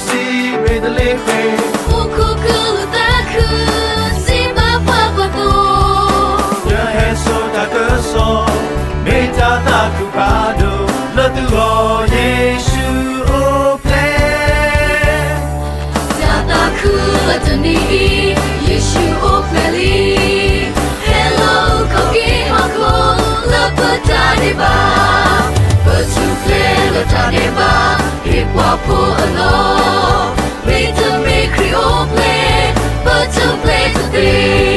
စံးဘ့းသလ့ဃ့ၣ်, အိၣ်ခိးကလုၢ်သးခု, စံးဘၣ်ပှၤပှၤသိး, ယဟဲစိာ်တၢ်ကစီၣ်, မ့ၢ်တၢ်သးခုဖးဒိၣ်, လၢသုဂီၢ်ယ့ၣ်ၡူးအိၣ်ဖျဲၣ် တၢ်သးခုလၢတနံၤအံၤ, ယ့ၣ်ၡူးအိၣ်ဖျဲၣ်လံ, ဟဲလီၤအုၣ်က့ၤခီၣ်ခိၣ်, လၢပတၢ်ဒဲးဘး, ပထူၣ်ဖျဲးလၢတၢ်ဒဲးဘး, ဟ့ၣ်ပှၤဖိအလီၢ်, မ့တမ့ၢ်ခရံာ်အိၣ်ဖျဲၣ်, ပထူၣ်ဖျဲးတသ့.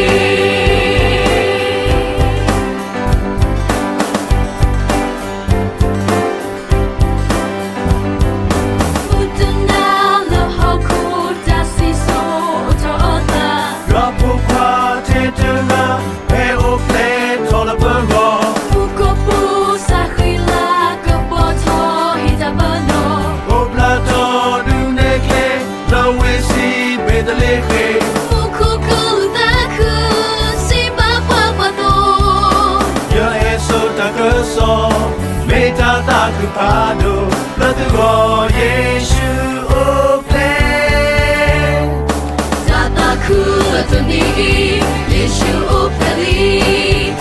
မုၢ်တနၤလၢဟီၣ်ခိၣ်တၢ်စံၣ်စိၤအိၣ်ထီၣ်အသး, ယွၤဖိခွါထဲတဂၤ, ဟဲအိၣ်ဖျဲၣ်ထီၣ်လၢပဂီၢ်, မူခိၣ်ပူၤစးဃံလၤကပီၤထီၣ်ဟ့ၣ်တၢ်ပနီၣ်, အိၣ်ဖျါထီၣ်ဒုးနဲၣ်ကျဲ, လၢဝ့ၢ်စံးဘ့းသလ့ဃ့ၣ်, အိၣ်ခိးကလုၢ်သးခု, စံးဘၣ်ပှၤပှၤသိး, ယဟဲစိာ်တၢ်ကစီၣ်, မ့ၢ်တၢ်သးခုဖးဒိၣ်, လၢသုဂီၢ်ယ့ၣ်ၡူးအိၣ်ဖျဲၣ် တၢ်သးခုလၢတနံၤအံၤ, ယ့ၣ်ၡူးအိၣ်ဖျဲၣ်လ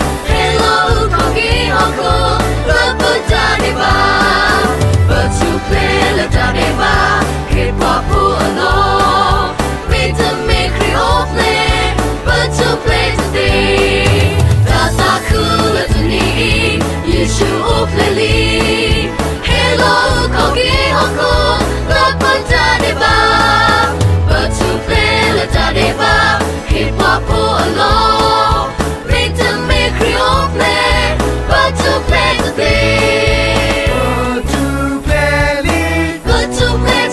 ံ, ဟဲလီၤအုၣ်က့ၤခီၣ်ခိၣ်, လၢပတၢ်ဒဲးဘး, ပထူၣ်ဖျဲးလၢတၢ်ဒဲးဘး, ဟ့ၣ်ပှၤဖိအလီၢ်, မ့တမ့ၢ်ခရံာ်အိၣ်ဖျဲၣ်, ပထူၣ်ဖျဲးတသ့. တၢ်သးခုလၢတနံၤအံၤ, ယ့ၣ်ၡူးအိၣ်ဖျဲၣ်လံ, ဟဲလီၤအုၣ်က့ၤခီၣ်ခိၣ်, လၢပတၢ်ဒဲးဘး, ပထူၣ်ဖျဲးလၢတၢ်ဒဲးဘး, ဟ့ၣ်ပှၤဖိအလီၢ်, မ့တမ့ၢ်ခရံာ်အိၣ်ဖျဲၣ်, ပထူၣ်ဖျဲးတသ့. ပထူၣ်ဖျဲးလံ, ပထူၣ်ဖျဲးထီၣ်က့ၤအံၤ, ပထူၣ်ဖျဲးလံ, ပထူၣ်ဖျဲးထီၣ်က့ၤအံၤ, ပ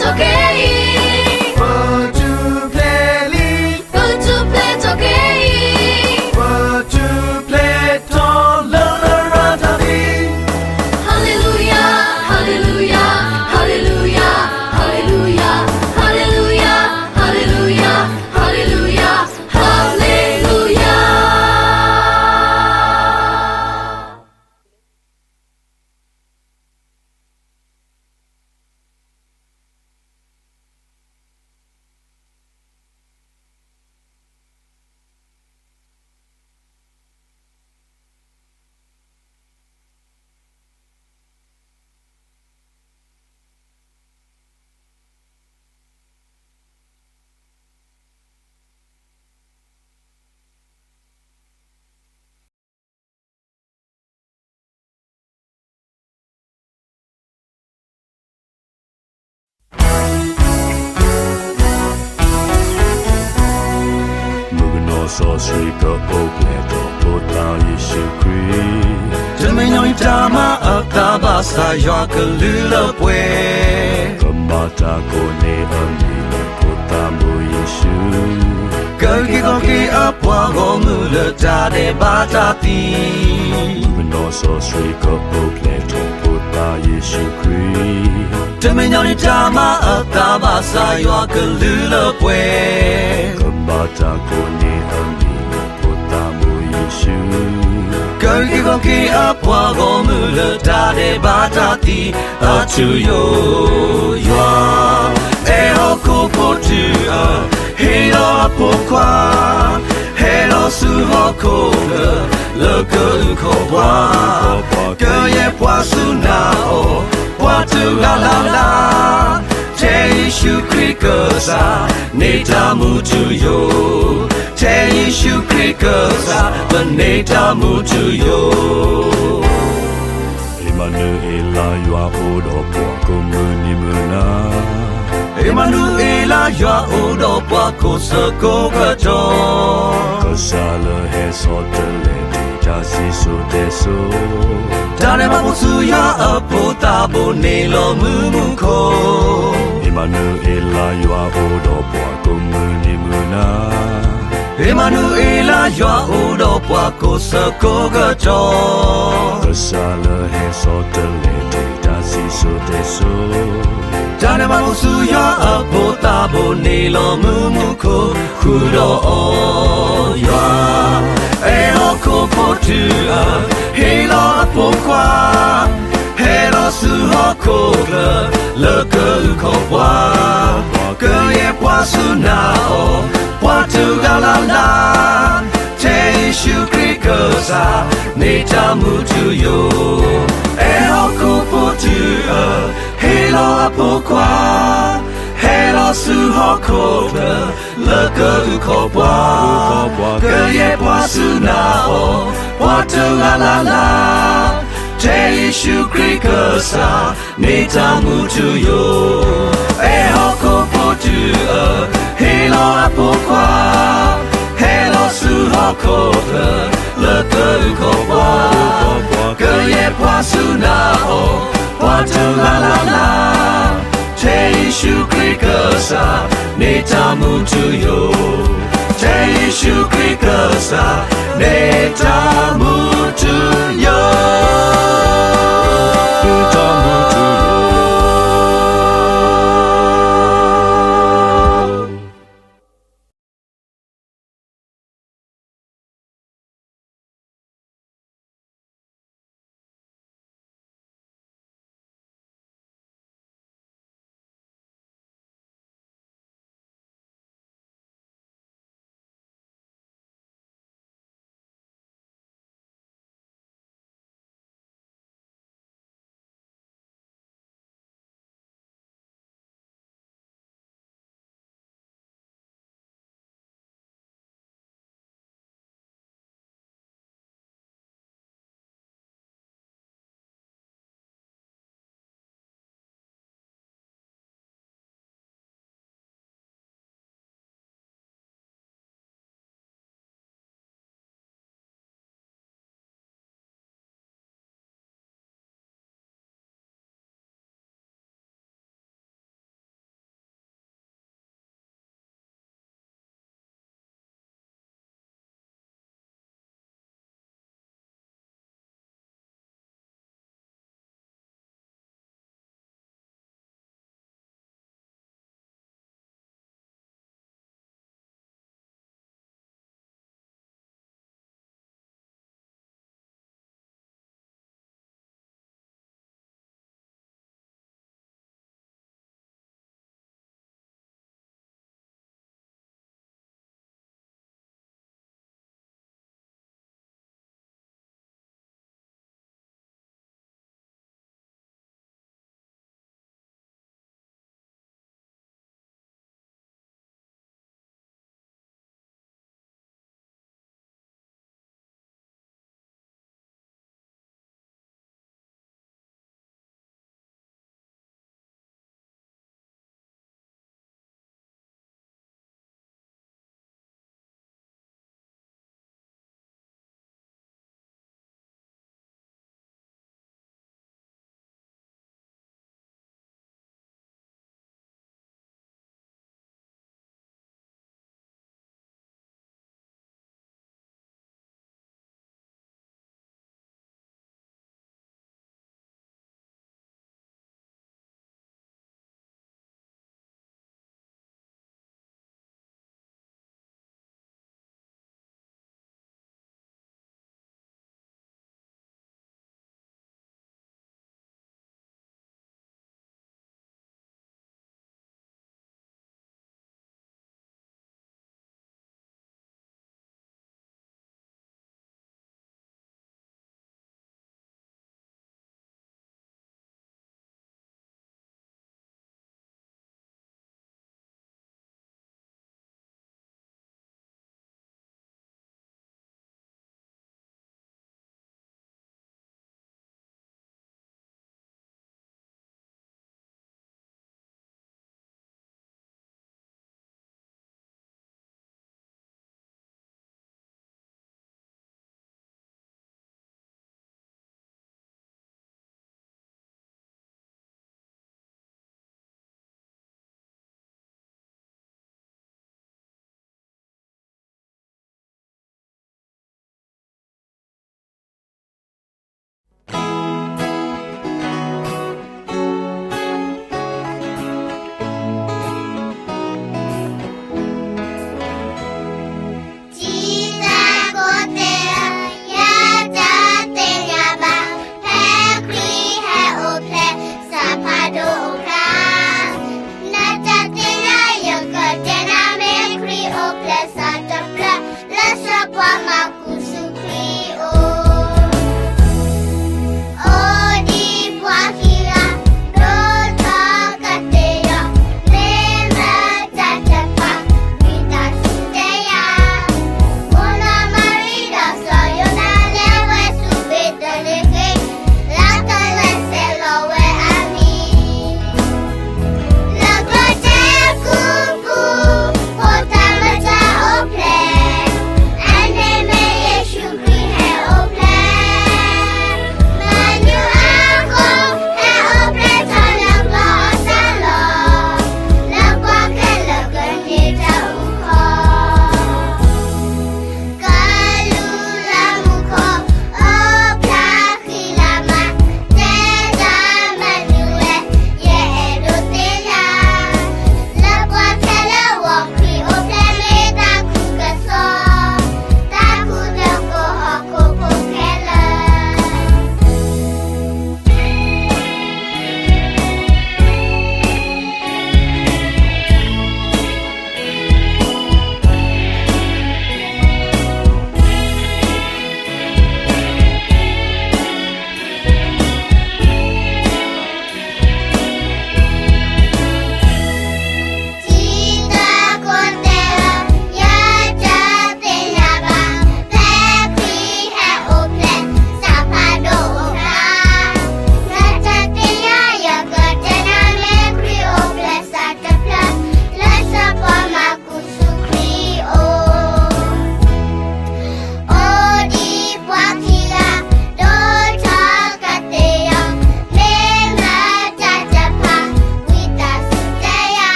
ထူၣ်ဖျဲးထီၣ်လၢလရာ်တၢ်ဖံး. Hallelujah, hallelujah, hallelujah, hallelujah, hallelujah, hallelujah, hallelujah, hallelujah. မုၣ်ကနီၤစီဆှံကအိၣ်ဖျဲၣ်ထီၣ်ဖိသၣ်ယ့ၣ်ၡူးခရံာ်, တမ့ၢ်ညီနုၢ်တၢ်မၤအသးဘၣ်ဆၣ်ယွၤကလုၢ်လၢပှဲၤ, ကမၤတၢ်ကိးန့ၢ်အမံၤလၢဖိသၣ်မိၢ်ယ့ၣ်ၡူး, ကဂ့ၤကီက့ၤအပှၤဂီၢ်မုၢ်လၢတၢ်ဒဲးဘးတၢ်သံ. မုၣ်ကနီၤစီဆှံကအိၣ်ဖျဲၣ်ထီၣ်ဖိသၣ်ယ့ၣ်ၡူးခရံာ်, တမ့ၢ်ညီနုၢ်တၢ်မၤအသးဘၣ်ဆၣ်ယွၤကလုၢ်လၢပှဲၤ, ကမၤတၢ်ကိးန့ၢ်အမံၤလၢဖိသၣ်မိၢ်ယ့ၣ်ၡူး, ကဂ့ၤကီက့ၤအပှၤဂီၢ်မုၢ်လၢတၢ်ဒဲးဘးတၢ်သံအထူယိာ်, ယွၤ အဲၣ်ဟီၣ်ခိၣ်ဖိတုၤအ, ဟ့ၣ်လီၤအဖိခွါ, ဟဲလီၤဆူဟီၣ်ခိၣ်ချၢ, လၢကအုၣ်ခီၣ်ပှၤ, ကယဲၢ်ပှၤစူၢ်နာ်အီၤ, ပှၤတဂၤလၢ်လၢ်, ထဲယ့ၣ်ၡူးခရံာ်ကစၢ်, န့ၢ်တၢ်မူထူယိာ်, ထဲယ့ၣ်ၡူးခရံာ်ကစၢ်, ပန့ၢ်တၢ်မူထူယိာ်. အ့မၤနူၤအ့လး ယွၤအိၣ်ဒီးပှၤ ကိးမုၢ်နံၤမုၢ်နၤ, အ့မၤနူၤအ့လး ယွၤအိၣ်ဒီးပှၤ ကိးဆၢကိးကတီၢ်, ကစၢ်လၢဟဲဆီတလဲတ့ၢ် တၢ်စံၣ်စိၤတဲစိၤ, တၢ်ဒဲးဘးပူၤဆူယွၤအဖိသၣ်ဘိန့ၣ်လီၤမုာ်မုာ်ခိၣ်. အ့မၤနူၤအ့လး ယွၤအိၣ်ဒီးပှၤ ကိးမုၢ်နံၤမုၢ်နၤ, အ့မၤနူၤအ့လး ယွၤအိၣ်ဒီးပှၤ ကိးဆၢကိးကတီၢ်, ကစၢ်လၢဟဲဆီတလဲတ့ၢ် တၢ်စံၣ်စိၤတဲစိၤ, တၢ်ဒဲးဘးပူၤဆူယွၤအဖိသၣ်ဘိန့ၣ်လီၤမုာ်မုာ်ခိၣ်. ဃုာ်ဒီးအီၤယွၤ, အဲၣ်ဟီၣ်ခိၣ်ဖိတုၤအ, ဟ့ၣ်လီၤအဖိခွါ, ဟဲလီၤဆူဟီၣ်ခိၣ်ချၢ, လၢကအုၣ်ခီၣ်ပှၤ တၢ်မူထူယိာ်, အဲၣ်ဟီၣ်ခိၣ်ဖိတုၤအၢ, ဟ့ၣ်လီၤအဖိခွါ, ဟဲလီၤဆူဟီၣ်ခိၣ်ချၢ, လၢကအုၣ်ခီၣ်ပှၤ, ကယဲၢ်ပှၤဆူနၤအီၤ, ပှၤတဂၤလၢ်လၢ်, ထဲယ့ၣ်ၡူးခရံာ်ကစၢ်, မ့ၢ်တၢ်မူထူယိာ်, အဲၣ်ဟီၣ်ခိၣ်ဖိတုၤအၢ, ဟ့ၣ်လီၤအဖိခွါ, ဟဲလီၤဆူဟီၣ်ခိၣ်ချၢ, လၢကအုၣ်ခီၣ်ပှၤ, ကယဲၢ်ပှၤဆူနၤအီၤ, ပှၤတဂၤလၢ်လၢ်, ထဲယ့ၣ်ၡူးခရံာ်ကစၢ်, မ့ၢ်တၢ်မူထူယိာ်, ထဲယ့ၣ်ၡူးခရံာ်ကစၢ်, မ့ၢ်တၢ်မူထူယိာ်, မ့ၢ်တၢ်မူထူယိာ်.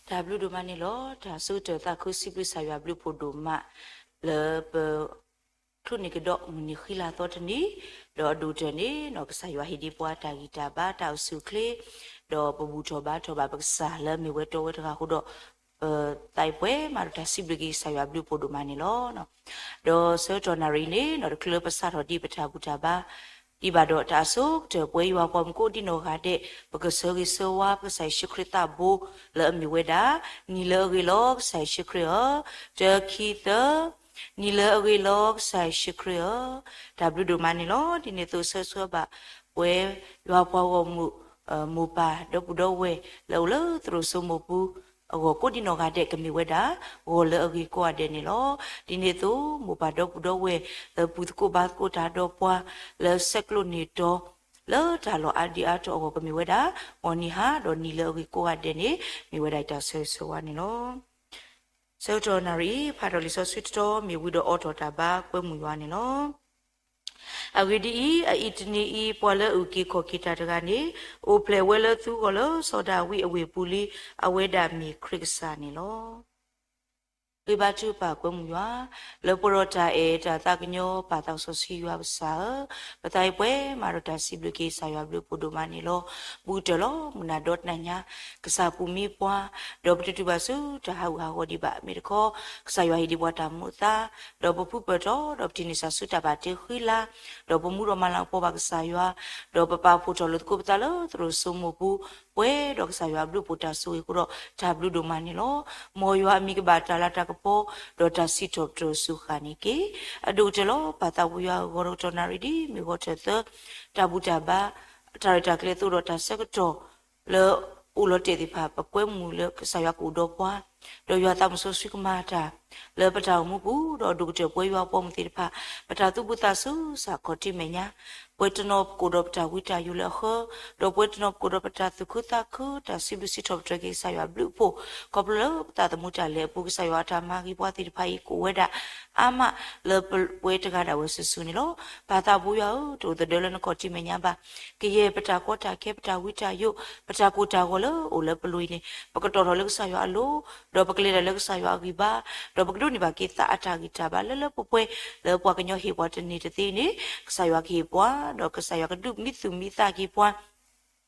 တၢ်ဘျုးဒိၣ်မးန့ၣ်လီၤ. တၢ်ဆၢကတီၢ်သးခုစံးဘျုးကစၢ်ယွၤဘျုးဖှိၣ်ဒိၣ်မး လၢပ ချုးန့ၣ်ကဒီးမုၢ်နံၤဃံလၤသီတနံၤ, ဒီးအဒိၣ်ကတၢၢ်န့ၣ် ကစၢ်ယွၤဟ့ၣ်ဒံးပှၤတၢ်ဂံၢ်တၢ်ဘါ တၢ်အိၣ်ဆူၣ်အိၣ်ချ့, ဒီးပဘူၣ်ထီၣ်ဘါထီၣ်ဘၣ်ပကစၢ်လၢအမ့ၢ်ဝဲတီဝဲတဂၤအဃိဒီး, ပသးပှဲၤမးဒီးတၢ်စံးဘျုးက့ၤကစၢ်ယွၤဘျုးဖှိၣ်ဒိၣ်မးန့ၣ်လီၤ. ဒီးဆၢကတီၢ်နၣ်ရံၣ်အံၤန့ၣ် တချုးလၢပစးထီၣ်ဒံးပတၢ်ဘူၣ်တၢ်ဘါ ဒံးဘၣ်ဒီးတၢ်အဆိကတၢၢ်ပဝဲယွၤပှၤမုၢ်ကိးဒံနီၢ်ဂၤဒဲး ပကဆၢဂ့ၤဆၢဝါ ပကစၢ်ယ့ၣ်ၡူးခရံာ်သးဘိလၢအမ့ၢ်ဝဲဒၣ်, နံၤလၢအဂ့ၤလီၤကစၢ်ယ့ၣ်ၡူးခရံာ်ဧၢ, တၢ ခံ သၢ, နံၤလၢအဂ့ၤလီၤကစၢ်ယ့ၣ်ၡူးခရံာ်ဧၢ, တၢ်ဘျုးဒိၣ်မးန့ၣ်လီၤ. ဒ်န့ၣ်အသိးဆၢဆၢဘၣ်ပဝဲယွၤပှၤဂီၢ်မုၢ်, မိၢ်ပၢ်ဒီပုၢ်ဒီဝဲၢ်လၢအိၣ်လၢသရိာ်စိမိၢ်ပူၤ အဂီၢ်ကိးဒံနီၢ်ဂၤဒဲးကမ့ၢ်ဝဲဒၣ်, ဂီၤလၢအဂ့ၤကိးဂၤဒဲးန့ၣ်လီၤ. ဒ်န့ၣ်အသိးမိၢ်ပၢ်ဒီပုၢ်ဒီဝဲၢ်လၢဘူၣ်သကိးဘါသကိးတၢ်ဒီးပှၤ, လၢဆဲးကျိးန့ၢ်တီၤ, လၢတၢ်လီၢ်အါဒံအါတီၤအဂီၢ်ကမ့ၢ်ဝဲဒၣ်, ဂီၤနံၤဟါဒီးနံၤလၢအဂ့ၤကိးဂၤဒဲးန့ၣ် မ့ၢ်ဝဲဒၣ်ယတၢ်ဆၢဂ့ၤဆၢဝါန့ၣ်လီၤ. ဆၢကတီၢ်နၣ်ရံၣ်အံၤ ဖးထီၣ်လံာ်စီဆှံတတီၤ မ့ၢ်ဝံၤဒီးအိးထီၣ်တၢ်ဘါကွဲမုာ်ယွၤန့ၣ်လီၤ. အဂ့ၢ်ဒ်အံၤ, အအံၤတနံၤအံၤ ပှၤလၢအအုၣ်က့ၤခီၣ်က့ၤတၢ်တဂၤန့ၣ် အိၣ်ဖျဲၣ်ဝဲလၢသုဂီၢ်လၢစီၤဒၤဝံးအဝ့ၢ်ပူၤလံ, အဝဲဒၣ်မ့ၢ်ခရံာ်ကစၢ်န့ၣ်လီၤ. ဂ့ၤဘါထုကဖၣ်ကွဲမုာ်ယွၤ, လၢပှဲၤဒီးတၢ်အဲၣ်တၢ်သးကညီၤပာ်သးစီဆှံယွၤကစၢ်ဧၢ, ပသးပှဲၤမးဒီးတၢ်စံးဘျုးက့ၤကစၢ်ယွၤဘျုးဖှိၣ်ဒိၣ်မးန့ၣ်လီၤ. ဘူးကတၢၢ်လီၤမုၢ်နၤဒီတနၤညါ, ကစၢ်ပူၤမံပှၤ, ဒီးပတတုၤဘၣ်ဆူတၢ်ဟးဂူာ်ဟးဂီၤဒံးဘၣ် မ့ၢ်တခီ, ကစၢ်ယွၤဟ့ၣ်ဒံးပှၤတၢ်မူအသါ, ဒီးပဖုပၢၢ်ထီၣ်, ဒီးပထံၣ်န့ၢ်စၢ်ဆူတၢ်ဘၣ်တ့ဃံလၤ, ဒီးပမူဒီးမၤလၤကပီၤဘၣ်ကစၢ်ယွၤ, ဒီးပပာ်ဖှိၣ်ထီၣ်လိာ်သကိးပသးလၢသရိာ်စိမိၢ်ပူၤ, ပှဲၤဒီးကစၢ်ယွၤအဘျုးအဖှိၣ်တၢ်ဆိၣ်ဂ့ၤအဃိဒီး တၢ်ဘျုးဒိၣ်မးန့ၣ်လီၤ. မ်ယွၤအမံၤကဘၣ်တၢ်လၤတၢ်ကပီၤ, ဒီးတၢ်စံးထီၣ်ပတြၢၤစူၢ်ဃာ်န့ၣ်တက့ၢ်. အဒိၣ်ကတၢၢ်လီၤ ပၢ်သးဘိယွၤဧၢ, ဂီၤတကတီၢ်နၣ်ရံၣ်ဒ်မ့ၢ်ဂီၤထၢၣ်သၢ, တၢ်ဘူၣ်တၢ်ဘါ, တၢ်ရဲၣ်တၢ်ကျဲၤအသိးဒီးတၢ်ဆၢကတီၢ် လၢအိၣ်လီၤတဲာ်သ့ၣ်တဖၣ် ပကွဲမုာ်လၢကစၢ်ယွၤကအိၣ်ဒီးပှၤ, ဒီးယွၤသးစီဆှံကမၤတၢ် လၢပတၢ်အိၣ်မူပူၤ, ဒီးအဒိၣ်ကတၢၢ်ပဝဲယွၤပှၤမုၢ်သ့ၣ်တဖၣ် ပတၢ်သူၣ်ဘှံးသးစူၤစ့ၢ်ကီးထံမဲာ်ညါ, ပှဲၤတနီၤပကိးဒီးပတၢ်ဝံတၢ်ယိးလၢအဃၢ, ဒီးပှဲၤတနီၤပကိးဒီးပတၢ်သူၣ်ခုသးခု တၢ်စံးဘျုးစံးထီၣ်ပတြၢၤက့ၤကစၢ်ယွၤဘျုးဖှိၣ်, ခီဖျိလၢပသးသမူတၢ်လဲၤအပူၤ ကစၢ်ယွၤအတၢ်မၤဂ့ၤပှၤသ့ၣ်တဖၣ်အံၤ ကအိၣ်ဝဲဒၣ်အါမးလၢပဝဲတဂၤဒၣ်ဝဲစုာ်စုာ်န့ၣ်လီၤ. ပၢ်သးဘိယွၤဧၢ, တအိၣ်သဒၢလၢနခီၣ်ထံမဲာ်ညါဘၣ်. ကယဲၢ်ပတၢ်ကီတၢ်ခဲ ပတၢ်ဝံတၢ်ယိး ပတၢ်ကိၢ်တၢ်ဂီၤလၢအိၣ်လၢပလိၤအံၤန့ၣ် ပကတီၢ်ထီၣ်လၢကစၢ်ယွၤအလိၤ, ဒီးပကလဲၤတၢ်လၢကစၢ်ယွၤအဂံၢ်ဘါ, ဒီးပကဒိးန့ၢ်ဘၣ်က့ၤသးအတၢ်ဂံၢ်တၢ်ဘါလၢလၢပှဲၤပှဲၤ, လၢပှၤကညီဟ့ၣ်ပှၤတန့ၢ်တသ့န့ၣ် ကစၢ်ယွၤကဟ့ၣ်ပှၤ, ဒီးကစၢ်ယွၤကဒုးမံသူၣ်မံသးက့ၤပှၤ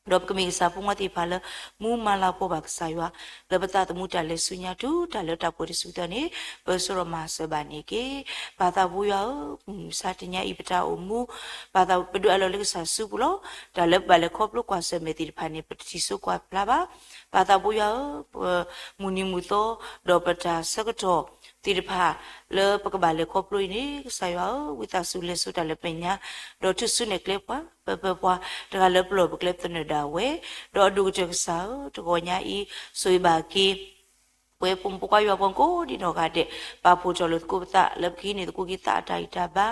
ဒီးပကမ့ၢ်ကစၢ်ဖိမါသ့ၣ်တဖၣ်လၢ မူမၤလၤကပီၤဘၣ်ကစၢ်ယွၤ လၢပသးသမူတၢ်လဲၤဆူညါတုၤတၢ်လၢတၢ်ပှဲၤတစုသၢန့ၣ် ပၢဆှၢဒီးမၤစၢၤဘၣ်န့ၣ်တက့ၢ်. ပၢ်သးဘိယွၤဧၢ, မုၢ်မဆါတနံၤအံၤပတၢ်အိၣ်မူ ပၢ်သးပဒုးအးလီၤလၢကစၢ်စုပူၤလီၤ. တၢ်လၢပဘၣ်လဲၤခီဖျိကွၢ်ဆၢၣ်မဲာ်သ့ၣ်တဖၣ်န့ၣ် ပတထံၣ်စိကွၢ်ဖျါဘၣ်. ပၢ်သးဘိယွၤဧၢ, ပမုၢ်နံၤမုၢ်သီ ဒီးပတၢ်ဆၢကတီၢ်သ့ၣ်တဖၣ် လၢပကဘၣ်လဲၤခီဖျိအံၤန့ၣ် ကစၢ်ယွၤဧၢ, ဝံသးစူၤလဲၤစိာ်တၢ်လၢပညါ, ဒီးထုးစုနဲၣ်ကျဲပှၤ ပပၢပှၤ တဂၤလၢပလီၢ်ပကျဲပသနၢၣ်ဒၣ်ဝဲ, ဒီးအဒိၣ်ကတၢၢ်ကစၢ်ဧၢ, တဂီၤညါအံၤ ဆိၣ်ဂ့ၤဘၣ်က့ၤ ပဝဲဖိမုၣ်ဖိခွါယွၤပှၤကိးဒံနီၢ်ဂၤဒဲး, ပာ်ဖှိၣ်ထီၣ်လိာ်သကိးပသး လၢပကဟံးန့ၢ်သကိးက့ၤသးအတၢ်ဂံၢ်တၢ်ဘါ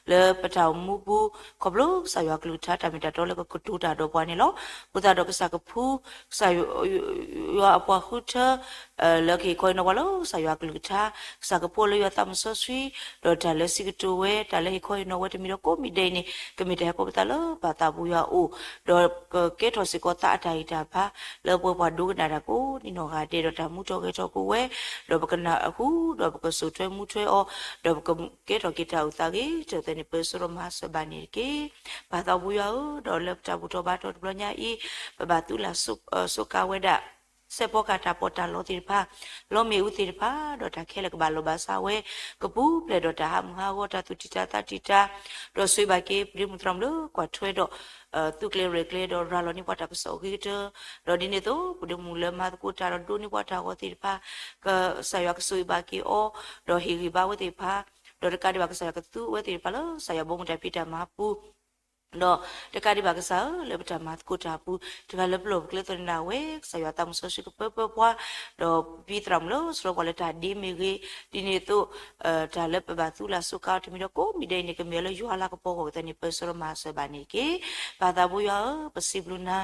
လၢပတၢ်အိၣ်မူပူၤ, ခီဖျိကစၢ်ယွၤကလုၢ်ကထါတၢ်မ့ၢ်တၢ်တီလၢကကတိၤတၢ်ဒီးပှၤန့ၣ်လီၤ. အဃိသတးဒီးကစၢ်ကဖု ကစၢ်ယွၤအပှၤဃုထၢ လၢကဟ့ၣ်ခီဟ့ၣ်နီၤပှၤလၢကစၢ်ယွၤကလုၢ်ကထါ, ကစၢ်ကဖှိၣ်လၢယွၤသးစီဆှံ, ဒီးတၢ်လၢစံးကတိၤဝဲ တၢ်လၢဟ့ၣ်ခီဟ့ၣ်နီၤဝဲတမံၤဒီးကိးမံၤဒဲးအံၤန့ၣ် ကမ့ၢ်တၢ်ဟဲခီပသးလၢပၢ်သးဘိယွၤအအိၣ်, ဒီးကကဲထီၣ်စ့ၢ်ကီးသးအတၢ်ဂံၢ်တၢ်ဘါ လၢပဝဲပှၤဒိကနၣ်တၢ်ကိးဒံနီၢ်ဂၤဒဲး, ဒီးတၢ်မူထီၣ်ဂဲၤထီၣ်က့ၤဝဲ, ဒီးပကနၢ်ဟူ, ဒီးပကစိာ်ထွဲမူထွဲအီၤ, ဒီးပကကဲထီၣ်က့ၤတၢ်အိၣ်သးဂ့ၤကတၢၢ်သ့ၣ်န့ၣ် ပၢဆှၢဒီးမၤစၢၤဘၣ်န့ၣ်တက့ၢ်. ပၢ်သးဘိယွၤဧၢ, ဒီးလၢပတၢ်ဘူၣ်ထီၣ်ဘါထီၣ်တဘျီညါအံၤ, ပဘၣ်သူလၢ်စူးကါဝဲဒၣ် စဲးဖီကၤတၢ်ပီးတၢ်လီသ့ၣ်တဖၣ်, လီမ့ၣ်အူသ့ၣ်တဖၣ်, ဒီးတၢ်ခဲလၢာ်ကဘၣ်လိာ်ဘၣ်စးဝဲ, ကပူၤဖျဲးဒီးတၢ်ဟးမုၢ်ဟးဂီၤ တၢ်သူၣ်တံၢ်တၢ်သးတံၢ်တၢ်, ဒီးဆိၣ်ဂ့ၤဘၣ်က့ၤ ပဒ့မုၣ်သရၣ်မုၣ်လၢကွၢ်ထွဲဒီး သူကျဲၤရဲၣ်ကျဲၤ ဒီးရၤလီၤန့ၢ်ပှၤတၢ်ကစီၣ်အဂ့ၤကတၢၢ်, ဒီးဒ်န့ၣ်အသိး ပဒ့မုၣ်လၢမၤသကိးတၢ်ဒီးဒိးန့ၢ်ပှၤတၢ်ဂီၤသ့ၣ်တဖၣ်, ကစၢ်ယွၤကဆိၣ်ဂ့ၤဘၣ်က့ၤအီၤ, ဒီးဟ့ၣ်ဂံၢ်ဘါဝဲသ့ၣ်တဖၣ်, ဒီးတကးဒံးဘၣ်ကစၢ်ယွၤကသူဝဲသ့ၣ်တဖၣ်လၢကစၢ်ယွၤဘီမုၢ်တၢ်ဖံးတၢ်မၤပူၤ ဒီးတကးဒံးဘၣ်ကစၢ်ဧၢ, လၢပတၢ်မၤသကိးတၢ်အပူၤ, တဂၤလၢပလီၢ်ပကျဲသနၢၣ်ဒၣ်ဝဲ, ကစၢ်ယွၤသးစီဆှံကပၢပၢပှၤ, ဒီးပသရၣ်မုၣ်လၢဆှၢပှၤလၢတၢ်ဒ့မ့ၢ်ဂ့ၤ, ဒ်န့ၣ်အသိး တၢ်လၢပဘၣ်သူလၢ်စူးကါအီၤတမံၤဒီးကိးမံၤဒဲးအံၤန့ၣ် ကမ့ၢ်အီၤလၢယွၤလၤကပီၤဂီၢ်ကသးန့ၣ် ပၢဆှၢဒီးမၤစၢၤဘၣ်န့ၣ်တက့ၢ်. ပၢ်သးဘိယွၤဧၢ, ပစံးဘျုးနၤ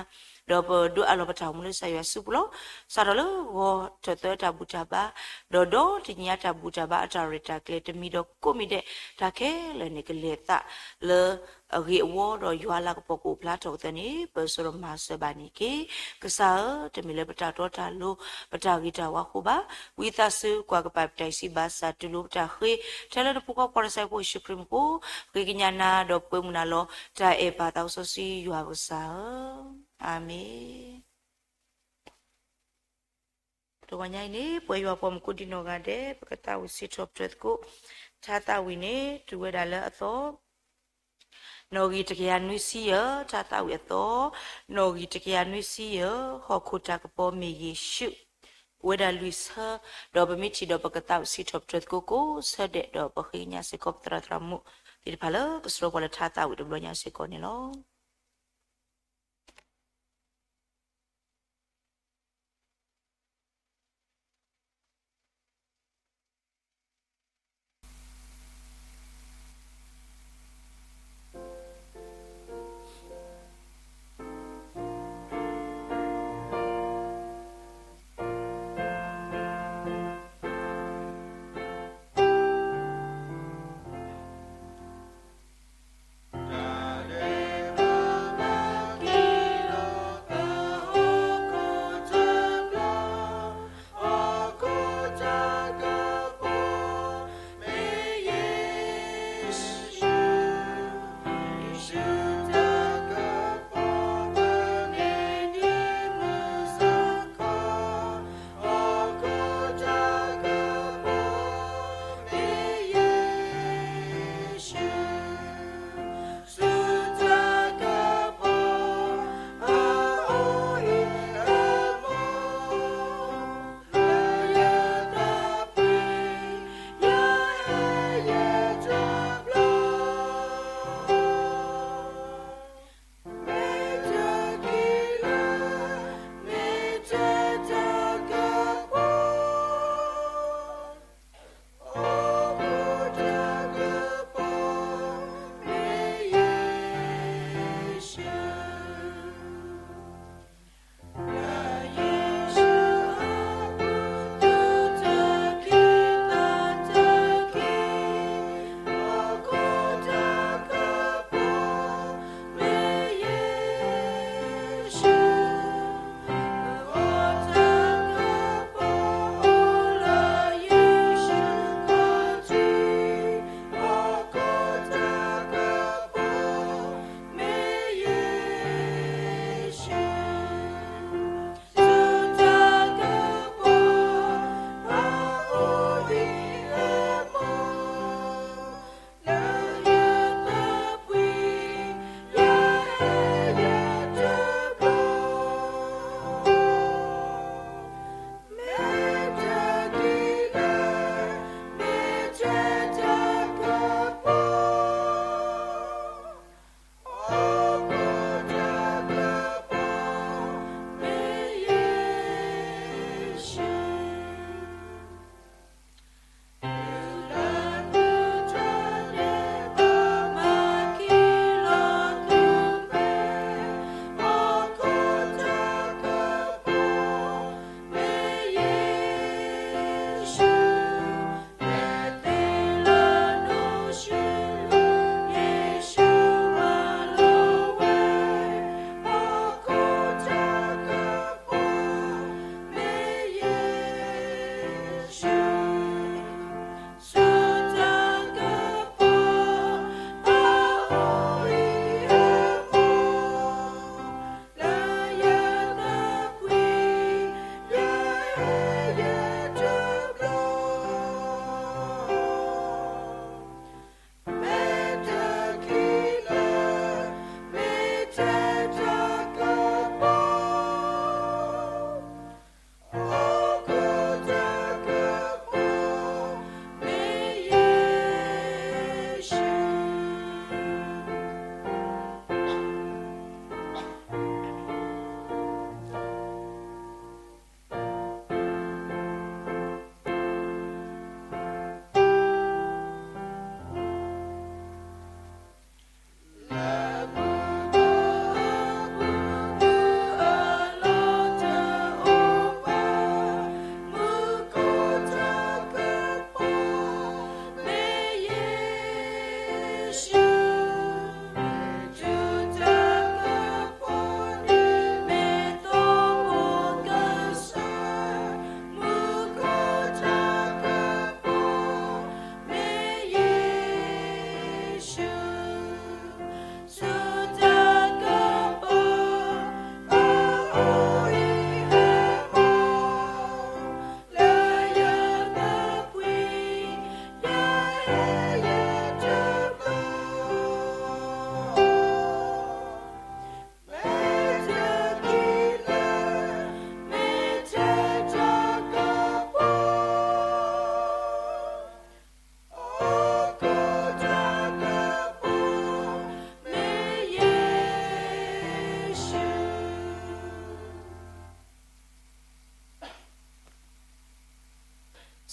ဒီးပဒိးအးလီၤပတၢ်အိၣ်မူလၢကစၢ်ယွၤစုပူၤလီၤ. စးထီၣ်လၢဂီၤထၢၣ်သၢတၢ်ဘူၣ်တၢ်ဘါ, ဒီးဒီတနံၤညါတၢ်ဘူၣ်တၢ်ဘါအတၢ်ရဲၣ်တၢ်ကျဲၤတမံၤဒီးကိးမံၤဒဲး တၢ်ခဲလၢာ်န့ၣ်ကလဲၤသးလၢ အဂ့ၤအဝါဒီးယွၤလၤကပီၤကအိၣ်ဖျါထီၣ်ကသၢန့ၣ် ပၢၢ်ဆၢဒီးမၤစၢၤဘၣ်န့ၣ်တက့ၢ်. ကစၢ်ဧၢ, တမ့ၢ်လၢပတၢ်တီတၢ်လိၤ ပတၢ်ဂ့ၤတၢ်ဝါအဃိဘၣ်. ဝံသးစူၤကွၢ်ကပၤပတၢ်အံၤစံးဘၣ်ဆၣ် တူၢ်လိာ်ပတၢ်ဃ့ ထဲလၢနဖိခွါကစၢ်ယ့ၣ်ၡူးခရံာ်အမံၤအဃိ, ဃ့ကညးနၤဒီးပၢမုာ်နၤလီၤ. တၢ်အဲၣ်ပၢ်သးစီဆှံယွၤပကစၢ်ဧၢ, အၤမ့ၣ်. တဂီၤညါအံၤန့ၣ် ပဝဲယွၤပှၤမူခိၣ်ဒံနီၢ်ဂၤဒဲး ပကသးဝံၣ်စံးထီၣ်ပတြၢၤသကိး ထါသးဝံၣ်န့ၣ် တုၤဝဲဒၣ်လၢအသီ နီၣ်ဂံၢ်တကယၤနွံဆံယဲၢ်, ထါသးဝံၣ်အသီ နီၣ်ဂံၢ်တကယၤနွံဆံယဲၢ်, ဟီၣ်ခိၣ်တၢ်ကပီၤမ့ၢ်ယ့ၣ်ၡူး, အိၣ်ဝဲဒၣ်လွံၢ်ဆၢ, ဒီးပမ့ၢ်ထံၣ်ဒီးပကသးဝံၣ်စံးထီၣ်ပတြၢၤသကိးကိးဆၢဒဲး, ဒီးပဃ့ကညးစ့ၢ်ကီးပသရၣ်သရၣ်မုၣ်သ့ၣ်တဖၣ်လၢကဆှၢပှၤလၢထါသးဝံၣ်တဘျီညါစ့ၢ်ကီးန့ၣ်လီၤ.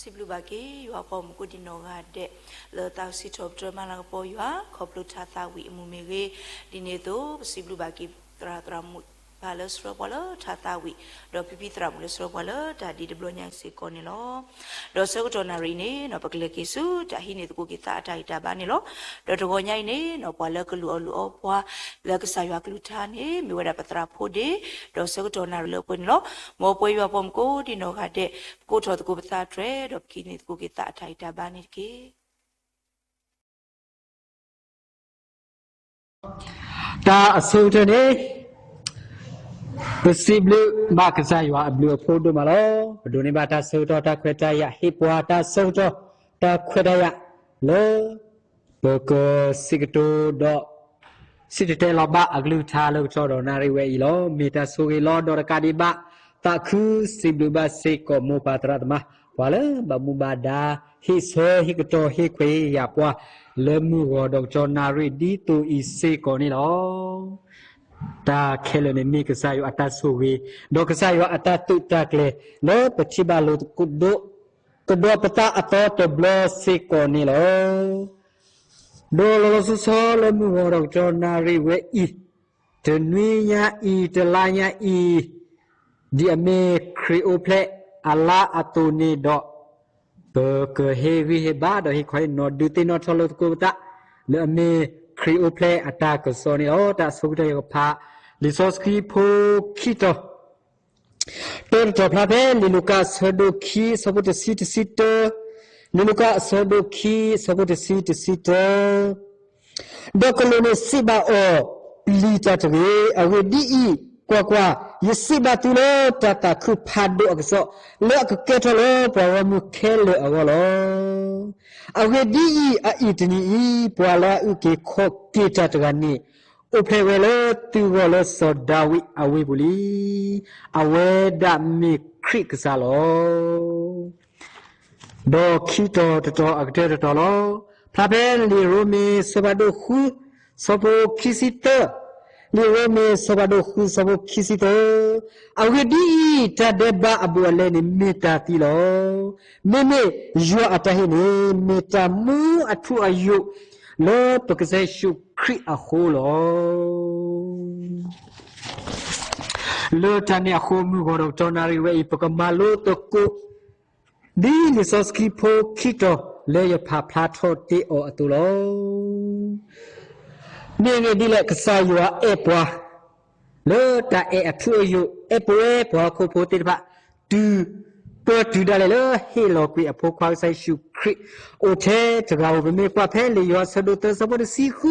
စံးဘျုးဘၣ်က့ၤ ယွၤပိာ်မုၣ်ကိးဒံနီၢ်ဂၤဒဲး လၢသးစံးထီၣ်ပတြၢၤမၤလၤကပီၤယွၤ ခီဖျိထါသးဝံၣ်အမုာ်မ့ၢ်ဂ့ၤ, ဒ်န့ၣ်အသိး ပစံးဘျုးဘၣ်က့ၤသရၣ်သရၣ်မုၣ်ပှၤလၢဆှၢပှၤလၢထါသးဝံၣ်, ဒီးဖံဖံသရၣ်မုၣ်လၢဆှၢပှၤလၢတၢ်ဒ့တဘျီညါအံၤစ့ၢ်ကီးန့ၣ်လီၤ. ဒီးဆၢကတီၢ်နၣ်ရံၣ်အံၤန့ၣ် ပကလဲၤက့ၤဆူတၢ်ဟံးန့ၢ်သကိးက့ၤသးအတၢ်ဂံၢ်တၢ်ဘါန့ၣ်လီၤ. ဒီးတဂီၤညါအံၤန့ၣ် ပှၤလၢကလုၢ်အီၣ်လုၢ်အီပှၤ လၢကစၢ်ယွၤကလုၢ်ကထါန့ၣ် မ့ၢ်ဝဲဒၣ်ပသရၣ်ဖိဒ့, ဒီးဆၢကတီၢ်နၣ်ရံၣ်လၢပှဲၤန့ၣ်လီၤ. မ်ပဝဲယွၤပိာ်မုၣ်ကိးဒံနီၢ်ဂၤဒဲး ပကိးထီၣ်သကိးပသးတြဲၤ ဒီးပကဟံးန့ၢ်သကိးက့ၤသးအတၢ်ဂံၢ်တၢ်ဘါန့ၣ်တက့ၢ်. တၢ်အဆိကတၢၢ်န့ၣ် ပစံးဘျုးဘၣ်ကစၢ်ယွၤအဘျုးအဖှိၣ်ဒိၣ်မးလီၤ. ပဒိးန့ၢ်ဘၣ်တၢ်ဆၢကတီၢ်တၢ်ခွဲးတၢ်ယာ် ဟ့ၣ်ပှၤတၢ်ဆၢကတီၢ်တၢ်ခွဲးတၢ်ယာ်လၢ ပကစံးကတိၤဒီး စံၣ်တဲၤတဲလီၤဘၣ်အကလုၢ်ကထါလၢကတီၢ်ဒီးနၣ်ရံၣ်ဝဲအံၤလီၤ. မ့ၢ်တၢ်ဆိၣ်ဂ့ၤလီၤ. ဒီးတကးဒံးဘၣ် သးခုစံးဘျုးဘၣ်စ့ၢ်ကီးမိၢ်ပၢ်သရၣ်သမါ ပှၤလၢဘၣ်မူဘၣ်ဒါ ဟ့ၣ်ဆၢဟ့ၣ်ကတီၤဟ့ၣ်ခွဲးယာ်ပှၤ လၢမုၢ်ဂီၤဒီးကတီၢ်နၣ်ရံၣ်ဒ်သိးအံၤစ့ၢ်ကီးန့ၣ်လီၤ. တၢ်ခဲလၢာ်န့ၣ်မ့ၢ်ကစၢ်ယွၤအတၢ်ဆိၣ်ဂ့ၤ ဒီးကစၢ်ယွၤအတၢ်သုးတၢ်ကျဲၤ လၢပထံၣ်ဘၣ်လိာ်သကိး ကဒီးပသးအသီတဘျီစ့ၢ်ကီးန့ၣ်လီၤ. ဒီးလီၤလီၤဆီဆီလၢမုၢ်ဂီၤဒီးကတီၢ်နၣ်ရံၣ်ဝဲအံၤ, တနွံညါအံၤ တလါညါအံၤ, ဒ်အမ့ၢ်ခရံာ်အိၣ်ဖျဲၣ်အလါအသိးန့ၣ်ဒီး, ပကဟ့ၣ်ဂံၢ်ဟ့ၣ်ဘါဒီးဟ့ၣ်ခီဟ့ၣ်နီၤ ဒုးသ့ၣ်နီၣ်ထီၣ်လိာ်သကိးပသး လၢအမ့ၢ်ခရံာ်အိၣ်ဖျဲၣ်အတၢ်ကစီၣ်န့ၣ်လီၤ. တၢ်အဆိကတၢၢ်ယကဖး လံာ်စီဆှံဖိခံတီၤ တၢတတီၤဖျါဖဲ လံာ်လူၤကၣ်အဆၢဒိၣ်ခံ အဆၢဖိတဆံ တဆံတၢ, လံာ်လူၤကၣ်အဆၢဒိၣ်ခံ အဆၢဖိတဆံ တဆံတၢ, ဒီးကလူးန့ၣ်စံးဘၣ်အီၤ, ပျံၤတၢ်တဂ့ၤ. အဂ့ၢ်ဒ်အံၤ, ကွၢ်ကွၢ်, ယစံးဘၣ်သုလၢတၢ်သးခုဖးဒိၣ်အကစီၣ် လၢအကကဲထီၣ်လၢပှၤဂီၢ်မုၢ်ခဲလၢာ်အဂီၢ်လီၤ. အဂ့ၢ်ဒ်အံၤ, အအံၤတနံၤအံၤ ပှၤလၢအအုၣ်က့ၤခီၣ်က့ၤတၢ်တဂၤန့ၣ် အိၣ်ဖျဲၣ်ဝဲလၢသုဂီၢ်လၢစီၤဒၤဝံးအဝ့ၢ်ပူၤလံ. အဝဲဒၣ်မ့ၢ်ခရံာ်ကစၢ်လီၤ. ဒီးခံတီၤတတီၤအကတၢၢ်တတီၤလီၤ. ဖျါဖဲလံာ်ရိမ့ၤအဆၢဖးဒိၣ်ဃု အဆၢဖိခံဆံသၢ, လံာ်ရိမ့ၤအဆၢဖးဒိၣ်ဃု အဆၢဖိခံဆံသၢ, အဂ့ၢ်ဒ်အံၤ, တၢ်ဒဲးဘးအဘူးအလဲန့ၣ်မ့ၢ်တၢ်သံလီၤ. မ့မ့ၢ်ယွၤအတၢ်ဟ့ၣ်န့ၣ် မ့ၢ်တၢ်မူအထူအယိာ် လၢပကစၢ်ယ့ၣ်ၡူးခရံာ်အဃိလီၤ. လၢတၢ်န့ၣ်အဃိ မုၢ်ဂီၤဒီးကတီၢ်နၣ်ရံၣ်ဝဲအံၤ ပကမၤလိသကိး ဒ်လံာ်စီဆှံဖိခံတီၤလၢယဖးဖျါထီၣ်တ့ၢ်အီၤအသိးလီၤ. မ့ၢ်အဂ့ၢ်ဒ်လဲၣ် ကစၢ်ယွၤအဲၣ်ပှၤ လၢတၢ်အဲၣ်အထူအယိာ် အဲၣ်ပဝဲပှၤဟီၣ်ခိၣ်ဖိသ့ၣ်တဖၣ် တုၤ ပၢၢ်တုၤဒၣ်လဲာ်လၢဟ့ၣ်လီၤကွံာ်အဖိခွါကစၢ်ယ့ၣ်ၡူးခရံာ် အိၣ်ထဲတဂၤဧိၤ ပမ့ၢ်ကွၢ်ဖဲလံာ်ယိၤဟၣ်အဆၢဒိၣ်သၢ အဆၢဖိတဆံဃု ပာ်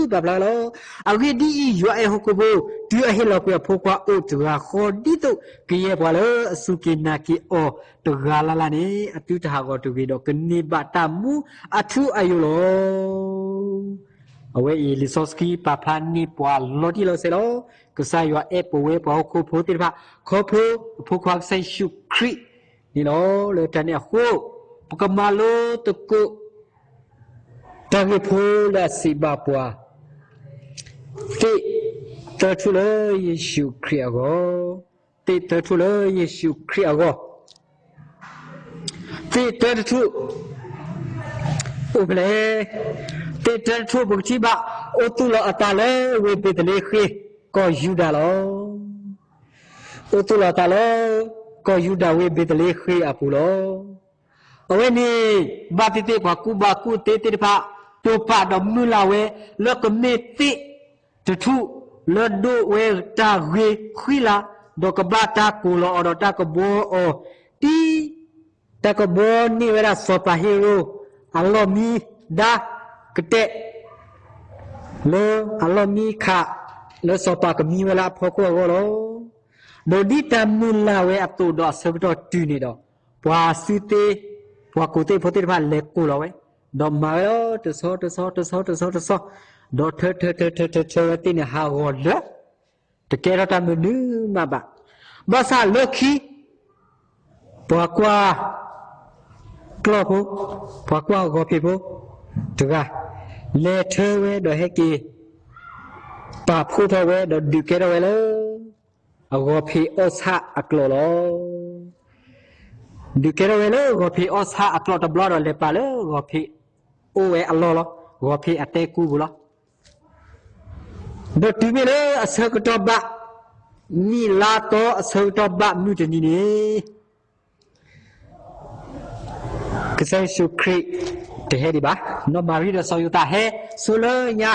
ဖျါဝဲလီၤ. အဂ့ၢ်ဒ်အံၤ, ယွၤအဲၣ်ဟီၣ်ခိၣ်ဖိ တုၤအဟ့ၣ်လီၤကွံာ်အဖိခွါအိၣ်တဂၤဃီ ဒ်သိးကယဲၢ်ပှၤလၢအစူၢ်က့ၤနာ်က့ၤအီၤတဂၤလၢ်လၢ်န့ၣ် အသုတဟးဂီၤတဂ့ၤဒီး ကန့ၢ်ဘၣ်တၢ်မူအထူအယိာ်လီၤ. အဝဲအံၤ လံာ်စီဆှံပာ်ဖျါန့ၢ်ပှၤလီၤတံၢ်လီၤဆဲးလီၤ. ကစၢ်ယွၤအဲၣ်ပဝဲပှၤဟီၣ်ခိၣ်ဖိသ့ၣ်တဖၣ် ခီဖျိအဖိခွါကစၢ်ယ့ၣ်ၡူးခရံာ်န့ၣ်လီၤ. လၢတၢ်န့ၣ်အဃိ ပကမၤလိသကိး တၢ်ဂ့ၢ်ဖိလၢအစံးဘၣ်ပှၤ, သ့ၣ်သၢထူၣ်လၢယ့ၣ်ၡူးခရံာ်အဂီၢ်, သ့ၣ်သၢထူၣ်လၢယ့ၣ်ၡူးခရံာ်အဂီၢ်, သ့ၣ်တၢတထူၣ် အိၣ်ဖဲလဲၣ်, သ့ၣ်တၢတထူၣ် ပကထံၣ်ဘၣ် အိၣ်သူၣ်လီၤအသးလၢဝ့ၢ်ဘ့းသလ့ဃ့ ကီၢ်ယူဒၤလီၤ. အိၣ်သူၣ်လီၤအသးလၢ ကီၢ်ယူဒၤဝ့ၢ်ဘ့းသလ့ဃ့အပူၤလီၤ. အဝဲန့ၣ် ဘၣ်သ့ၣ်သ့ၣ်ပှၤကူၣ်ဘၣ်ကူၣ်သ့သ့ၣ်တဖၣ် တိာ်ပာ်ဒီးမုၢ်လၢ်ဝဲ လၢကမ့ၢ်သ့ၣ်တထူၣ် လၢဒိးဝဲတၢ်ဂ့ၤဃံလၤ ဒီးကဘၣ်တၢ်ကိၢ်လီၤအီၤဒီးတၢ်ကဘှီအီၤ ဒ် တၢ်ကဘှီန့ၢ်ဝဲဒၣ်စီၤပၤဟ့ရိၣ် အလီၢ်မံဒါကတဲာ် လၢအလီၢ်မံခး လၢစီၤပၤကမံဝဲလၢအဖီခိၣ်အဂီၢ်လီၤ. ဒီးဒ်တၢ်မုၢ်လၢ်ဝဲအသိးဒီးအဆၢကတီၢ်တုၤန့ၣ်ဒီး ပှၤစုသ့ ပှၤကူၣ်သ့ၣ်ဖိသ့ၣ်တဖၣ်လဲၤကိၢ်လီၤဝဲ ဒီးမၤဝဲလီၤ တဆီတဆီတဆီတဆီတဆီ ဒီးထၢထၢထၢထၢထၢထၢဝဲသ့ၣ်န့ၣ် ဟးဂီၤလၢ တကဲထီၣ်တၢ်မနုၤမးဘၣ်. ဘၣ်ဆၣ်လၢခံ ပှၤကွၢ်ကျီၢ်ဖိ, ပှၤကွၢ်ဂီၤဖံးဖိတဂၤ လဲၤထၢဝဲဒီးဟဲက့ၤ ပာ်ဖှိၣ်ထီၣ်ဝဲဒီးဒုးကဲထီၣ်ဝဲလၢ အဂီၤဖံးအီၣ်ဆၣ်အကျိာ်လီၤ. ဒုးကဲထီၣ်ဝဲလၢဂီၤဖံးအီၣ်ဆၣ်အကျိးတဘျီဒီး လဲၤပာ်လၢဂီၤဖံးအိၣ်ဝဲအလီၢ်လီၤ. ဂီၤဖံးအတဲကူပူၤလီၤ. ဒီးတုၤမ့ၢ်လၢအဆၢကတီၢ်ဘၣ် နံၣ်လါသီအဆၢကတီၢ်ဘၣ်မုၢ်တနံၤန့ၣ် ကစၢ်ယ့ၣ်ၡူးခရံာ်တဟဲဒံးဘၣ်. နီၢ်မၤရံဒီးစီၤယိၤသးဟဲဆိလၢညါ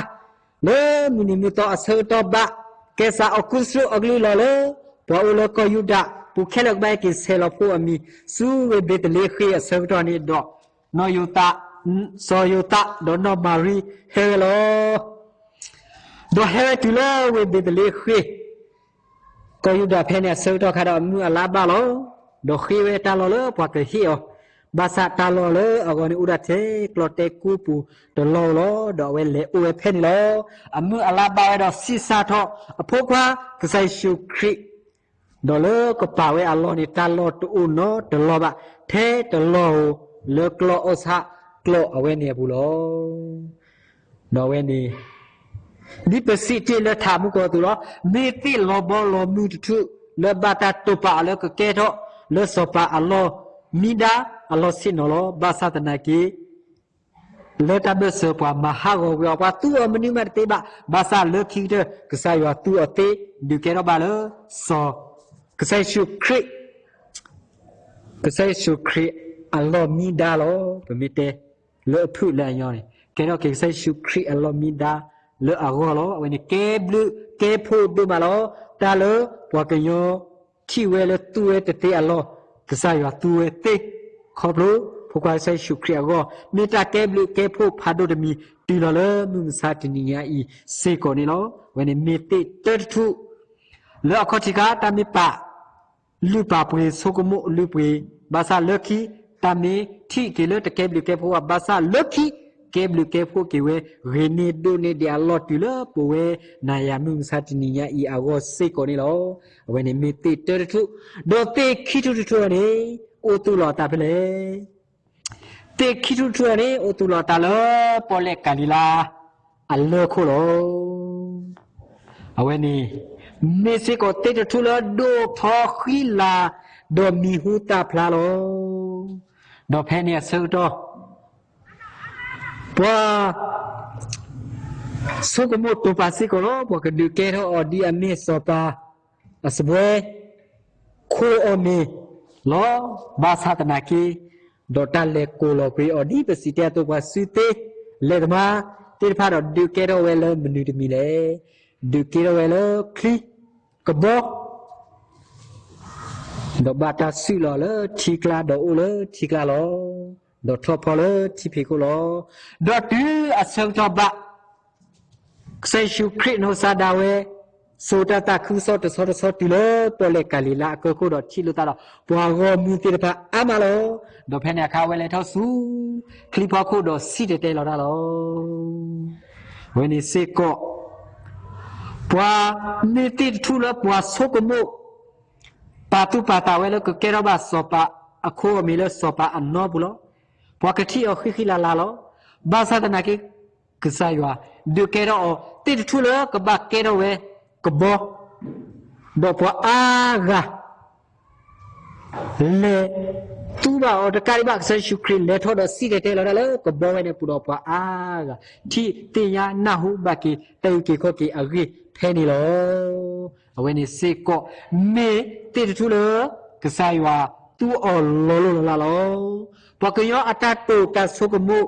လၢမုၢ်နံၤမုၢ်သီအဆၢကတီၢ်ဘၣ်, ကဲစးအီကူစရူးအကလုၢ်လီၤလၢ ပှၤအိၣ်လၢကီၢ်ယူဒၤပူၤခဲလၢာ်ကဘၣ်ဟဲက့ၤဆဲးလီၤဖှိၣ်အမံၤ ဆူဝ့ၢ်ဘ့းသလ့ဃ့ၣ်အဆၢကတီၢ်န့ၣ်ဒီး, နီၢ်ယိၤသး, စီၤယိၤသးဒီးနီၢ်မၤရံဟဲဝဲလီၤ. ဒီးဟဲဝဲတုၤလၢဝ့ၢ်ဘ့းသလ့ဃ့ၣ် ကီၢ်ယူဒၤဖဲန့ၣ်အဆၢကတီၢ်ခါဒီး အမုၢ်အလါဘၣ်လီၤ. ဒီးဃ့ဝဲတၢ်လီၢ်လၢပှၤကဟ့ၣ်အီၤ, ဘၣ်ဆၣ်တၢ်လီၢ်လၢအဂီၢ်န့ၣ် အိၣ်ဒၣ်ထဲကျီတဲကူပူၤတလီၢ်လီၤ. ဒီးအဝဲလဲၤအိၣ်ဝဲဖဲန့ၣ်လီၤ. အမုၢ်အလါဘၣ်ဝဲဒီးစံးစၢ်ထီၣ်အဖိခွါကစၢ်ယ့ၣ်ၡူးခရံာ်, ဒီးလၢကပာ်ဝဲအလီၢ်န့ၣ် တၢ်လီၢ်တအိၣ်နီတလီၢ်ဘၣ်, ထဲတလီၢ်ဧိၤလၢကျီၢ်အီၣ်ဆၣ်ကျိးအဝဲန့ၣ်အပူၤလီၤ. ဒီးအဝဲန့ၣ် ဒ်ပစံးတ့ၢ်လၢထးမူကီၢ်အသိးလီၤ. မ့ၢ်သ့ၣ်လီၤဘီလီၤမုၢ်တထူၣ်လၢဘၣ်တၢ်တိာ်ပာ်အီၤလၢကကဲထီၣ်လၢစီၤပၤအလီၢ်မံဒါအလီၢ်ဆ့ၣ်နီၤလီၤ. ဘၣ်ဆၣ်သနာ်က့ လၢတၢ်ဘၢၣ်စၢၤပှၤမၤဟးဂီၤကွံာ်အီၤ ပှၤသူအီၤမနုၤမးတသ့ဘၣ်. ဘၣ်ဆၣ်လၢခံကတၢၢ် ကစၢ်ယွၤသူအီၤသ့ ဒုးကဲထီၣ်ဘၣ်လၢစီၤ ကစၢ်ယ့ၣ်ၡူးခရံာ် ကစၢ်ယ့ၣ်ၡူးခရံာ်အလီၢ်မံဒါလီၤ. ပမ့ၢ်တဲလၢအဖုၣ်လၢအညီန့ၣ် ကဲထီၣ်က့ၤကစၢ်ယ့ၣ်ၡူးခရံာ်အလီၢ်မံဒါလၢအဂီၢ်လီၤ. အဝဲန့ၣ်ကဲဘျုးကဲဖှိၣ်ဒိၣ်မးလီၤ. တၢ်လၢပှၤကညီထံၣ်ဝဲလၢသူဝဲတသ့အလီၢ် ကစၢ်ယွၤသူဝဲသ့ ခီဖျိဖိခွါကစၢ်ယ့ၣ်ၡူးခရံာ်အဂီၢ် မ့ၢ်တၢ်ကဲဘျုးကဲဖှိၣ်ဖးဒိၣ်တမံၤ တုၤလီၤလၢမုၢ်မဆါတနံၤညါအံၤစ့ၢ်ကီးန့ၣ်လီၤ. အဝဲန့ၣ်မ့ၢ်သ့ၣ်တၢတထူၣ် လၢအခီၣ်ထံးခါ တၢ်မ့ၢ်ပာ်လုၢ်ပာ်ပှ့ၤဆိကမိၣ်လုၢ်ပှ့ၤ ဘၣ်ဆၣ်လၢခံ တၢ်မ့ၢ်ထံၣ်က့ၤလၢတကဲဘျုးကဲဖှိၣ်ဘၣ် ဘၣ်ဆၣ်လၢခံ ကဲဘျုးကဲဖှိၣ်က့ၤဝဲ ဂ့ၤန့ၢ်ဒိၣ်န့ၢ်ဒံးအလီၢ်တုၤလၢပဝဲနၤယၤမုၢ်မဆါတနံၤညါအံၤအဂီၢ်စ့ၢ်ကီးန့ၣ်လီၤ. အဝဲန့ၣ်မ့ၢ်သ့ၣ်တၢတထူၣ်, ဒီးသ့ၣ်ခံထူၣ်တထူၣ်အံၤန့ၣ် အိၣ်သူၣ်လီၤအသးဖဲလဲၣ်. သ့ၣ်ခံထူၣ်တထူၣ်အံၤန့ၣ် အိၣ်သူၣ်လီၤအသးလၢပီၣ်လဲၣ်ကၤလံၤလါအလၢၢ်ခိၣ်လီၤ. အဝဲန့ၣ် မ့ၢ်စ့ၢ်ကီးသ့ၣ်တထူၣ်လၢဒိၣ်ထီဃံလၤ ဒီးမံၤဟူသၣ်ဖျါလီၤ. ဒီးဖဲန့ၣ်အဆၢကတီၢ် ပှၤဆိကမိၣ်တိာ်ပာ်စ့ၢ်ကီးလီၤ. ပှၤကဒုးကဲထီၣ်အီၤဒ်အမ့ၢ်စီၤပၤအစပွဲ ခိၣ်အီၣ်မ့ၤလီၤ. ဘၣ်ဆၣ်သနာ်က့ ဒီးတၢ်လဲၤကိးလီၤကွံာ်အီၤ ဒ်ပစံးတ့ၢ်အသိး ပှၤစုသ့ လဲၤသမားသ့ၣ်တဖၣ်ဒီး ဒုးကဲထီၣ်ဝဲလၢမနုၤတမံၤလဲၣ်. ဒုးကဲထီၣ်ဝဲလၢချံကဘီ ဒီးဘၣ်တၢ်စုၣ်လီၤလၢထံကျါ ဒီးအိၣ်လၢထံကျါလီၤ. ဒီးထီၣ်ဖီလၢထံဖံးခိၣ်လီၤ. ဒီးတုၤအဆၢကတီၢ်ဘၣ် ကစၢ်ယ့ၣ်ၡူးခရံာ်နီၢ်ကစၢ်ဒၣ်ဝဲ စိာ်တၢ်သးခုကစီၣ်တဆီတဆီတုၤလၢပီၣ်လဲၣ်ကၤလံၤလါအကၢၢ်ခိၣ်ဒီးထံၣ်လိာ်သးဒီး ပှၤဂီၢ်မုၢ်သ့ၣ်တဖၣ်အါမးလီၤ. ဒီးဖဲန့ၣ်အခါ အဝဲလဲၤထီၣ်ဆူချံဖီခိၣ်ဒီးစံၣ်တဲၤတဲလီၤတၢ်လီၤ. အဝဲန့ၣ်စ့ၢ်ကီး ပှၤမ့ၢ်သ့ၣ်တထူၣ်လၢပှၤဆိကမိၣ် ပာ်သူၣ်ပာ်သးဝဲလၢကကဲထီၣ်ဘၣ်စီၤပၤအခိၣ်အီၣ်မ့ၤလၢစီၤပၤအနီပူၤလီၤ. ပှၤကထံၣ်အီၤဃံဃံလၤလၤလီၤ. ဘၣ်ဆၣ်သနာ်က့ ကစၢ်ယွၤဒုးကဲထီၣ်အီၤသ့ၣ်တထူၣ်လၢကဘၣ်ကဲထီၣ်ဝဲကဘီ ဒီးပှၤအါဂၤ လဲၤသူဘၣ်အီၤတကးဒံးဘၣ် ကစၢ်ယ့ၣ်ၡူးခရံာ်လဲၤထီၣ်ဒီးစံၣ်တဲၤတဲလီၤတၢ်လၢကဘီဝဲန့ၣ်အပူၤဒီး ပှၤအါဂၤထံၣ်သ့ၣ်ညါနၢ်ဟူဘၣ်က့ၤ တၢ်အုၣ်က့ၤခီၣ်က့ၤအဂ့ၢ်ဖဲန့ၣ်လီၤ. အဝဲန့ၣ်စ့ၢ်ကီး မ့ၢ်သ့ၣ်တထူၣ်လၢ ကစၢ်ယွၤသူအီၤလီၤလိၢ်လီၤလးလီၤ. ပှၤကညီအတၢ်တိာ်တၢ်ဆိကမိၣ်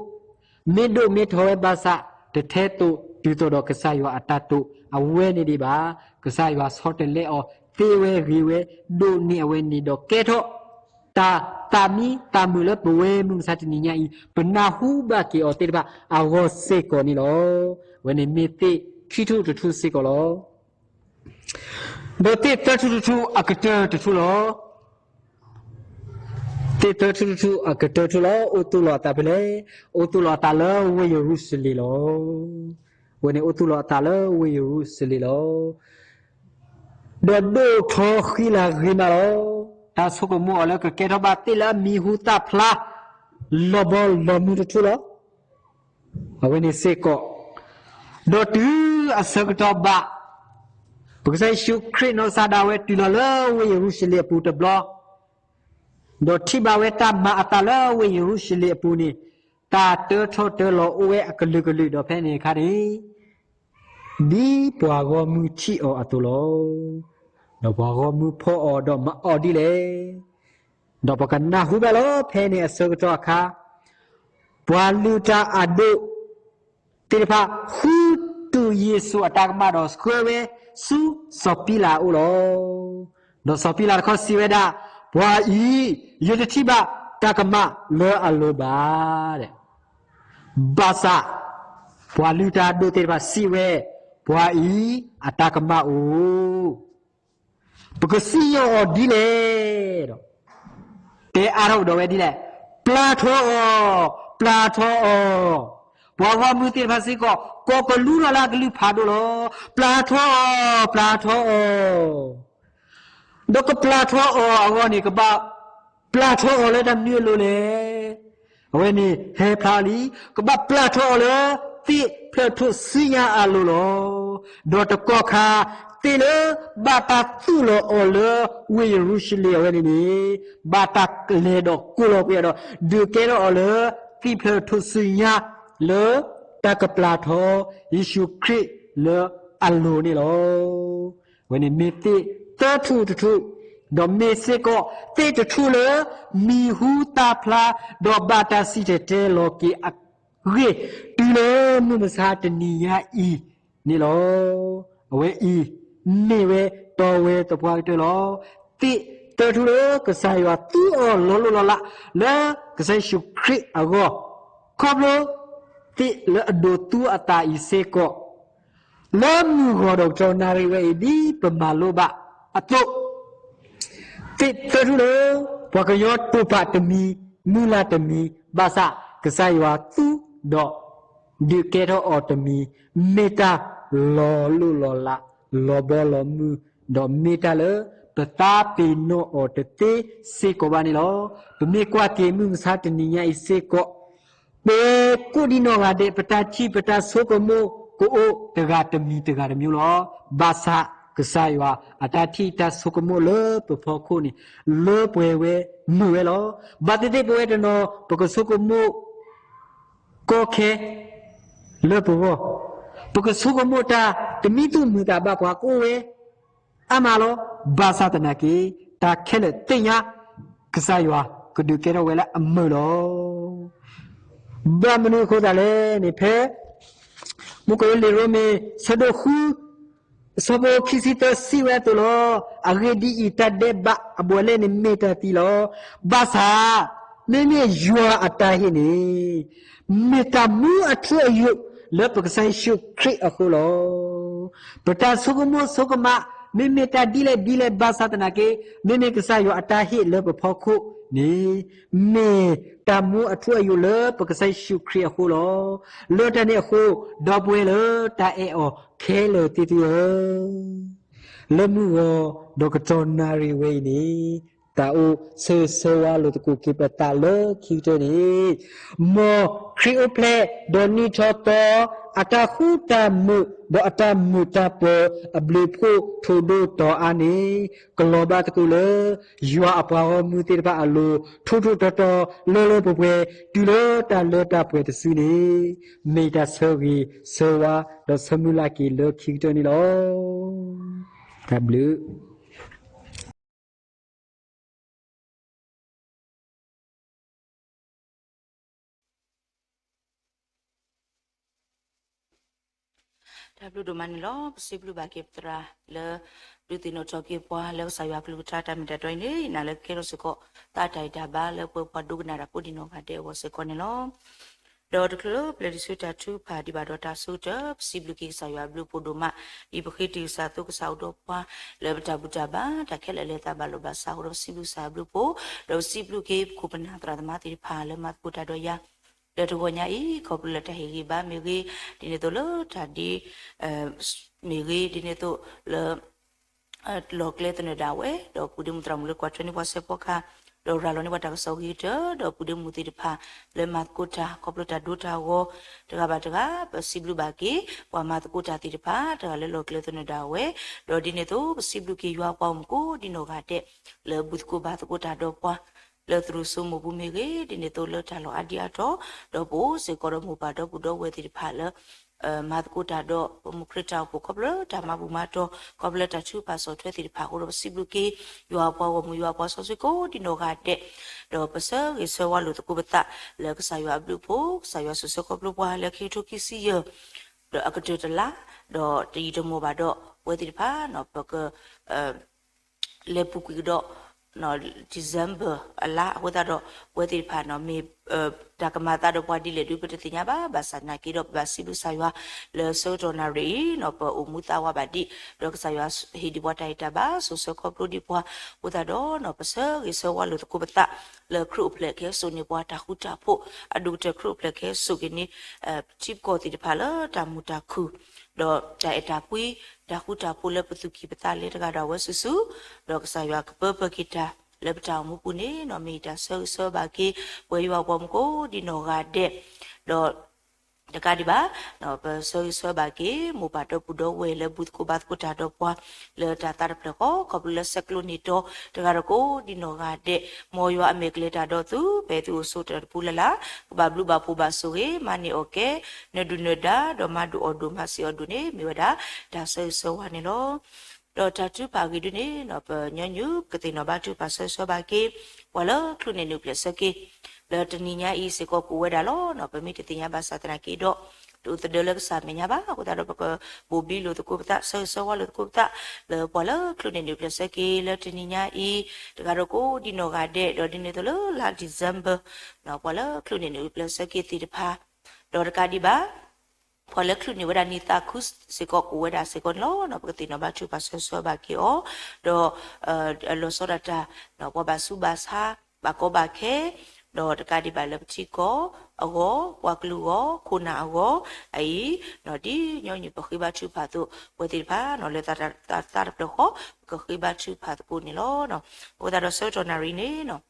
မ့ၢ်ဒိၣ်မ့ၢ်ထီဝဲဘၣ်ဆၣ် တထဲသိးတုၤသိးဒီးကစၢ်ယွၤအတၢ်တိာ်အဝဲန့ၣ်ဒံးဘၣ်. ကစၢ်ယွၤဆီတလဲအီၤသ့ဝဲဂ့ၤဝဲ ဒိၣ်န့ၢ်အဝဲန့ၣ်ဒီးကဲထီၣ် တၢ်သးမံသးမုာ်လၢပဝဲမုၢ်မဆါတနံၤညါအံၤ ပနၢ်ဟူဘၣ်က့ၤအီၤသ့ၣ်တဖၣ်အဂီၢ်စ့ၢ်ကီးန့ၣ်လီၤ. အဝဲန့ၣ်မ့ၢ်သ့ၣ်ခံထူၣ်တထူၣ်စ့ၢ်ကီးလီၤ. ဒီးသ့ၣ်သၢထူၣ်တထူၣ်အကတၢၢ်တထူၣ်လီၤ. သ့ၣ်သၢထူၣ်တထူၣ်အကတၢၢ်တထူၣ်လီၤ. အိၣ်သူၣ်လီၤအသးဖဲလဲၣ်. အိၣ်သူၣ်လီၤအသးလၢဝ့ၢ်ယရူၤၡလ့ၣ်လီၤ. အဝဲန့ၣ်အိၣ်သူၣ်လီၤအသးလၢဝ့ၢ်ယရူၤၡလ့ၣ်လီၤ. ဒီးဒိၣ်ထီဃံလၤဂ့ၤမးလီၤ. တၢ်ဆိကမိၣ်အီၤလၢကကဲထီၣ်ဘၣ်သ့ၣ်လၢအမံၤဟူသၣ်ဖျါ လီၤဘီလီၤမုၢ်တထူၣ်လီၤ. အဝဲန့ၣ်စ့ၢ်ကီး ဒီးတုၤအဆၢကတီၢ်ဘၣ် ပကစၢ်ယ့ၣ်ၡူးခရံာ်နီၢ်ကစၢ်ဒၣ်ဝဲတုၤလီၤလၢဝ့ၢ်ယရူၤၡလ့ၣ်အပူၤတဘျီ ဒီးထံၣ်ဘၣ်ဝဲတၢ်မၤအသးလၢဝ့ၢ်ယရူၤၡလ့ၣ်အပူၤန့ၣ်, တၢ်တၢထီၣ်တၢလီၤအိၣ်ဝဲအကလုာ်ကလုာ်, ဒီးဖဲန့ၣ်အခါန့ၣ် ဒ်ပှၤဂီၢ်မုၢ်ထံၣ်အီၤအသိးလီၤ. ဒီးပှၤဂီၢ်မုၢ်ဖီၣ်အီၤဒီးမၤအီၤဒ်လဲၣ်. ဒီးပကနၢ်ဟူဘၣ်လီၤ, ဖဲန့ၣ်အဆၢကတီၢ်အခါ, ပှၤလုၢ်တၢ်အဒိၣ်သ့ၣ်တဖၣ် ဃုတူာ်ယ့ၣ်ၡူးအတၢ်ကမၣ်ဒီးဆှၢဝဲဆူစီၤပံလးအအိၣ်လီၤ. ဒီးစီၤပံလးတခီစံးဝဲဒၣ်, ပှၤအံၤ ယတထံၣ်ဘၣ်တၢ်ကမၣ်လၢအလိၤဘၣ်. ဘၣ်ဆၣ် ပှၤလုၢ်တၢ်အဒိၣ်သ့ၣ်တဖၣ်စံးဝဲ, ပှၤအံၤအတၢ်ကမၣ်အိၣ်, ပကစံၣ်ညီၣ်အီၤဒ်လဲၣ်ဒီး တဲအါထီၣ်ကဒီးဝဲဒ်လဲၣ်, ပျၢ်ထီအီၤ, ပျၢ်ထီအီၤ, ပှၤဂီၢ်မုၢ်သ့ၣ်တဖၣ်စ့ၢ်ကီး ကိးကလူးထီၣ်လၢအကလုၢ်ဖးဒိၣ်လီၤ. ပျၢ်ထီအီၤ, ပျၢ်ထီအီၤ, ဒီးကပျၢ်ထီအီၤအဂီၢ်န့ၣ် ကဘၣ်ပျၢ်ထီအီၤလၢတၢ်မနုၤအလိၤလဲၣ်. အဝဲန့ၣ်ဟဲဖျါလံ, ကဘၣ်ပျၢ်ထီအီၤလၢသ့ၣ်ဖျၢၣ်ထူၣ်စုညါအလိၤလီၤ. ဒီးတကီၢ်ခါ သ့ၣ်လၢဘၣ်တၢ်သူၣ်လီၤအီၤလၢဝ့ၢ်ယရူၤၡလ့ၣ်အဝဲန့ၣ်န့ၣ်, ဘၣ်တၢ်လဲၤဒီးကိးလီၤကွံာ်အီၤဒီး ဒုးကဲထီၣ်အီၤလၢသ့ၣ်ဖျၢၣ်ထူၣ်စုညါ လၢတၢ်ကပျၢ်ထီယ့ၣ်ၡူးခရံာ်လၢအလိၤန့ၣ်လီၤ. အဝဲန့ၣ်မ့ၢ်သ့ၣ်သၢထူၣ်တထူၣ်, ဒီးမ့ၢ်စ့ၢ်ကီးသ့ၣ်တထူၣ်လၢမံၤဟူသၣ်ဖျါ ဒီးဘၣ်တၢ်စံၣ်တဲၤတဲလီၤက့ၤအဂ့ၢ် တုၤလၢမုၢ်မဆါတနံၤညါအံၤန့ၣ်လီၤ. အဝဲအံၤမ့ၢ်ဝဲတီဝဲသပှၢ်ကတၢၢ်လီၤ. သ့ၣ်သၢထူၣ်လၢကစၢ်ယွၤသူအီၤလီၤလိၢ်လီၤလး လၢကစၢ်ယ့ၣ်ၡူးခရံာ်အဂီၢ်, ခီဖျိသ့ၣ်လၢအဒိးသူအသးအံၤစ့ၢ်ကီး လၢမုၢ်ဂီၤဒီးကတီၢ်နၣ်ရံၣ်ဝဲအံၤ ဒ်ပမၤလိဘၣ်အသိး, သ့ၣ်သၢထူၣ်လၢ ပှၤကညီတိာ်ပာ်တမံၤ, မုၢ်လၢ်တမံၤ, ဘၣ်ဆၣ်ကစၢ်ယွၤသူဒီး ဒုးကဲထီၣ်အီၤတမံၤ, မ့ၢ်တၢ်လီၤလိၢ်လီၤလး, လီၤဘီလီၤမုၢ်, ဒီးမ့ၢ်တၢ်လၢပသးပ့ၤနီၣ်အီၤတသ့စ့ၢ်ကီးဘၣ်န့ၣ်လီၤ. ပမ့ၢ်ကွၢ်က့ၤမုၢ်မဆါတနံၤညါအံၤစ့ၢ်ကီး ပကိးဒံးနီၢ်ဂၤဒဲး ပတၢ်ထံၣ်ပတၢ်ဆိကမိၣ်ကအိၣ်တဂၤတမံၤတဂၤတမံၤလီၤ. ဘၣ်ဆၣ်ကစၢ်ယွၤအတၢ်ထံၣ်တၢ်ဆိကမိၣ်လၢပဖီခိၣ်န့ၣ် လၢပှဲၤဝဲမုာ်ဝဲလီၤ. ဘၣ်သ့ၣ်သ့ၣ်ပဝဲတနီၤ ပကဆိကမိၣ်ကီခဲလၢပဂီၢ်, ပကဆိကမိၣ်တၢ်တမံသူၣ်မုာ်သးဘၣ်ပှၤကအိၣ်ဝဲ အါမးလီၤ. ဘၣ်ဆၣ်သနာ်က့ တၢ်ခဲလၢာ်သ့ၣ်ညါ ကစၢ်ယွၤကဒုးကဲထီၣ်ဝဲလၢအမုာ်လီၤ. ဘၣ်မနုၤအဃိသတးလဲၣ်န့ၣ် ဖဲမူကီလံာ်ရိမ့ၤ ဆၢဒိၣ်ဃု ဆၢဖိခံဆံသၢစံးဝဲအသိးလီၤ. အဂ့ၢ်ဒ်အံၤ, တၢ်ဒဲးဘးအဘူးအလဲန့ၣ်မ့ၢ်တၢ်သံလီၤ. ဘၣ်ဆၣ် မ့မ့ၢ်ယွၤအတၢ်ဟ့ၣ်န့ၣ် မ့ၢ်တၢ်မူအထူအယိာ်လၢပကစၢ်ယ့ၣ်ၡူးခရံာ်အဃိလီၤ. ပတၢ်ဆိကမိၣ်ဆိကမး မ့မ့ၢ်တၢ်ဒ်လဲၣ်ဒ်လဲၣ်ဘၣ်ဆၣ်သနာ်က့ မ့မ့ၢ်ကစၢ်ယွၤအတၢ်ဟ့ၣ်လၢပဖီခိၣ်န့ၣ် မ့ၢ်တၢ်မူအထူအယိာ်လၢပကစၢ်ယ့ၣ်ၡူးခရံာ်အဃိလီၤ. လၢတၢ်န့ၣ်အဃိ ဒီပုၢ်ဝဲၢ်လၢတၢ်အဲၣ်အီၤခဲလၢာ်သ့ၣ်သုဧၢ, လၢမုၢ်ဂီၤဒီးကတီၢ်နၣ်ရံၣ်ဝဲအံၤန့ၣ် တၢ်အိၣ်ဆၢဂ့ၤဆၢဝါလိာ်သကိးက့ၤပသးလၢခံကတၢၢ်န့ၣ်, မ်ခရံာ်အိၣ်ဖျဲၣ်ဒီးနံၤထီၣ်သီ အတၢ်ဃူတၢ်မုာ် ဒီးအတၢ်မုာ်တၢ်ပၢၤအဘျုးဖှိၣ်ထိၣ်ဒိၣ်တီၤအါန့ၣ် ကလီၤဘၣ်သကိးလၢ ယွၤအပှၤဂီၢ်မုၢ်သ့ၣ်တဖၣ်အလိၤ ထူးထူးတီၤတီၤ လၢလၢပှဲၤပှဲၤ တုၤလၢတၢ်လၢတၢ်ပှဲၤတစုန့ၣ်, မ့ၢ်တၢ်ဆၢဂ့ၤဆၢဝါ ဒီးဆၢမုၢ်လၢ်က့ၤလၢခံကတၢၢ်န့ၣ်လီၤ. တၢ်ဘျုး တၢ်ဘျုးဒိၣ်မးန့ၣ်လီၤ. ပစံးဘျုးဘၣ်က့ၤပသရၣ်လၢ ဒုးသ့ၣ်နီၣ်ထီၣ်က့ၤပှၤလၢကစၢ်ယွၤအကလုၢ်ကထါတၢ်မ့ၢ်တၢ်တီအံၤန့ၣ် နာ်လၢကဲထီၣ်စ့ၢ်ကီး သးတၢ်ဂံၢ်တၢ်ဘါလၢပဝဲပှၤဒိကနၣ်တၢ်ကိးဒံးနီၢ်ဂၤဒဲးအဂီၢ်စ့ၢ်ကီးန့ၣ်လီၤ. ဒီးတချုးလၢပလဲၤတုၤဆူတၢ်ထုကဖၣ်ဒံးဘၣ်ဒီးတၢ်အဆိကတၢၢ် ပစံးဘျုးက့ၤကစၢ်ယွၤအဘျုးအဖှိၣ်ဒိၣ်မး ဒ်ပဃ့တုၤကစၢ်အသိး ကစၢ်အိၣ်ဒီးပှၤ လၢပတၢ်ဘူၣ်တၢ်ဘါ တၢ်ခဲလၢာ်အလဲၤသးဘၣ်လိာ်ဘၣ်စးအဃိဒီး ပစံးဘျုးကစၢ်အဘျုးအဖှိၣ် ဒီးပစံးဘျုးက့ၤပခိၣ်ပနၢ်သရၣ်သမါသ့ၣ်တဖၣ်လၢမၤသကိးတၢ်ဒီးယၤ လၢတဂီၤညါအံၤ ခီဖျိလၢတၢ်ဟ့ၣ်ဂံၢ်ဘါမ့ၢ်ဂ့ၤ ဒ်န့ၣ်အသိးလၢတၢ်ဒ့ မ့ၢ်ဂ့ၤဒ်န့ၣ်အသိးလၢ လီၢ်ကျဲသနၢၣ်ဒၣ်ဝဲ ဒီးပုၢ်ဒ့မုၣ်သရၣ်မုၣ်လၢကွၢ်ထွဲန့ၢ်ပှၤစဲးဖီကဟၣ် ဒီးရၤလီၤန့ၢ်ပှၤတၢ်ကစီၣ်ဂ့ၤကတၢၢ် ဒီးပုၢ်ဒ့မုၣ်သ့ၣ်တဖၣ်လၢမၤသကိးတၢ် ခီဖျိတၢ်ဒိတၢ်ဂီၤ တဂၤဘၣ်တဂၤ ပစံးဘျုးဘၣ်က့ၤ ပှၤမၤသကိးတၢ်သ့ၣ်တဖၣ် တဂၤလၢလီၢ်ကျဲသနၢၣ်ဒၣ်ဝဲ ဒီးဒ်န့ၣ်အသိး ပစံးဘျုးက့ၤယွၤပှၤဂီၢ်မုၢ်ကိးဒံးနီၢ်ဂၤဒဲး လၢဘူၣ်သကိးဘါသကိးတၢ်ဒီးပှၤ လၢသရူးစိမိးပူၤမ့ၢ်ဂ့ၤ, ဒ်န့ၣ်အသိးလၢတၢ်လီၢ်အါဒံအါတီၤ, ဒီးပအိၣ်စ့ၢ်ကီးဒီးမိၢ်ပၢ်ဒီပုၢ်ဒီဝဲၢ်သ့ၣ်တဖၣ်လၢ မၤသကိးတၢ်ဒီးပမိၢ်ခရံာ်တၢ်အိၣ်ဖှိၣ် ခီဖျိလၢတၢ်မၤဘူၣ်မၤတီၤ, ခီဖျိလၢတၢ်ထုကဖၣ်ဆီၣ်ထွဲသ့ၣ်တဖၣ်အဃိဒီး ပစံးဘျုးက့ၤ ယွၤအပှၤဂီၢ်မုၢ် ယွၤအပှၤစီဆှံကိးဒံနီၢ်ဂၤဒဲး, ဒီးပဆၢဂ့ၤဆၢဝါလိာ်သကိးပသး လၢကစၢ်ယွၤအဘျုးအဖှိၣ်, ကစၢ်ယွၤစိာ်ဆှၢခီဖျိပှၤလၢခံကထိခံဆံယဲၢ် ဒီးအကတၢၢ်တလါ, ဒီးတယံာ်တမီၢ်ဘၣ်ဒီး ပဝဲသ့ၣ်တဖၣ် ပက လဲၤပူၤကွံာ်ကဒီး December အလါအဃိသတးဒီး ပဝဲသ့ၣ်တဖၣ်န့ၣ် မ့ၢ်တၢ်ကမၤသးဒီးပှၤဒ်လဲၣ်ဒုး ပတသ့ၣ်ညါဘၣ်, ဘၣ်ဆၣ်သနာ်က့ဒီး ပဘၣ်စံးဘျုးကစၢ်ယွၤ လၢဆၢကတီၢ်နၣ်ရံၣ်အံၤန့ၣ် ပအိၣ်မူသးဝးဘၣ်ဒံး, ဒီးကစၢ်ယွၤဟ့ၣ်ဒံးပှၤတၢ်ဟ့ၣ်တၢ်ဘၣ် စိာ်ဆှၢခီဖျိဒံးပှၤအဃိသတးဒီး ပဆၢဂ့ၤဆၢဝါလိာ်သကိးပသး လၢခရံာ်အိၣ်ဖျဲၣ်ကဟဲစိာ်န့ၢ်ပှၤတၢ်ဃူတၢ်ဖိး, အဒိၣ်ကတၢၢ်ခရံာ်အိၣ်ဖျဲၣ်ကဟဲစိာ်က့ၤန့ၣ် ထံပကီၢ်သ့ၣ်တဖၣ်လၢတၢ်မုာ်တၢ်ခုၣ် ဒီးတၢ်အဲၣ်တၢ်ကွံ တၢ်ဃူတၢ်ဖိးလၢပသူၣ်ကံၢ်ပသးလဲၤတဂၤဒီးအဝဲစုာ်စုာ်, ဒီးကစၢ်ယွၤကပၢပၢက့ၤတၢ် လၢပတၢ်အိၣ်မူပူၤန့ၣ် မ့ၢ်တၢ်ဆၢဂ့ၤဆၢဝါဘၣ်က့ၤ ပဝဲယွၤအပှၤမုၣ်ကိးဒံနီၢ်ဂၤဒဲး, ဒီးတကးဒံးဘၣ် ပဆၢဂ့ၤဆၢဝါဘၣ်က့ၤ မိၢ်ပၢ်ဒီပုၢ်ဒီဝဲၢ်လၢဘူးသကိးဘါသကိးတၢ်ဒီးပှၤ လၢတၢ်သးတဖျၢၣ်ဃီ ခီဖျိလၢဆဲးကျိးန့ၢ်တီၤ တဂၤဒီးကိးဒံနီၢ်ဂၤဒဲး, မ်ယွၤအမဲာ်ကလဲၤတၢ်ဒီးသု ဖဲသုအိၣ်ဆိးတၢ်တပူၤလၢ်လၢ်, ကဘၣ်ဘျုးဘၣ်ဖှိၣ်ဘၣ်ဆိၣ်ဂ့ၤ မၤန့ၢ်အီၣ်ကဲ နၢၤဒုၣ်နၢၤဒါ ဒီးမၤဒိၣ်အီၣ်ဒိၣ် မၤစံးအီၣ်ဒိၣ်န့ၣ် မ့ၢ်ဝဲဒၣ် တၢ်ဆၢဂ့ၤဆၢဝါန့ၣ်လီၤ. ဒီးတၢ်ထုကဖၣ်အဂ့ၢ်ဒ်န့ၣ် ပညီနုၢ် ပကသ့ၣ်နီၣ်ဘါထုကဖၣ်ဆၢဂ့ၤဆၢဝါဘၣ်က့ၤ ပှၤလၢချုးန့ၢ်နုာ်ပျဲၢ်ဆၢက့ၤ လၢတနံၤညါအံၤစ့ၢ်ကီးကအိၣ်ဝဲဒၣ်လီၤ. ပမ့ၢ်တသ့ၣ်ညါဘၣ်ဆၣ်သနာ်က့ဒီး တအိၣ်သဒၢလၢကစၢ်မဲာ်ညါဘၣ်အဃိသတးဒီး ပကဘိၣ်ဘံလိာ်သကိးပသး ဆၢဂ့ၤဆၢဝါလိာ်သကိးပသး လၢပှၤလၢချုးန့ၢ်နုာ်ပျဲၢ်ဆၢက့ၤ လၢတနံၤညါအံၤ တဂၤဒီးကိးဒံနီၢ်ဂၤဒဲး ဒီးဒ်န့ၣ်အသိးလၢလါ December ပှၤလၢချုးန့ၢ်နုာ်ပျဲၢ်ဆၢက့ၤသ့ၣ်တဖၣ် ဒီးတကးဒံးဘၣ် ပှၤလၢချုးန့ၢ်ဝဲဒၣ်နံၣ်သးခုစ့ၢ်ကီးကအိၣ်ဝဲဒၣ်စ့ၢ်ကီးန့ၣ်လီၤ. ပကသ့ၣ်နီၣ်ဘါထုကဖၣ်ဆၢဂ့ၤဆၢဝါဘၣ်က့ၤအီၤ ဒီး လီၤဆီဒၣ်တၢ် ပှၤဘၣ်ဆူးဘၣ်ဆါ ဘၣ်ကီဘၣ်ခဲ ဒီးတကးဒံးဘၣ်လၢပထံကီၢ်အဂီၢ် ပှၤကလုာ်အဂီၢ် ခိၣ်နၢ်အဂီၢ် အအံၤ ဒ်ညီနုၢ်ပဃ့ဘါထုကဖၣ်အသိး ပဝဲသ့ၣ်တဖၣ် လၢတၢ်သးတဖျၢၣ်ဃီ ပကဃ့ဘါထုကဖၣ်သကိးန့ၣ်လီၤ. အဃိသတးဒီးဆၢကတီၢ်နၣ်ရံၣ်န့ၣ်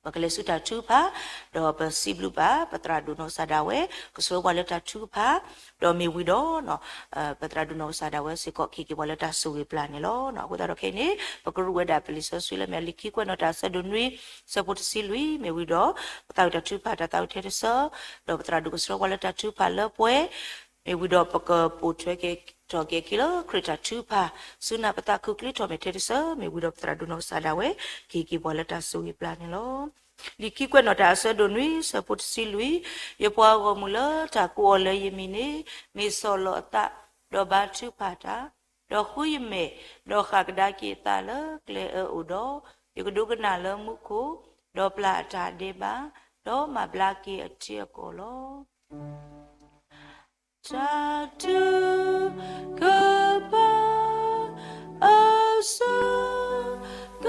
ပကလဲၤဆူတၢ်ထုကဖၣ် ဒီးပစံးဘျုးဘၣ် ပသရၣ်ဒိၣ်နီၢ်ကစၢ်ဒၣ်ဝဲ ကဆှၢပှၤလၢတၢ်ထုကဖၣ် ဒီးမ့ၢ်ဝံၤဒီး ပသရၣ်ဒိၣ်နီၢ်ကစၢ်ဒၣ်ဝဲစ့ၢ်ကီး ကဟ့ၣ်က့ၤပှၤလၢတၢ်ဆိၣ်ဂ့ၤပျၢ်န့ၣ်လီၤ. အဃိသတးဒီးခဲအံၤန့ၣ် ပကရူၢ်ဝဲဒၣ်ပလံာ်စီဆှံလၢမ့ၢ်လံာ်ခံကွဲးနီၣ်တၢ်အဆၢဒိၣ်နွံ ဆၢဖိတဆံလွံၢ် မ့ၢ်ဝံၤဒီး ပသးဝံၣ်တၢ်ထုကဖၣ်တၢ်သးဝံၣ်ထဲတဆၢ ဒီးပသရၣ်ဒိၣ်ကဆှၢပှၤလၢတၢ်ထုကဖၣ်လၢပှဲၤ မ့ၢ်ဝံၤဒီးပကပိာ်ထွဲက့ၤထီၣ်က့ၤအခံလၢခရံာ်တၢ်ထုကဖၣ် ဆူနၢ်ပသးခုကျ့ထီၣ်မဲာ်ထဲတဆၢ မ့ၢ်ဝံၤဒီးပသရၣ်ဒိၣ်နီၢ်ကစၢ်ဒၣ်ဝဲ ကဟ့ၣ်က့ၤပှၤလၢတၢ်ဆိၣ်ဂ့ၤပျၢ်န့ၣ်လီၤ. လံာ်ခံကွဲးနီၣ်တၢ်အဆၢဒိၣ်နွံ ဆၢဖိတဆံလွံၢ် ယပှၤဂီၢ်မုၢ်လၢတၢ်ကိးအီၤလၢယမံၤန့ၣ် မ့ၢ်ဆီၣ်လီၤအသး ဒီးဘါထုကဖၣ်တၢ်, ဒီးဃုယမဲာ်, ဒီးဃၣ်ကဒါက့ၤအသးလၢကျဲအၢအိၣ်ဒီး, ယကဒိကနၣ်လၢမူခိၣ်, ဒီးပျၢ်အတၢ်ဒဲးဘး, ဒီးမၤဘျါက့ၤအထံအကီၢ်လီၤ. တၢ်ထုကဖၣ်အဆၢက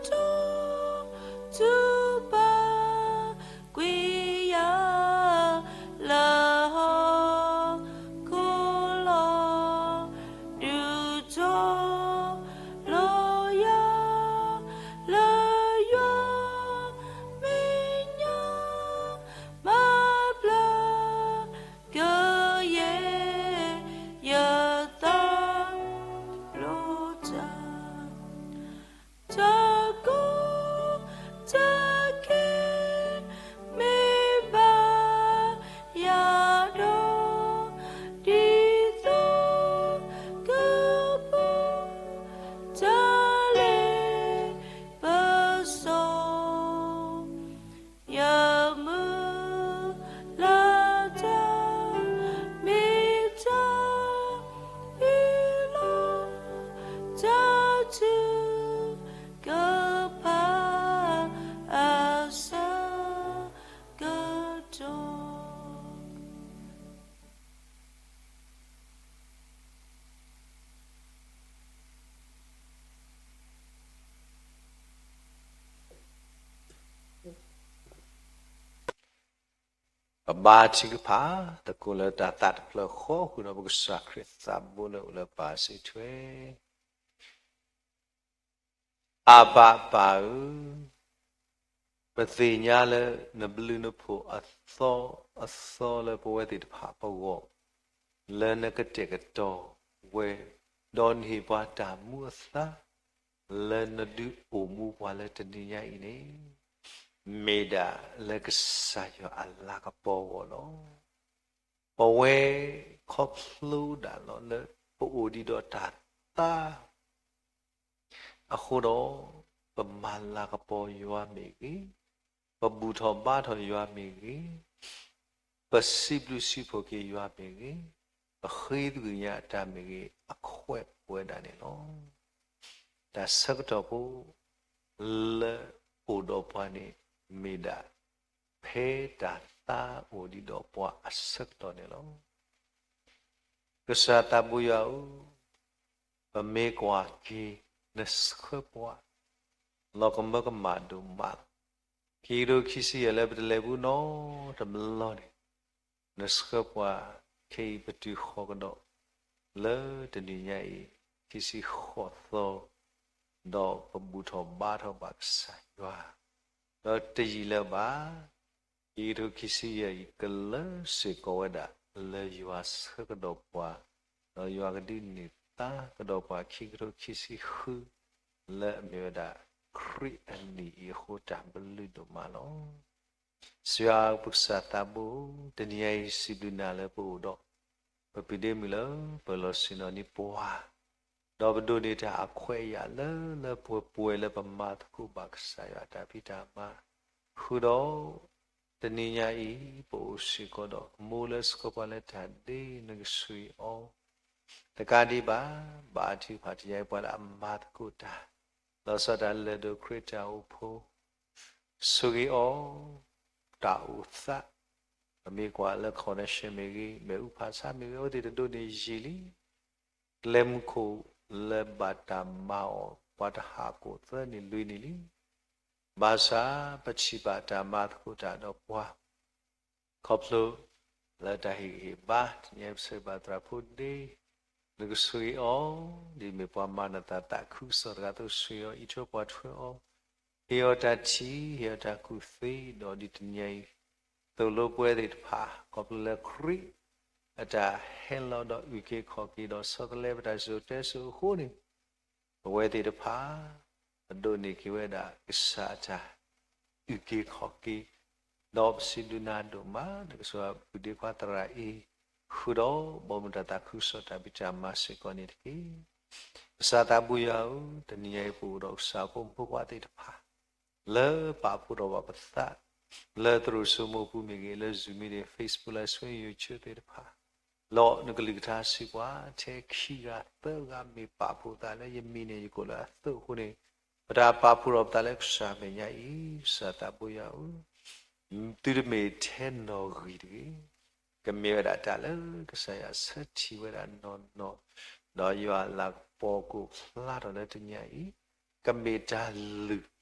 တီၢ် ထုကဖၣ်ကွံာ်ယၤ လၢဟီၣ်ခိၣ်လီၤ, ဒုးထီၣ်လီၤယၤ လၢယွၤမဲာ်ညါ မၤဘျါ ကယဲၢ် ယသးလိတၢ်, တၢ်ကီတၢ်ခဲ မ့ၢ်ဘၣ်ယၤဒီး, ဒ်သိးကပၢ တၢ်လ့ပစီ ယမုၢ်လၢ်တၢ် မ့ၢ်တၢ်ပျံၤလီၤ တၢ်ထုကဖၣ်အဆၢကတီၢ်. ပဘါထုကဖၣ် သကိးလၢတၢ်သးတဖျၢၣ်ဃီ ဃုာ်ဒီးပကစၢ်ခရံာ်သးဘိလၢအိၣ်လၢပၢ်စံးထွဲ, အဘၣ်ပၢ်ဧၢ, ပသ့ၣ်ညါလၢနဘျုးနဖှိၣ်အသီအသီလၢပဝဲသ့ၣ်တဖၣ်ပဂီၢ်, လၢနကတဲာ်ကတီၤဝဲ, ဒီးနဟ့ၣ်ပှၤတၢ်မူအသါ, လၢနဒုးအိၣ်မူပှၤလၢတနံၤညါအံၤန့ၣ် မ့ၢ်ဒၣ်လၢကစၢ်ယွၤအလၤကပီၤအဂီၢ်လီၤ. ပဝဲခီဖျိဒၣ်လီၤလၢပအိၣ်ဒံးဒီးတၢ်သါ အဃိဒီး ပမၤလၤကပီၤယွၤမ့ၢ်ဂ့ၤ, ပဘူၣ်ထီၣ်ဘါထီၣ်ယွၤမ့ၢ်ဂ့ၤ, ပစံးဘျုးစံးဖှိၣ်က့ၤယွၤမ့ၢ်ဂ့ၤ, ပဃ့သဂ့ၤညါအတၢ်မ့ၢ်ဂ့ၤ အခွဲးပဝဲဒၣ်န့ၣ်လီၤ. တၢ်ဆၢကတီၢ်ဖိ လၢအိၣ်ဒီးပှၤန့ၣ် မ့ၢ်ဒၣ် ဖဲတၢ်သါအိၣ်ဒံးဒီးပှၤအဆၢကတီၢ်န့ၣ်လီၤ. ကစၢ်သးဘိယွၤဧၢ, ပမ့ၢ်ကွၢ်က့ၤ နဆှၢပှၤ လီၤကမၢကမၣ်ဒိၣ်မး, ခံကထိခံဆံယဲၢ်လၢပတလဲၤဘူးနီတဘျီန့ၣ်, နဆှၢပှၤခဲအံၤပတုၤဃီၤကဒီး လၢတနံၤညါအံၤ ခံဆံဃိးသီ, ဒီးပဘူၣ်ထီၣ်ဘါထီၣ်ဘၣ်ကစၢ်ယွၤ, ဒီးတယံာ်လၢၤဘၣ် ခံကထိခံဆံယဲၢ်အံၤ ကလၢစ့ၢ်ကီးဝဲဒၣ်လၢယွၤဆှၢကဒီးပှၤ, ဒီးယွၤကဒုးန့ၢ်သါကဒီးပှၤ ခံကထိခံဆံဃု လၢအမ့ၢ်ဝဲဒၣ် ခရံာ်အနံၣ်အံၤအဃိ တၢ်ဘျုးဒိၣ်မးလီၤ. စံးယွၤပကစၢ်သးဘိ, တနံၤညါအံၤ စံးဘျုးနၤလၢပအိၣ်ဒီး ပပုၢ်ဒ့မုၣ်လၢပလီၢ်ဆ့ၣ်နီၤန့ၢ်ပှၤ, ဒီးပဒိးန့ၢ်တၢ်အခွဲးအယာ်လၢလၢပှဲၤပှဲၤလၢပမၤသကိးဘၣ်ကစၢ်ယွၤအတၢ်ဖံးတၢ်မၤ, ဃုာ်ဒီး တနံၤညါအံၤ ပအိၣ်စ့ၢ်ကီးဒီး မိၢ်လၢဆှၢပှၤလၢတၢ်ဒ့ နကဆိၣ်ဂ့ၤအီၤ, တကးဒံးဘၣ် ဘါထုကဖၣ်တယါအံၤ ပှၤလၢအမၤသကိးတၢ် လီၤဆီဒၣ်တၢ်လၢၢ်ဒိၣ်ခရံာ်တၢ်အိၣ်ဖှိၣ် ဆိၣ်ဂ့ၤအီၤ တၢ်အိၣ်သး, ပမ့ၢ်ကွၢ်လၢ connection မ့ၢ်ဂ့ၤ, မ့ၣ်အူဖးဆါမ့ၢ်ဂ့ၤ, အဝဲသ့ၣ်တဒိးန့ၢ်ယံာ်လံ. ကျဲမုၢ်ခိၣ်လၢဘၣ်တၢ်မၤအီၤ ပှၤတဟးကိးသၢနံၣ်လွံၢ်နံၣ်လံ. ဘၣ်ဆၣ်ပထံၣ်ဘၣ်တၢ်မၤသကိးတၢ်ဒီးပှၤ ခီဖျိလၢတၢ်ဟ့ၣ်ဂံၢ်ဟ့ၣ်ဘါ တနံၤညါအံၤ ပဆၢဂ့ၤဘၣ်သရၣ်ဖိဒ့, နကဆိၣ်ဂ့ၤအီၤ, ဒ်မ့ၢ်ပှၤမၤနၢၤသးသးခုကစီၣ်တဂၤအသိး ဆိၣ်ဂ့ၤအီၤ အံးထွဲကွၢ်ထွဲအီၤ, ဟ့ၣ်အီၤတၢ်ထံၣ် ဟ့ၣ်အီၤတၢ်ကူၣ်သ့, ဒီးဒ်တနံၤညါအံၤ သိၣ်လိပဝဲသ့ၣ်တဖၣ် ခီဖျိလၢခရံာ်အတၢ်ဟဲလီၤဒီးအုၣ်က့ၤခီၣ်က့ၤ ဒီးဆီတလဲပတၢ်စံၣ်စိၤတဲစိၤအဃိန့ၣ် ပဝဲသ့ၣ်တဖၣ် ပဒိးန့ၢ်က့ၤဝဲဒၣ်ကစၢ်အတၢ် အုၣ်က့ၤခီၣ်က့ၤ, ဒီးပစံးဘျုးနၤဒိၣ်မး နကဆိၣ်ဂ့ၤပုၢ်ဒ့ခွါသရၣ်အံၤ, ဃုာ်ဒီးဘီမုၢ်တၢ်သးခုကစီၣ်တၢ်ဖံးတၢ်မၤစ့ၢ်ကီးန့ၣ်တက့ၢ်. ကစၢ်သးဘိယွၤဧၢ, တနံၤညါအံၤပအိၣ်ဒီးကစၢ်ဖိမုၣ်ဖိခွါသ့ၣ်တဖၣ် လၢပာ်ဖှိၣ်ထီၣ်ဘၣ်ပသး လၢသရိာ်စိမိၢ်ပူၤမ့ၢ်ဂ့ၤ, လၢ Zoom မ့ၢ်ဂ့ၤ, Facebook လၢ ဆွေမျိုး သ့ၣ်တဖၣ် လီၤနကလုၢ်ကထါစံးပှၤ ထဲခံဂၤသၢဂၤမ့ၢ်ပာ်ဖှိၣ်သးလၢယမံၤန့ၣ် ယကအိၣ်လၢအသိးအဃိန့ၣ်, ပတၢ်ပာ်ဖှိၣ်ထီၣ်ပသးလၢကစၢ်မဲာ်ညါအံၤ ကစၢ်သးဘိယွၤဧၢ, သုတမ့ၢ်ထဲနီၣ်ဂံၢ်တဂ့ၤ, ကမ့ၢ်ဝဲဒၣ်တၢ်လၢကစၢ်ယွၤဆၢထံၣ်ဝဲဒၣ်နီၢ်နီၢ်, ဒီးယွၤအလၤကပီၤကအိၣ်ဖျါထီၣ်လၢတနံၤညါအံၤ, ကမ့ၢ်တၢ်လုၢ်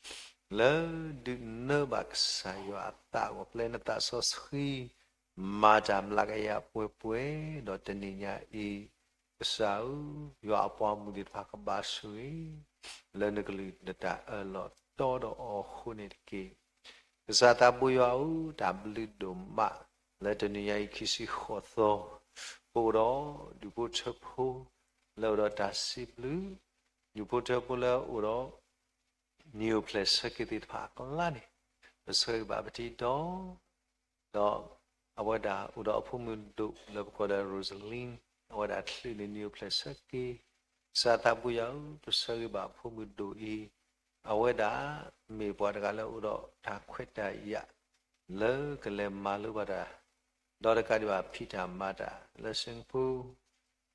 လၢဒုးနၢဘၣ်ကစၢ်ယွၤအသးအဂီၢ် ပျဲနသးစီဆှံ မၤတၢ်မျးကယၤပှဲၤပှဲၤ, ဒီးတနံၤညါအံၤ ကစၢ်ဧၢ, ယွၤအပှၤမုၣ်သ့ၣ်တဖၣ်ကဘၣ်ဆိၣ်ဂ့ၤ လၢနကလုၢ်နတၢ်အၢၣ်လီၤတီဒီးအီၤအဃိန့ၣ်တက့ၢ်. ကစၢ်သးဘိယွၤဧၢ, တၢ်ဘျုးဒိၣ်မး လၢတနံၤညါအံၤခံဆံဃိးသီ, ပအိၣ်ဒီးဒူၣ်ဖိထၢဖိ လၢအိၣ်ဒီးတၢ်စံးဘျုး, ဒူၣ်ဖိထၢဖိလၢအိၣ်ဒီး နံၣ်အိၣ်ဖျဲၣ်ဆၢက့ၤသ့ၣ်တဖၣ်အကျါန့ၣ်, ပဆၢဂ့ၤဘၣ်ပထံဒီ ဒီးအဝဲဒၣ်အိၣ်ဒီးအဖိမုၣ်ဒိၣ်လၢပကိးလၢ Rosaline, အဝဲဒၣ်ချုးန့ၢ်နံၣ်အိၣ်ဖျဲၣ်ဆၢက့ၤ, ကစၢ်သးဘိယွၤဧၢ, ပဆၢဂ့ၤဘၣ်အဖိမုၣ်ဒိၣ်အံၤ, အဝဲဒၣ်မ့ၢ်ပှၤတဂၤလၢအိၣ်ဒီးတၢ်ခွဲးတၢ်ယာ် လၢကလဲၤမၤလိဘၣ်တၢ်, ဒီးတကးဒံးဘၣ်ဖံးတၢ်မၤတၢ်လၢ Singapore,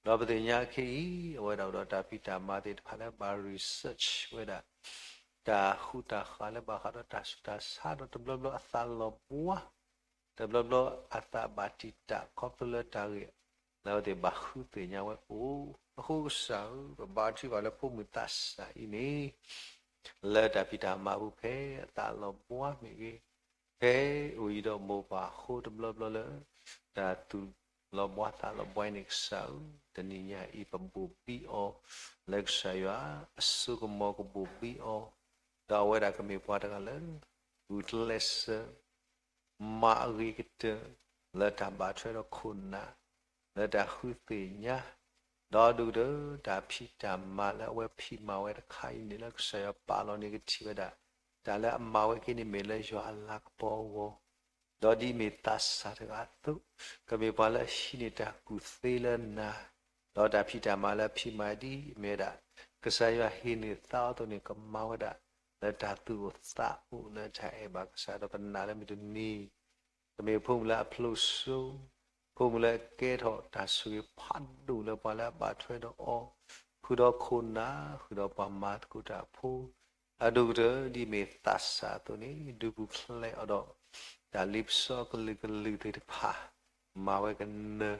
ဒီးပသ့ၣ်ညါခဲအံၤ အဝဲဒၣ်အိၣ်ဒီးတၢ်ဖံးတၢ်မၤသ့ၣ်တဖၣ်လၢဘၣ် research ဝဲဒၣ် တၢ်ဃူတၢ်ဃာ်လၢဘၣ်ဃးဒီးတၢ်ဆူးတၢ်ဆါ ဒီးတဘျီဘျီအသးလီၤဘှါ, တဘျီဘျီအသးဘၣ်တံာ်တာ်ခီဖျိလၢတၢ်ဂ့ၢ် လၢအဝဲသ့ၣ်ဘၣ်ဃုသ့ၣ်ညါဝဲအိၣ်, အဃိကစၢ်ဧၢ, ပဘါထုကဖၣ်လၢဖိမုၣ်သးစၢ်အံၤန့ၣ် လၢတၢ်ဖံးတၢ်မၤပူၤဖဲအသးလီၤဘှါမ့ၢ်ဂ့ၤ, ဖဲအိၣ်ယံၤဒီးမိၢ်ပၢ်အဃိတဘျီဘျီလၢ တၢ်သူၣ်လီၤဘှါသးလီၤဘှါအံၤန့ၣ် ကစၢ်ဧၢ, တနံၤညါအံၤပဘိၣ်ဘံအီၤ လၢကစၢ်ယွၤအစိကမီၤကဘိၣ်ဘံအီၤ, ဒီးအဝဲဒၣ်ကမ့ၢ်ပှၤတဂၤလၢ ဂုာ်ကျဲးစၢး မၤအဂ့ၤကတၢၢ် လၢတၢ်ဘၣ်ထွဲဒီးခိၣ်နၢ် လၢတၢ်ဃုသ့ၣ်ညါ, ဒီးဒိၣ်ကတၢၢ်တၢ်ဖံးတၢ်မၤလၢအဝဲဖံးမၤဝဲတခါအံၤန့ၣ် လၢကစၢ်ယွၤပာ်လီၤန့ၢ်ကထံၣ်ဝဲဒၣ် တၢ်လၢအမၤဝဲက့ၤန့ၣ်မ့ၢ်လၢယွၤအလၤကပီၤအဂီၢ်, ဒီးဒ်မ့ၢ်သးစၢ်တဂၤအသိး, ကမ့ၢ်ပှၤလၢအဟံးန့ၢ်တၢ်ကူၣ်သ့လၢနၤ, ဒီးတၢ်ဖံးတၢ်မၤလၢအဖံးမၤဒ်အမ့ၢ်ဝဲဒၣ် ကစၢ်ယွၤဟ့ၣ်န့ၢ်သးအီၤအသိးန့ၣ် ကမၤဝဲဒၣ် လၢတၢ်သူၣ်အိၣ်သးအိၣ်လၢတၢ်အဲၣ်ဘၣ်ကစၢ်ဒီးပနာ်လၢမုၢ်တနံၤ ကမ့ၢ်ဖိမုၣ်လၢအဖျိစိ, ဖိမုၣ်လၢအကဲထီၣ်တၢ်ဆိၣ်ဂ့ၤဖးဒိၣ်လၢပှၤလၢအဘၣ်ထွဲဒီးအီၤ, ဃုာ်ဒီးခိၣ်နၢ်, ဃုာ်ဒီးပှၤမၤသကိးတၢ်ဖိ, အဒိၣ်ကတၢၢ် ဒ်မ့ၢ်သးစၢ်အသိးန့ၣ် ဒုးပူၤဖျဲးအီၤဒီး တၢ်လ့ပစီကလုာ်ကလုာ်သ့ၣ်တဖၣ် မၤဝဲကနၢၤ,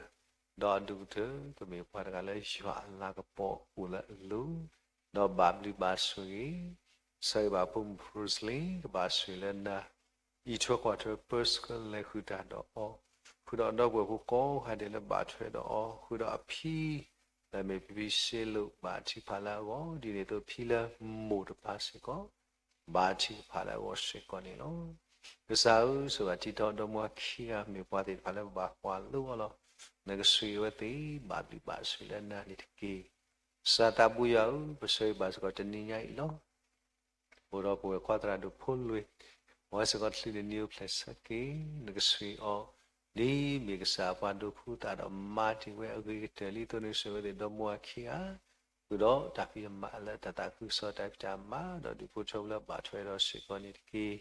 ဒီးအဒိၣ်ကတၢၢ် ကမ့ၢ်ပှၤတဂၤလၢယွၤအလၤကပီၤအိၣ်လၢအလိၤ, ဒီးဘၣ်ဘျုးဘၣ်ဆိၣ်ဂ့ၤ, ဆၢဂ့ၤဘၣ်ဖိမုၣ် Rosalie ကဘၣ်ဆိၣ်ဂ့ၤလၢနၤ အံးထွဲကွၢ်ထွဲ ပၢဆှၢလဲၤဃုာ်တၢ်ဒီးအီၤ, ဃုာ်ဒီးဒီပုၢ်ဝဲၢ်ဖိကိးဂၤဒဲးလၢဘၣ်ထွဲဒီးအီၤ, ဃုာ်ဒီးအဖံ လၢမ့ၢ်ဖံဖံစ့လိာ် ဘၣ်ထံဖးလၢအဂီၢ်, ဒ်န့ၣ်အသိးဖံလၢမိၢ်တဖၣ်စ့ၢ်ကီး ဘၣ်ထံကဖးလၢအဂီၢ်စ့ၢ်ကီးန့ၣ်လီၤ. ကစၢ်ဧၢ, ဆိၣ်ဂ့ၤဘၣ်ထံထီၣ်ဒီမါဝၤခံဂၤ မ့ၢ်ပှၤသ့ၣ်တဖၣ်လၢဘၣ်ကွၢ်လိအီၤလီၤ. နကဆိၣ်ဂ့ၤအဝဲသ့ၣ် ဘၣ်ဘျုးဘၣ်ဆိၣ်ဂ့ၤလၢနၤန့ၣ်တက့ၢ်. ကစၢ်သးဘိယွၤဧၢ, ပဆၢဂ့ၤဘၣ်စ့ၢ်ကီးတနံၤညါအံၤလီၤ. အိၣ်ဒီးပဝဲၢ်ခွါသရၣ်ဒိၣ်ဖိလွံၢ်, ဝဲစ့ၢ်ကီးတချုးန့ၣ်နံၤအိၣ်ဖျဲၣ်ဆၢက့ၤ, နကဆိၣ်ဂ့ၤအီၤ, ဒ်မ့ၢ်ကစၢ်အပှၤဒိးဖှူသးဒီးမၤတ့ၢ်ဝဲအဂ့ၤကတၢၢ်လံအသိးန့ၣ် ဆိၣ်ဂ့ၤအဝဲသ့ၣ်ဒီမါဝၤခံဂၤ, ဃုာ်ဒီးတၢ်ဖံးတၢ်မၤလၢတၢ်သးခုကစီၣ်တၢ်ဖံးတၢ်မၤ, ဒီးဒုးဖိထၢလၢဘၣ်ထွဲဒီးစ့ၢ်ကီးန့ၣ်တက့ၢ်.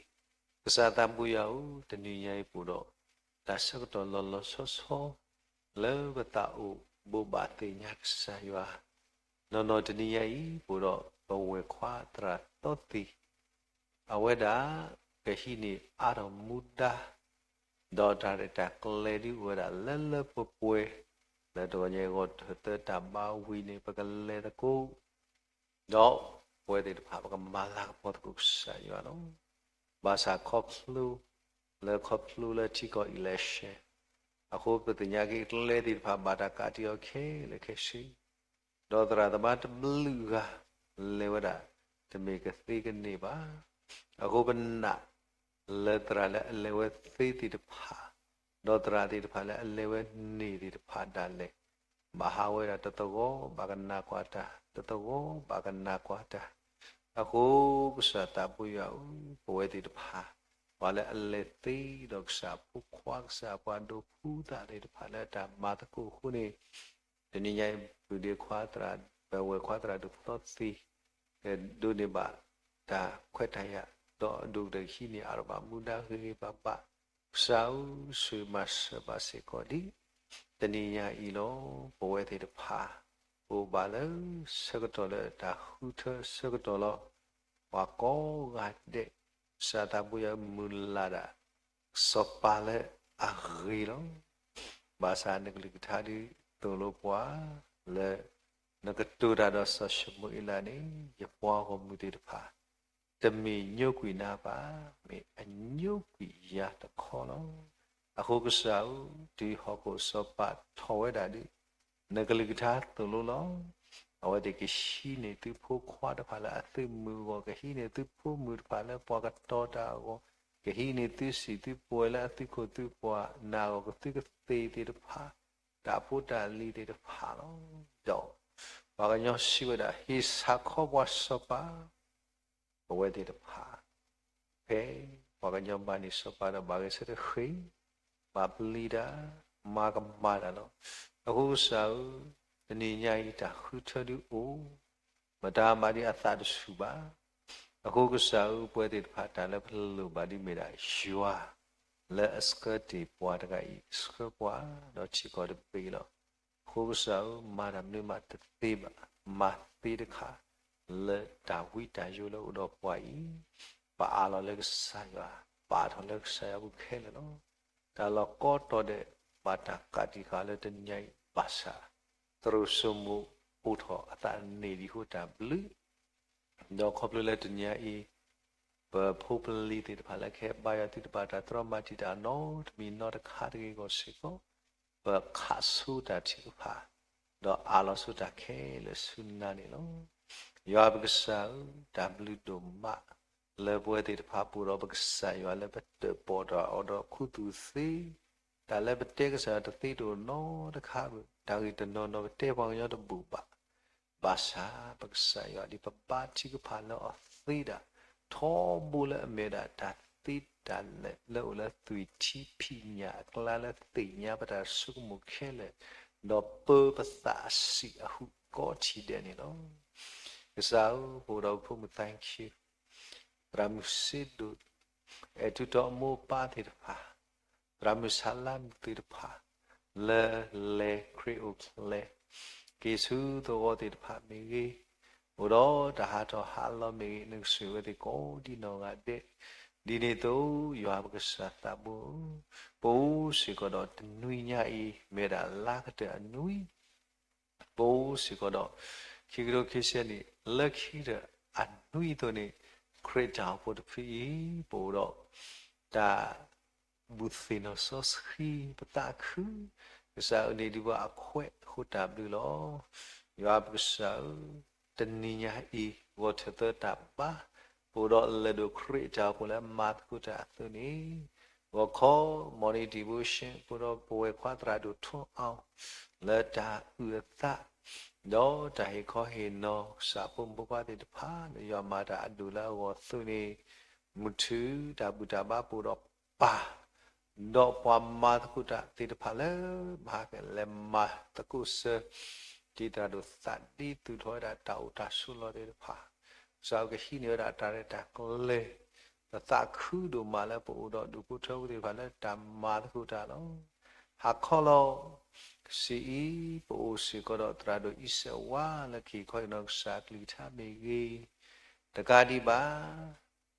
ကစၢ်သးဘိယွၤဧၢ, တနံၤညါအံၤပအိၣ်ဒီး တၢ်ဆၢကတီၢ်လီၤလီၤဆီဆီ လၢပသးအိၣ်ဘိးဘၣ်သ့ၣ်ညါကစၢ်ယွၤ, နီၢ်နီၢ်တနံၤညါအံၤ ပအိၣ်ဒီးပဝဲၢ်ခွါသရၣ်သီသံၣ်, အဝဲဒၣ်ကဟံးန့ၢ်အါထီၣ်မူဒါ ဒီးတၢ်ရဲၣ်တၢ်ကျဲၤဒ်အိၣ်ဝဲဒၣ်လၢလၢပှဲၤပှဲၤ, လၢတဂီၤညါအံၤဂီၤတသၢတၢ်ဘါဝံၤန့ၣ် ပကလဲၤသကိး ဒီးပဝဲသ့ၣ်တဖၣ် ပကမၤလၤကပီၤသကိးကစၢ်ယွၤလီၤ. ဘၣ်ဆၣ်ခီဖျိ လၢခီဖျိလၢထံကီၢ် election အဃိ ပသ့ၣ်ညါက့ၤကျဲသ့ၣ်တဖၣ် ဘၣ်တၢ်ကးတံာ်အီၤခဲလၢာ်ခဲဆ့, ဒီးသရၣ်သမါတဘျုးဂၤ လဲၤဝဲဒၣ် တမ့ၢ်ကသ့ကန့ၢ်ဘၣ်. အဃိပနာ် လၢသရၣ်လၢအလဲၤဝဲသ့သ့ၣ်တဖၣ်, ဒီးသရၣ်သ့ၣ်တဖၣ်လၢအလဲၤဝဲန့ၢ်သ့ၣ်တဖၣ်ဒၣ်လဲာ်, ဘၣ်ဟးဝဲဒၣ်တသဝီဘၣ်ကနၣ်ကွၢ်တၢ်, တသဝီဘၣ်ကနၣ်ကွၢ်တၢ်. အဃိကစၢ်သးဘိယွၤဧၢ, ပဝဲသ့ၣ်တဖၣ် ပှၤလၢအလဲၤသ့ဒီးကစၢ်အဖိခွါ ကစၢ်အပှၤဒိးဖှူသးသ့ၣ်တဖၣ်လၢအတၢ်မၤသကိးအဃိန့ၣ်, တနံၤညါအံၤ ပုၢ်ဒ့ခွါသရၣ်, ပဝဲၢ်ခွါသရၣ်ဒိၣ်သီသံၣ် ကဒိးန့ၢ်ဘၣ်တၢ်ခွဲးတၢ်ယာ်, ဒီးအဒိၣ်ကတၢၢ်ကဟံးန့ၢ်အါထီၣ်ဘၣ်မူဒါဂ့ၤဂ့ၤဘၣ်ဘၣ်. ကစၢ်ဧၢ, ဆိၣ်ဂ့ၤမၤစၢၤဘၣ်စ့ၢ်ကီးဒ် တနံၤညါအံၤလီၤ. ပဝဲသ့ၣ်တဖၣ် ပအိၣ်ဘၣ်လၢဆၢကတီၢ်လၢတၢ်ဃုထၢဆၢကတီၢ်လီၤ. ပှၤကိးဂၤဒဲး ကစၢ်သးဘိယွၤမုၢ်လၢ်ဒၣ် စီၤပၤလၢအဂ့ၤလီၤ. ဘၣ်ဆၣ်နကလုၢ်ကထါဒုးသိၣ်လိပှၤ လၢ နကတိၤတၢ်ဒီးစီၤၡမူၤအ့လးန့ၣ် ယပှၤဂီၢ်မုၢ်သ့ၣ်တဖၣ် တမ့ၢ်ညိကွံာ်နၤဘၣ်, မ့ၢ်အညိကွံာ်ယၤတခီလီၤ. အဃိကစၢ်ဧၢ, တုၤဟီၣ်ခိၣ်စီၤပၤထီၣ်ဝဲဒၣ်ဒီး နကလုၢ်ကထါသိၣ်လိလီၤ. အဝဲသ့ၣ်ကဟံးန့ၢ်သုဖိခွါတဖၣ်လၢအသုးမုၢ်အဂီၢ်, ကဟံးန့ၢ်သုဖိမုၣ်တဖၣ်လၢပှၤကတီၤတၢ်အဂီၢ်, ကဟံးန့ၢ်သုစံၣ်သုပှဲၤလၢအသုးခိၣ်သုးပှၤနၢ်အဂီၢ်, ကသုကသ့ၣ်သ့ၣ်တဖၣ်, တၢ်ဖိတၢ်လံၤသ့ၣ်တဖၣ်လီၤ. ဒီးပှၤကညီစံးဝဲဒၣ်, ဟ့ၣ်ဆၣ်ခီပှၤစီၤပၤ ပဝဲသ့ၣ်တဖၣ် ဖဲပှၤကညီဘၣ်န့ၢ်စီၤပၤဒီးဘၣ်ဂဲၤဆၢထၢၣ်ဃ့ၢ်, ဘၣ်ပျံၤတၢ်, မၤကမၣ်တၢ်လီၤ. အဃိကစၢ်ဧၢ, တနံၤညါအံၤတၢ်ဃုထၢဒုးအိၣ်, မတၤမၤဒံးအသးတဆူၣ်ဘၣ်. အဃိကစၢ်ဧၢ, ပဝဲသ့ၣ်တဖၣ်တၢ်လၢပလိၣ်ဘၣ်ဒ်မ့ၢ်ဒၣ်ယွၤ လၢအဆှၢတ့ၢ်ပှၤတဂၤအံၤ, ဆှၢပှၤဒီးထံကီၢ်တဘ့ၣ်လီၤ. အဃိကစၢ်ဧၢ, မၤတၢ်မနုၤမးတသ့ဘၣ်, မၤသ့တခါ, လၢတၢ်ဝံတၢ်ယိးလၢအိၣ်ဒီးပှၤအံၤ, ပအးလီၤလၢကစၢ်ယွၤ, ပာ်ထီၣ်လၢကစၢ်ယွၤအပူၤခဲလၢာ်လီၤ. တၢ်လီၢ်ကိးတီၤဒဲး ဘၣ်တၢ်ကးတံာ်ဃာ်လၢတနံၤညါအံၤ ဘၣ်ဆၣ် သရိာ်စိမိၤအိးထီၣ်အသးန့ၣ်ဒံးအဃိတၢ်ဘျုး ဒီးခီဖျိလၢတနံၤညါအံၤ ပဖိပလံၤသ့ၣ်တဖၣ်လၢကဟဲဘါယွၤသုတဘၣ်တၢ်တြီမၤတံာ်တာ်နီတမံၤနီတခါတဂ့ၤအဂီၢ်စ့ၢ်ကီး, ပခးဆိတၢ်ထုကဖၣ်, ဒီးအးလီၤဆိတၢ်ခဲလၢာ်ဆူနၤန့ၣ်လီၤ. ယွၤပကစၢ်ဧၢ, တၢ်ဘျုးဒိၣ်မး လၢပဝဲသ့ၣ်တဖၣ်ပအိၣ်ဒီးပကစၢ်ယွၤလၢပတၢၣ်ပီၣ်တၢ်အီၣ်ဒီးခူသူၣ်သ့, တၢ်လၢပတဲကစၢ်ယွၤတသ့တအိၣ်နီတခါ, တၢ်ဂ့ၢ်တနီၤနီၤပတဲပှၤကညီတဘူၣ်ဘၣ် ဘၣ်ဆၣ်ပကစၢ်ယွၤဒ်ပဘါထုကဖၣ်လၢအီၤသ့ဒၣ်, ထီဘိလၢအမ့ၢ်ဝဲဒၣ်တၢ်သ့တၢ်လၢာ်လၢအိၣ်လၢသွံၣ်ထံဖံးညၣ်အကျါလၢသ့ၣ်ညါပတၢ်ဆိကမိၣ်ခဲလၢာ်, ဒီးပၢပသးအဆံးအဟူးကိးထံၣ်ဒဲးန့ၣ်လီၤ. ကစၢ်ဧၢ, ပအိၣ်ဒီးဖိမုၣ် thank you, သရၣ်မုၣ်စ့ဒိၣ်, အဲၣ်ထူးထီၣ်မိၢ်ပၢ်သ့ၣ်တဖၣ်, သရၣ်မုၣ်ဆါလါမုၣ်သ့ၣ်တဖၣ်, လၢလဲၤခရံာ်အိၣ်ဖျဲၣ်, က့ၤဆူသဝီသ့ၣ်တဖၣ်မ့ၢ်ဂ့ၤ, အိၣ်ဒီးတၢ်ဟးထီၣ်ဟးလီၤမ့ၢ်ဂ့ၤ, နကဆိၣ်ဂ့ၤဝဲသ့ၣ်ကိးဒံနီၢ်ဂၤဒဲး, ဒ်န့ၣ်အသိး ယွၤပကစၢ်သးဘိဧၢ, ပအိၣ်စ့ၢ်ကီးဒီးတနွံညါအံၤ မ့ၢ်ဝဲဒၣ်လါကတၢၢ်အနွံ ပအိၣ်စ့ၢ်ကီးဒီး ခံကထိခံဆံနံၣ် လၢခံကတၢၢ်အနွံအသိးန့ၣ်, ခရံာ်တၢ်အိၣ်ဖှိၣ်တဖုအံၤ ပအိၣ်ဒီး တၢ်ဘူၣ်သ့ၣ်နီၣ်စီဆှံ ပသးခု, ကစၢ်အုၣ်န့ၢ်ဒံးပှၤအခွဲးအဃိတၢ်ဘျုးလီၤ. ယွၤပကစၢ်ဧၢ, တနံၤညါအံၤ ဂီၤထၢၣ်သၢတၢ်ဘါ, ပအိၣ်ဒီးလဲၤဒိးခရံာ်တၢ်အိၣ်ဖှိၣ်လၢမၤသကိးတၢ်အသိးန့ၣ်, ဂီၤခီ morning devotion ပအိၣ်ဒီးပဝဲၢ်ခွါသရၣ်ဒိၣ်ထူအီၤ လၢတၢ်အုၣ်အသး, ဒီးတၢ်ဟ့ၣ်ခီဟ့ၣ်နီၤ ကစၢ်ဖိမုၣ်ဖိခွါသ့ၣ်တဖၣ် လၢယွၤမၤတၢ်အဒိၣ်လၢအဂီၢ်အသိးန့ၣ်, မုၢ်ထူၣ်တၢ်ဘူၣ်တၢ်ဘါပအိၣ်ဒီးပၢ် ဒီးပှၤမၤသကိးတၢ်သ့ၣ်တဖၣ်လၢ မၤဟးကလဲၤမၤသကိးဆၢ, ဒ်သရၣ်ဒိၣ်သးဒ့သူၣ်ထီၣ်ဝဲဒၣ်တၢ်အိၣ်တၢ်ဆိးလီၤသ့ၣ်တဖၣ်, ကစၢ်အုၣ်ကဟံးန့ၢ်ဝဲဒၣ်တၢ်ရဲၣ်တၢ်ကျဲၤ, ပသးခုဒိၣ်မးလၢပအိၣ်ဒီးဒူၣ်ဖိထၢဖိသ့ၣ်တဖၣ်လၢတၢ်မၤသကိးတၢ်လီၤ. ဟါခီလီၤ, ကဆံးအံၤ ပအိၣ်စ့ၢ်ကီးဒီးသရၣ်ဒိၣ်အံၤစဲးဝါလၢကဟ့ၣ်ခီဟ့ၣ်နီၤကစၢ်အကလုၢ်ကထါမ့ၢ်ဂ့ၤ, တကးဒံးဘၣ်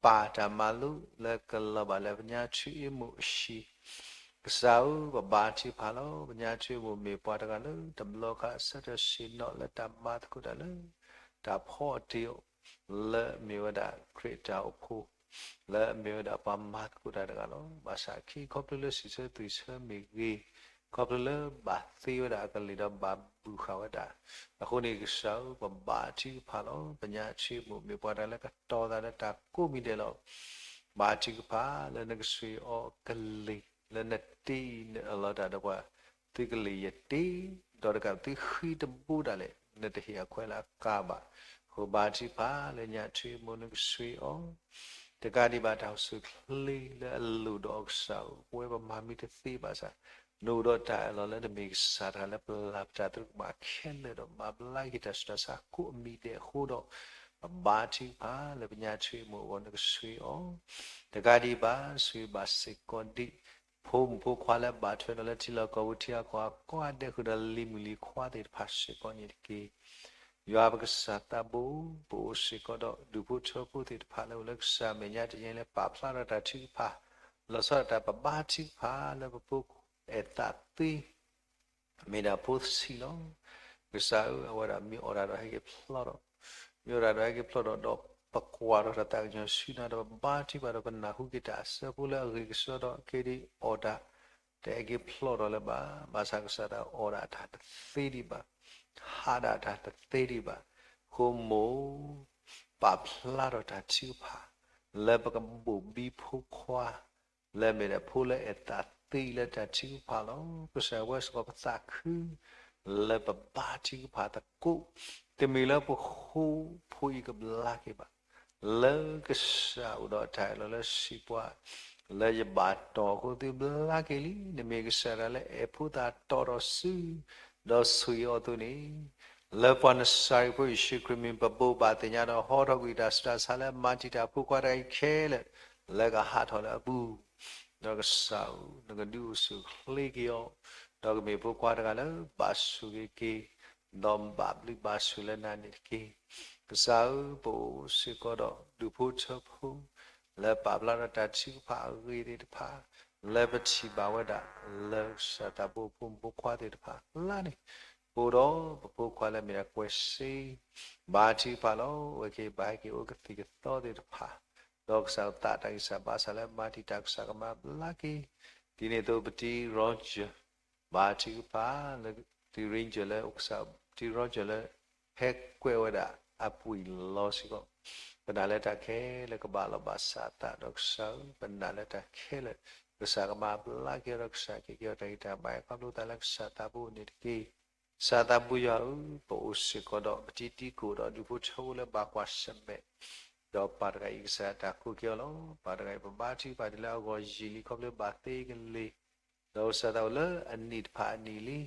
ပၢ်တၢ်မၤလိလၢကလီၤဘၣ်လၢပညါထွံအ့မိၢ်အဟံၣ်, ကစၢ်ဧၢ ပဘါထုကဖၣ်လီၤ. ပညါထွံအ့မိၢ်မ့ၢ်ပှၤတဂၤလၢ တဘျီခါအဆၢထၢၣ်ဆ့ၣ်နီၤလၢတၢ်မၤသကိးတၢ်လၢ တၢ်ဖီအီၣ်တ့ၢ်အီၤ လၢအမ့ၢ်ဝဲဒၣ်ခရံာ်တၢ်အိၣ်ဖှိၣ်, လၢအမ့ၢ်ဝဲဒၣ်ပှၤမၤသကိးတၢ်တဂၤလီၤ. ဘၣ်ဆၣ်အခံခီဖျိလၢစံးဆၢသွံၣ်ဆၢမ့ၢ်ဂ့ၤ, ခီဖျိလၢဘၣ်သ့ဝဲဒၣ်အကလံၤဒီးဘၣ်ဘူၣ်ဃာ်ဝဲဒၣ် အဃိန့ၣ်ကစၢ်ဧၢ ပဘါထုကဖၣ်လီၤ. ပညါထွံအ့မိၢ်မ့ၢ်ပှၤတၢ်လၢကတီၤသးလၢတၢ်ကိးမံၤဒဲးလီၤ. ဘါထုကဖၣ်လၢနကဆှံအီၤကလံၤ လၢနတ့အီၤလီၤတၢ်ဒီးပှၤ, သုကလံၤယတ့, ဒီးတကးသုဃံတဘိဒၣ်လဲာ် နတဟ့ၣ်အခွဲးလၢအကါဘၣ်. အဃိဘါထုကဖၣ်လၢညါထွံအ့မိၢ်နကဆှံအီၤ တကးဒံးဘၣ်တၢ်အိၣ်ဆူၣ်အိၣ်ချ့လၢအလိၣ်ဒီးအီၤကစၢ်ဧၢ, ပဝဲပမၤမ့ၢ်တသ့ဘၣ်ဆၣ်, နအိၣ်ဒီးတၢ်အၢၣ်လီၤလၢနမ့ၢ်ကစၢ်တဂၤလၢပျၢ်ပတၢ်သရူးကဘၣ်ခဲလၢာ်ဒီးမၤဘျါက့ၤတၢ်ဆူးတၢ်ဆါကိးအမံၤဒဲးအဃိဒီး, ပဘါထုကဖၣ်လၢပညါထွံအ့မိၢ်အဂီၢ်နကဆှံအီၤ, တကးဒံးဘၣ် ဆှံဘၣ်စ့ၢ်ကီးဒံး ဖိမုၣ်ဖိခွါလၢဘၣ်ထွဲဒီးလၢထံလီၢ်ကီၢ်ပူၤထံဂၤကီၢ်ဂၤကိးဂၤဒဲးဃုာ်ဒီးလံၤမုၣ်လံၤခွါသ့ၣ်တဖၣ်စ့ၢ်ကီးန့ၣ်တက့ၢ်. ယွၤပကစၢ်သးဘိ, ပအိၣ်စ့ၢ်ကီးဒီးဒူၣ်ဖိထၢဖိသ့ၣ်တဖၣ်လၢအိၣ်လၢကစၢ်အမဲာ်ညါတယဲၢ်လၢပာ်ဖျါထီၣ်တၢ်ထုကဖၣ်, လီၤဆီဒၣ်တၢ်ပဘါထုကဖၣ်လၢပဖိအဲၣ်သးသ့ မ့ၢ်ဒၣ်ဖိဆံးလီၤ. ကစၢ်ဧၢ, အဝဲဒၣ်မ့ၢ်အီၣ်တၢ်ဒီးဟဲက့ၤဖျီၣ်ဒီး, မ့ၢ်အီၣ်တၢ်ဒီးဟဲက့ၤဖျီၣ်ဒီး, ဒီးပကွၢ်ထီၣ်တၢ်သးကညီၤဆူနၤဒီး ပဘါထုကဖၣ်ဒီးပနၢ်ဟူက့ၤတၢ်အဆၢဖိလၢအဂ့ၤကစီဒီး ကဲဒ်အီၣ်တၢ် တဟဲက့ၤဖျီၣ်ဒီးလၢၤဘၣ်. ဘၣ်ဆၣ်ကစၢ်တၢ်အီၣ်ဒၣ်တၢ်တသ့ဒံးဘၣ်, ဟးဒၣ်တၢ်တသ့ဒံးဘၣ်. ဃိမိၢ် ပာ်ဖျါထီၣ်တၢ်ထုကဖၣ် လၢပကဘိၣ်ဘံဖိခွါ လၢအမ့ၢ်ဒၣ်ဖိလၢအဲၣ်သးသ့လၢတၢ်ထုကဖၣ်လီၤ. ကစၢ်ဝဲစ့ၢ်ကီးပသးခု လၢပဘါထုကဖၣ်သကိး, တမ့ၢ်လၢပဃိဖိအံၤကဘျါက့ၤဘၣ်. လၢကစၢ်အိၣ်ဒီးတၢ်အၢၣ်လီၤလၢစံးပှၤ, လၢယဘၣ်တီၢ်အဃိသုဘျါက့ၤလံ. နမ့ၢ်ကစၢ်တဂၤလၢအဲၣ်ဖိသၣ်တီဒီးစု ဒီးဆိၣ်ဂ့ၤအီၤအသိးန့ၣ်, လၢပှၤနစၤရ့းဖိယ့ၣ်ၡူးခရံာ်မံၤ ပဘိးဘၣ်သ့ၣ်ညါဒီးဟီထီၣ်ကွံာ်တၢ်စူးတၢ်ဆါလၢမၤတံာ်တာ်ဖိခွါတဂၤအံၤခဲလၢာ် လၢကဟးထီၣ်လၢအပူၤ, ဒီးကစၢ်ဧၢ, နကဒုးအိၣ်ဆူၣ်အိၣ်ချ့က့ၤအီၤ, ဒီးကမ့ၢ်ဖိခွါတဂၤလၢဘၣ်ဆိၣ်ဂ့ၤက့ၤ, ဒီးဘၣ်ဘျုးဘၣ်ဆိၣ်လၢနၤန့ၣ်တက့ၢ်. ကစၢ်ဧၢ, ပအိၣ်စ့ၢ်ကီးဒီးဒူၣ်ဖိထၢဖိ လၢပာ်ဖျါထီၣ်တၢ်ထုကဖၣ်အဂ့ၤသ့ၣ်တဖၣ် လၢပထံၣ်ဘၣ်ဝဲဒၣ်လၢကစၢ်သးဘိဖိမုၣ်ဖိခွါသ့ၣ်တဖၣ်အကျါန့ၣ်, ပအိၣ်ဒီးပဖိခွါလၢအမ့ၢ်ဒၣ်ကွဲးစ့ ဘါထုကဖၣ်လီၤ. အဝဲက့ၤဘၣ်ဟဲက့ၤအိၣ်ကသံၣ်ကသီသ့ၣ်တဖၣ်, ဒီးကစၢ်သးတၢ်ဂံၢ်စၢ်ဘါစၢ်လၢမၤတံာ်တာ်ကစၢ်ကမၤဘျါက့ၤ, ဒ်န့ၣ်အသိးပတံၤရီကၠၢၢ် ဘါထုကဖၣ်လၢ တံၤရ့ကၠၢၢ်လၢကစၢ်, တံၤရီကၠၢၢ်လၢ ဟဲကွဲးဝဲဒၣ်အပှ့ၤလီၤစ့ၢ်ကီး, ပနာ်လၢတၢ်ခဲလၢာ်ကဘၣ်လီၤဘၣ်စးအသးဒီးကစၢ်ဧၢ, ပနာ်လၢတၢ်ခဲလၢာ် ကစၢ်ကမၤဘျါက့ၤအီၤဒီးကစၢ်ကဟ့ၣ်က့ၤအီၤတၢ်ဂံၢ်တၢ်ဘါ ခီဖျိသးလၢကစၢ်သးဘိန့ၣ်တက့ၢ်. ကစၢ်သးဘိယွၤဧၢ, ပအိၣ်စ့ၢ်ကီးဒီးပတံၤသကိးဒီးဒူၣ်ဖိထၢဖိလၢဘၣ်ကွၢ်ဆၢၣ်မဲာ် ဒီးပၢ်တဂၤအံၤကစၢ်ယွၤတၢ်ကိးက့ၤအီၤလီၤ. ပၢ်တဂၤအံၤ ပဘါထုကဖၣ်ဒ်လၢအဂီၢ်ယံာ်လံ ခီဖျိဘၣ်သ့ကလ့ၤ, ဒီးကစၢ်သးအိၣ်လၢအနံၣ်တဖၣ်အနံၣ်လံ.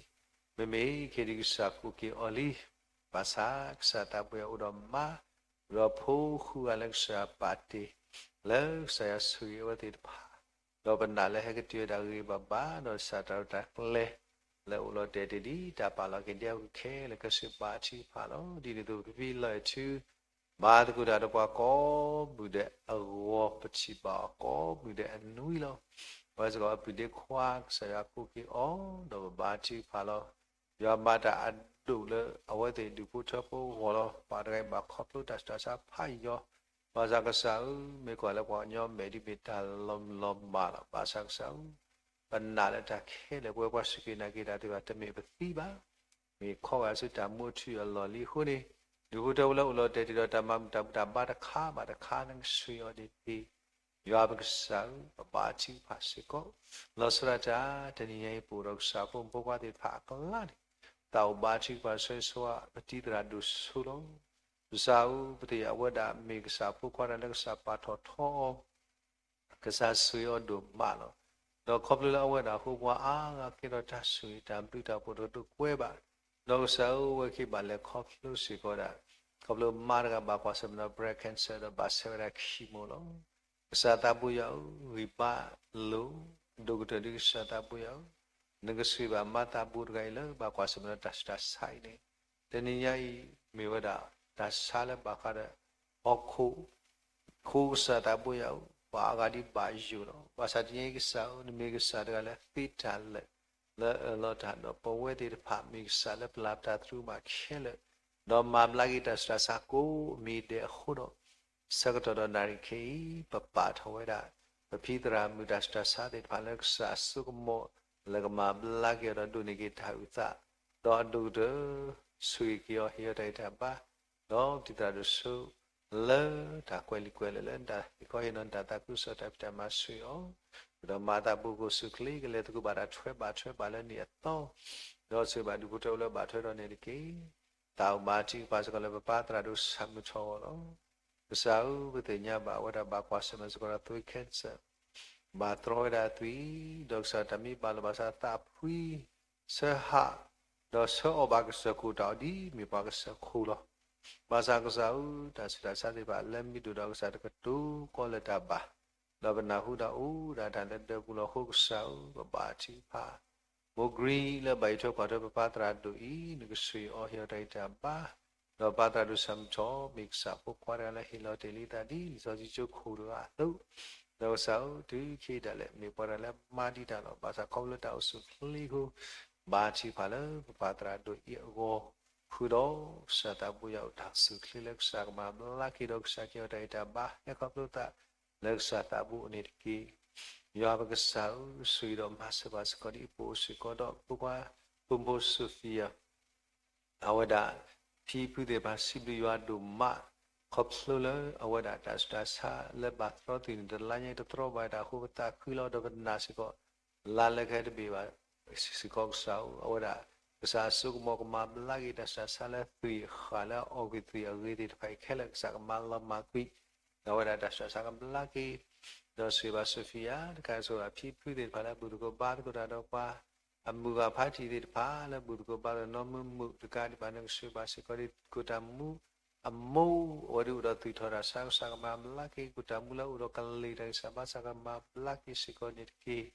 မ့မ့ၢ်ခဲအံၤဒုးကစၢ်ကိးက့ၤအီၤလံ. ဘၣ်ဆၣ်ကစၢ်သးဘိယွၤအိၣ်ဒီးမါ, အိၣ်ဒီးဖိဃုဂၤလၢကစၢ်ယွၤပာ်တ့ၢ်, လၢကစၢ်ယွၤဆိၣ်ဂ့ၤအဝဲသ့ၣ်တဖၣ်, ဒီးပနာ်လၢဟဲကတုၤဝဲဒၣ်ဂ့ၤဂ့ၤဘၣ်ဘၣ်, ဒီးစၢ်တၢ်ရဲၣ်တၢ်ကျဲၤ လၢအအိၣ်လီၤတဲာ်တ့ၢ်ဒ်တၢ်ပာ်လီၤက့ၤဒဲးအဂီၢ်ခဲလၢာ် ကစၢ်ဘါထုကဖၣ်လီၤ. ဒ်န့ၣ်အသိး ပဖံလီၤအဲၣ်ထု ဘါသကိးတၢ်ဒီးပှၤကိးမုၢ်ဒဲးအဂီၢ် ပထံၣ်ဘၣ်အီၤကိးမုၢ်ဒဲးအနွံလီၤ. အဝဲစ့ၢ်ကီးအပုၢ်ဒ့ခွါ ကစၢ်ယွၤကိးက့ၤအီၤ ဒီးပဘါထုကဖၣ်လီၤ. ယွၤမၤတၢ်အဒိၣ်လၢအဝဲသ့ၣ်ဒူၣ်ဖိထၢဖိအဂီၢ်လီၤ. ပၢ်တဂၤအံၤဘၣ်ခီဖျိတၢ်ဆူးတၢ်ဆါဖးယံၤ, ဘၣ်ဆၣ်ကစၢ်ဧၢ, မ့ၢ်ကွၢ်လၢပှၤကညီမဲာ်ဒ်မ့ၢ်တၢ်လီၤမုၢ်လီၤမၢ်လီၤ. ဘၣ်ဆၣ်ကစၢ်ဧၢ, ပနာ်လၢတၢ်ခဲလၢာ် ပဝဲပှၤစူၢ်က့ၤနာ်က့ၤတၢ်သ့ၣ်တဖၣ် တမ့ၢ်ပသံဘၣ်. မ့ၢ်ခီဂာ်ဆူတၢ်မူအထူအလီၢ်လံအဃိန့ၣ်, ဒူၣ်ဖိထၢဖိလၢအိၣ်လီၤတဲာ်တ့ၢ်ဒီးတၢ်မၤမုာ်တၢ်မုာ်တၢ်ဘါတခါဘၣ်တခါ နကဆှၢအီၤန့ၣ်တက့ၢ်. ယွၤပကစၢ်ဧၢ, ပဘါထုကဖၣ်စ့ၢ်ကီး, လီၤဆီဒၣ်တၢ် တနံၤညါအံၤ ပအိၣ်ဒီးကစၢ်ဖိမုၣ်ဖိခွါသ့ၣ်တဖၣ်အကျါန့ၣ်, သးအိၣ်ဘါထုကဖၣ်ဆိၣ်ဂ့ၤဆိၣ်ဝါ ပတံၤသရၣ်ဒိၣ်စိလီၤ. ကစၢ်ဧၢ, ပသ့ၣ်ညါအဝဲဒၣ်မ့ၢ်ကစၢ်ဖိခွါတဂၤလၢကစၢ်ပာ်ထီၣ်ထီအီၤ ကစၢ်ဆိၣ်ဂ့ၤအီၤဒိၣ်မးလီၤ. ဒီးခီဖျိလၢအဝဲဒၣ်အဃိ ပှၤအါဂၤကဲထီၣ်တၢ်ဆိၣ်ဂ့ၤ တၢ်ဘျုးတၢ်ဖှိၣ်တကဒိးကွဲဘၣ်. ဒီးကစၢ်ဧၢ, အဝဲက့ၤဘၣ်လဲၤခီဖျိစ့ၢ်ကီးဒၣ် ခီဖျိမါတဂၤဘၣ်ကွၢ်ဆၢၣ်မဲာ်ဒီး breast cancer ဒီးဘၣ်ဆဲးဝဲဒၣ် chemo လီၤ. ကစၢ်သးဘိယွၤဧၢ, ဂံၢ်ဘါလိာ် ဒိၣ်ကတၢၢ်ဒ်ကစၢ်သးဘိယွၤဧၢ, နကဆိၣ်ဂ့ၤဘၣ်မါသးဘိတဂၤအံၤလၢ ဘၣ်ကွၢ်ဆၢၣ်မဲာ်ဒီးတၢ်ဆူးတၢ်ဆါအံၤန့ၣ်, တနံၤညါအံၤ မ့ၢ်ဝဲဒၣ် တၢ်ဆါလၢဘၣ်ဃးဒီး ဟီၣ်ခိၣ် အဃိကစၢ်သးဘိယွၤဧၢ, ပှၤအါဂၤဒ်ဘၣ်ယိၣ်လီၤ. ဘၣ်ဆၣ်တနံၤညါအံၤကစၢ်ဧၢ, နမ့ၢ်ကစၢ်တဂၤလၢသ့တၢ်လၢာ် လၢအအၢၣ်လီၤတၢ်ဒီး ပဝဲသ့ၣ်တဖၣ်မ့ၢ်ကစၢ်လၢပျၢ်ပတၢ်သရူးဘၣ်ခဲလၢာ်, ဒီးမၤဘျါက့ၤတၢ်ဆူးတၢ်ဆါကိးမံၤဒဲးအဃိဒီး ဆၢကတီၢ်ဒီးနၣ်ရံၣ်ခဲအံၤ ပပာ်ထီၣ်ဝဲဒၣ် ပဖံသရၣ်မုၣ်တၢ်ဆူးတၢ်ဆါသ့ၣ်တဖၣ်လၢကစၢ်အစိကမီၤ လၢကမၤဘျါက့ၤအီၤဒီးဒိးန့ၢ်က့ၤတၢ်အုၣ်သး, ဒီးအဒိၣ်ကတၢၢ် ဆိၣ်ဂ့ၤက့ၤအီၤ ဟ့ၣ်အီၤတၢ်ဂံၢ်တၢ်ဘါ, ဒီးပတံၤသရၣ်ဒိၣ်စိ လၢတၢ်ကွဲးလံာ်ကွဲးလဲၢ်လၢနတၢ်ဟ့ၣ်ခီဟ့ၣ်နီၤနတၢ်သးခုကစီၣ်တၢ်ဖံးတၢ်မၤဆိၣ်ဂ့ၤအီၤ, ဒီးမၤသးဘိကိၣ်စူၣ်ချ့ ကလဲၤသကိးဘၣ်တၢ်ထွဲဘၣ်ထွဲဘၣ်လၢနံၣ်အသီ, ဒီးဆိၣ်ဂ့ၤဘၣ်ဒူၣ်ဖိထၢဖိလၢဘၣ်ထွဲဒီးန့ၣ်တက့ၢ်. သးအိၣ်ဘါထုကဖၣ်စ့ၢ်ကီးလၢပပၢ်သရၣ်ဒိၣ်ဆၣ်မုၢ်ထီၣ်အဂီၢ်လီၤ. ကစၢ်ဧၢ, ပသ့ၣ်ညါဘၣ်အဝဲဒၣ်ဘၣ်ကွၢ်ဆၢၣ်မဲာ်စ့ၢ်ကီးဒီးသွံၣ် cancer, ဘၣ်တြီဝဲဒၣ်အသွံၣ်, ဒီးကစၢ်တၢ်မ့ၢ်ဘၣ်လိာ်ဘၣ်စးသးဖှံ ဆၢဟး, ဒီးဆၢအီၣ်ဘၣ်ကစၢၢ်ခိၣ်တၢ်အီၣ်ဒ်မ့ၢ်ပှၤကစၢၢ်ခိၣ်လီၤ. ဘၣ်ဆၣ်ကစၢ်ဧၢ, တၢ်ဆူးတၢ်ဆါသ့ၣ်တဖၣ်လၢမ့ၢ်ဒိၣ်ဒီးကစၢ်တကတိၤကီးလၢတၢ်ဘၣ်, ဒီးပနၢ်ဟူတၢ်အိၣ်ဒၣ်တၢ်လၢဒၢးပူၤလီၤအဃိကစၢ်ဧၢ, ပဘါထုကဖၣ် မိၢ်ကရံလၢဘၣ်အံးထွဲကွၢ်ထွဲပပၢ်သရၣ်ဒိၣ်အံၤ နကဆိၣ်ဂ့ၤအီၤဟ့ၣ်အီၤတၢ်ဂံၢ်တၢ်ဘါ, ဒီးပၢ်သရၣ်ဒိၣ်ဆၣ်မုၢ်ထီၣ် မ့ၢ်ကစၢ်ဖိခွါတဂၤလၢဟ့ၣ်လီၤတ့ၢ်လံသးဒ်လံာ်စီဆှံကၠိခိၣ်တဂၤအသိး, ဒီးကစၢ်ဧၢ, တုၤခဲအံၤဒၣ်လဲာ် မ့ၢ်ပှၤတဂၤလၢမၤဒံးတၢ်လီၤ. ဘၣ်ဆၣ်ခီဖျိလၢတၢ်အိၣ်ဆူၣ်ချ့အဃိ, ဘါထုကဖၣ်လၢပပၢ်သရၣ်ဒိၣ်အံၤအဂီၢ်, ဃုာ်ဒီးကစၢ်သးဘိယွၤအိၣ်တၢ်အိၣ်ဆူၣ်ချ့လၢကစၢ်ကမၤဘျါက့ၤဒီးကစၢ်ကဟ့ၣ်အီၤတၢ်ဂံၢ်တၢ်ဘါ ဟဲခီဖျိသး လၢကစၢ်သးဘိအအိၣ်န့ၣ်တက့ၢ်. ယွၤပကစၢ်ဧၢ, ဆိၣ်ဂ့ၤဒီးမၤစၢၤဘၣ်စ့ၢ်ကီးဒ်အပအိၣ်စ့ၢ်ကီးဒီးဖိခွါ ဖိမုၣ်ဖိ Sophia အဝဲဒၣ် ဖံဖုသ့ၣ်တဖၣ် စံးဘျုးယွၤဒိၣ်မး ခီဖျိလၢအဝဲဒၣ်တၢ်ဆူးတၢ်ဆါလၢဘၣ်တြီသွံၣ်န့ၣ် တလါညါတတြီဘၣ်ဝဲဒၣ်အဃိ ပသးခုလီၤဒီးပနာ်စ့ၢ်ကီး လါလၢကဟဲတဘ့ၣ်ဘၣ်စ့ၢ်ကီးကစၢ်ဧၢ, အဝဲဒၣ်ကစၢ်အစိကမီၤကမၤဘျါက့ၤတၢ်ဆူးတၢ်ဆါလၢသွံၣ်အဃၣ်လၢအအီၣ်ကွံာ်သွံၣ်အဂ့ၤသ့ၣ်တဖၣ်အံၤခဲလၢာ် ကစၢ်ကမၤလီၤမၢ်ကွံာ် ဒီးအဝဲဒၣ်တၢ်ဆူးတၢ်ဆါကဘျါက့ၤ ဒီးဆိၣ်ဂ့ၤဘၣ် Sophia တခါ ဆိၣ်ဂ့ၤဘၣ်ဖံဖုသ့ၣ်တဖၣ်လၢဘူၣ်သကိးဘါသကိးတၢ်ဒီးပှၤ အမုၢ်ဂၤဖးထံၣ်သ့ၣ်တဖၣ်လၢဘူၣ်သကိးဘါသကိးနီၢ်မုာ်မုာ်တကးဒံးဘၣ် နကဆိၣ်ဂ့ၤဘၣ်စ့ၢ်ကီးဒ်ကိၣ်တၢ်မူ အမိၢ် အဝဲဒၣ်အိၣ်ဒီးသွံၣ်ထီၣ်တၢ်ဆါ ကစၢ်ကမၤဘျါက့ၤ ကိၣ်တၢ်မူလၢအိၣ်ဒီးကလံၤတၢ်ဂံၢ်စၢ်ဘါစၢ်ကမၤဘျါက့ၤစ့ၢ်ကီးန့ၣ်တက့ၢ်.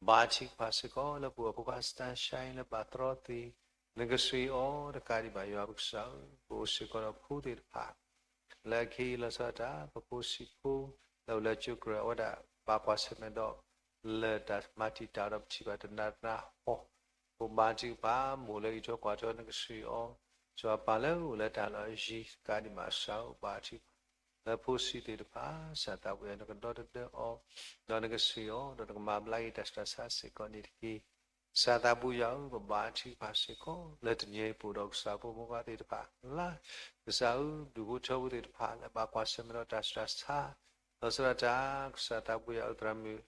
ဘါထုကဖၣ်စ့ၢ်ကီးလၢပှၤဖိခွါ Sunshine လၢဘၣ်တြီသွံၣ် နကဆိၣ်ဂ့ၤအီၤတကးဒံးဘၣ် ယွၤပကစၢ်ဧၢ, ပအိၣ်စ့ၢ်ကီးဒီးဖိသ့ၣ်တဖၣ် လၢအခဲအံၤလီၤဆီဒၣ်တၢ် ပဖိဆံးဖိ လၢအိၣ်လၢကၠိကရၢ အဝဲဒၣ်ဘၣ်ကွၢ်ဆၢၣ်မဲာ်ဒီး လၢတၢ်မၤတံာ်တာ်ဒီးပထံၣ်ဘၣ်တနၤတနၤဟီ ပဘါထုကဖၣ် မိၢ်လၢအံးထွဲကွၢ်ထွဲ နကဆိၣ်ဂ့ၤအီၤ, စီၤပၤလၢအိၣ်လၢတၢ်လီၢ်အယံၤ တကးဒံးဘၣ် ကစၢ်ဧၢ ဘါထုကဖၣ် လၢဖိဆံးသ့ၣ်တဖၣ် ကစၢ်သးဘိယွၤ နကဒီတဒၢအီၤ, ဒီးနကဆိၣ်ဂ့ၤအီၤ ဒီးနကမၤဘျါက့ၤတၢ်ဆူးတၢ်ဆါစ့ၢ်ကီးန့ၣ်တက့ၢ်. ကစၢ်သးဘိယွၤဧၢ, ပဘါထုကဖၣ်စ့ၢ်ကီး လၢတနံၤအံၤပအိၣ်ဒီးကစၢ်ဖိမုၣ်ဖိခွါသ့ၣ်တဖၣ်လၢ်, ကစၢ်ဧၢ, ဒူၣ်ဖိထၢဖိသ့ၣ်တဖၣ်လၢဘၣ်ကွၢ်ဆၢၣ်မဲာ်ဒီးတၢ်ဆူးတၢ်ဆါ လီၤဆီဒၣ်တၢ် ကစၢ်သးဘိယွၤဧၢ, သရၣ်မုၣ်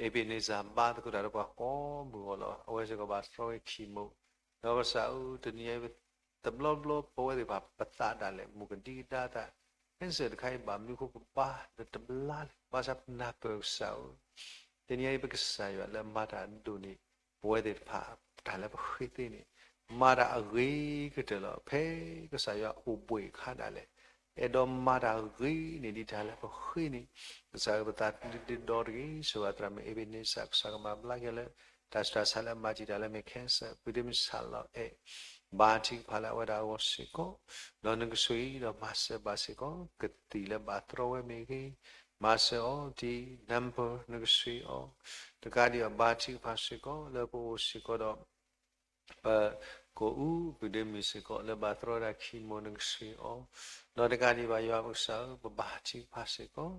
အ့းဘ့းန့းစၢ် ဘါသကိးတၢ်ဒီးပှၤကိးမုၢ်ဂီၢ်လီၤ. အဝဲစ့ၢ်ကီးဘၣ်တြီဝဲ chemo ဒီးကစၢ်ဧၢ, တနံၤအံၤ တဘျီဘျီပဝဲသ့ၣ်တဖၣ် ပသးဒၣ်လဲာ် မုၢ်ကဒံကဒါသး cancer တခါအံၤဘၣ်မနုၤအဃိပဘါလၢတဘျါလၢၤ ဘၣ်ဆၣ်ပနၢ်ပၢၢ်ကစၢ်ဧၢ, တနံၤအံၤပကစၢ်ယွၤလၢမၤတၢ်အဒိၣ်န့ၣ် ပဝဲသ့ၣ်တဖၣ် တၢ်လၢပဃ့သ့န့ၣ် မၤတၢ်အဂ့ၤကတၢၢ်လီၤ. ဖဲကစၢ်ယွၤအိၣ်ဘှံးအခါဒၣ်လဲာ် အဲၣ်ဒိးမၤတၢ်ဂ့ၤန့ၣ်ဒ်တၢ်လၢပဃ့န့ၣ် ကစၢ်ဧၢ ပသးဒ့ဒီတဂ့ၤ, စၢၤဘၣ်သရၣ်မုၣ် Ebenezer ကစၢ်ကမၤဘျါက့ၤလၢ တၢ်ဆူးတၢ်ဆါလၢအမၤတံာ်တာ်လၢ မ့ၢ် cancer ပုၢ်ဒ့မုၣ်ဆၣ်လီၤအဲၣ် ဘါထုကဖၣ်လၢအဝဲဒၣ်အဂီၢ်စ့ၢ်ကီး, ဒီးနကဆှၢအံၤဒီးမၤစၢၤဘၣ်စ့ၢ်ကီး ကသံၣ်လၢဘၣ်တြီဝဲမ့ၢ်ဂ့ၤ, မၤစၢၤအီၤဒ် number နကဆှၢအီၤ, တကးဒံးဘၣ် ဘါထုကဖၣ်စ့ၢ်ကီး လၢပအိၣ်စ့ၢ်ကီးဒီး ပကိးအူပုၢ်ဒ့မုၣ်စ့ၢ်ကီး လၢဘၣ်တြီဝဲဒၣ် chemo နကဆှၢအီၤ, ဒီးတကးဒံးဘၣ် ယွၤပကစၢ်ဧၢ ပဘါထုကဖၣ်စ့ၢ်ကီး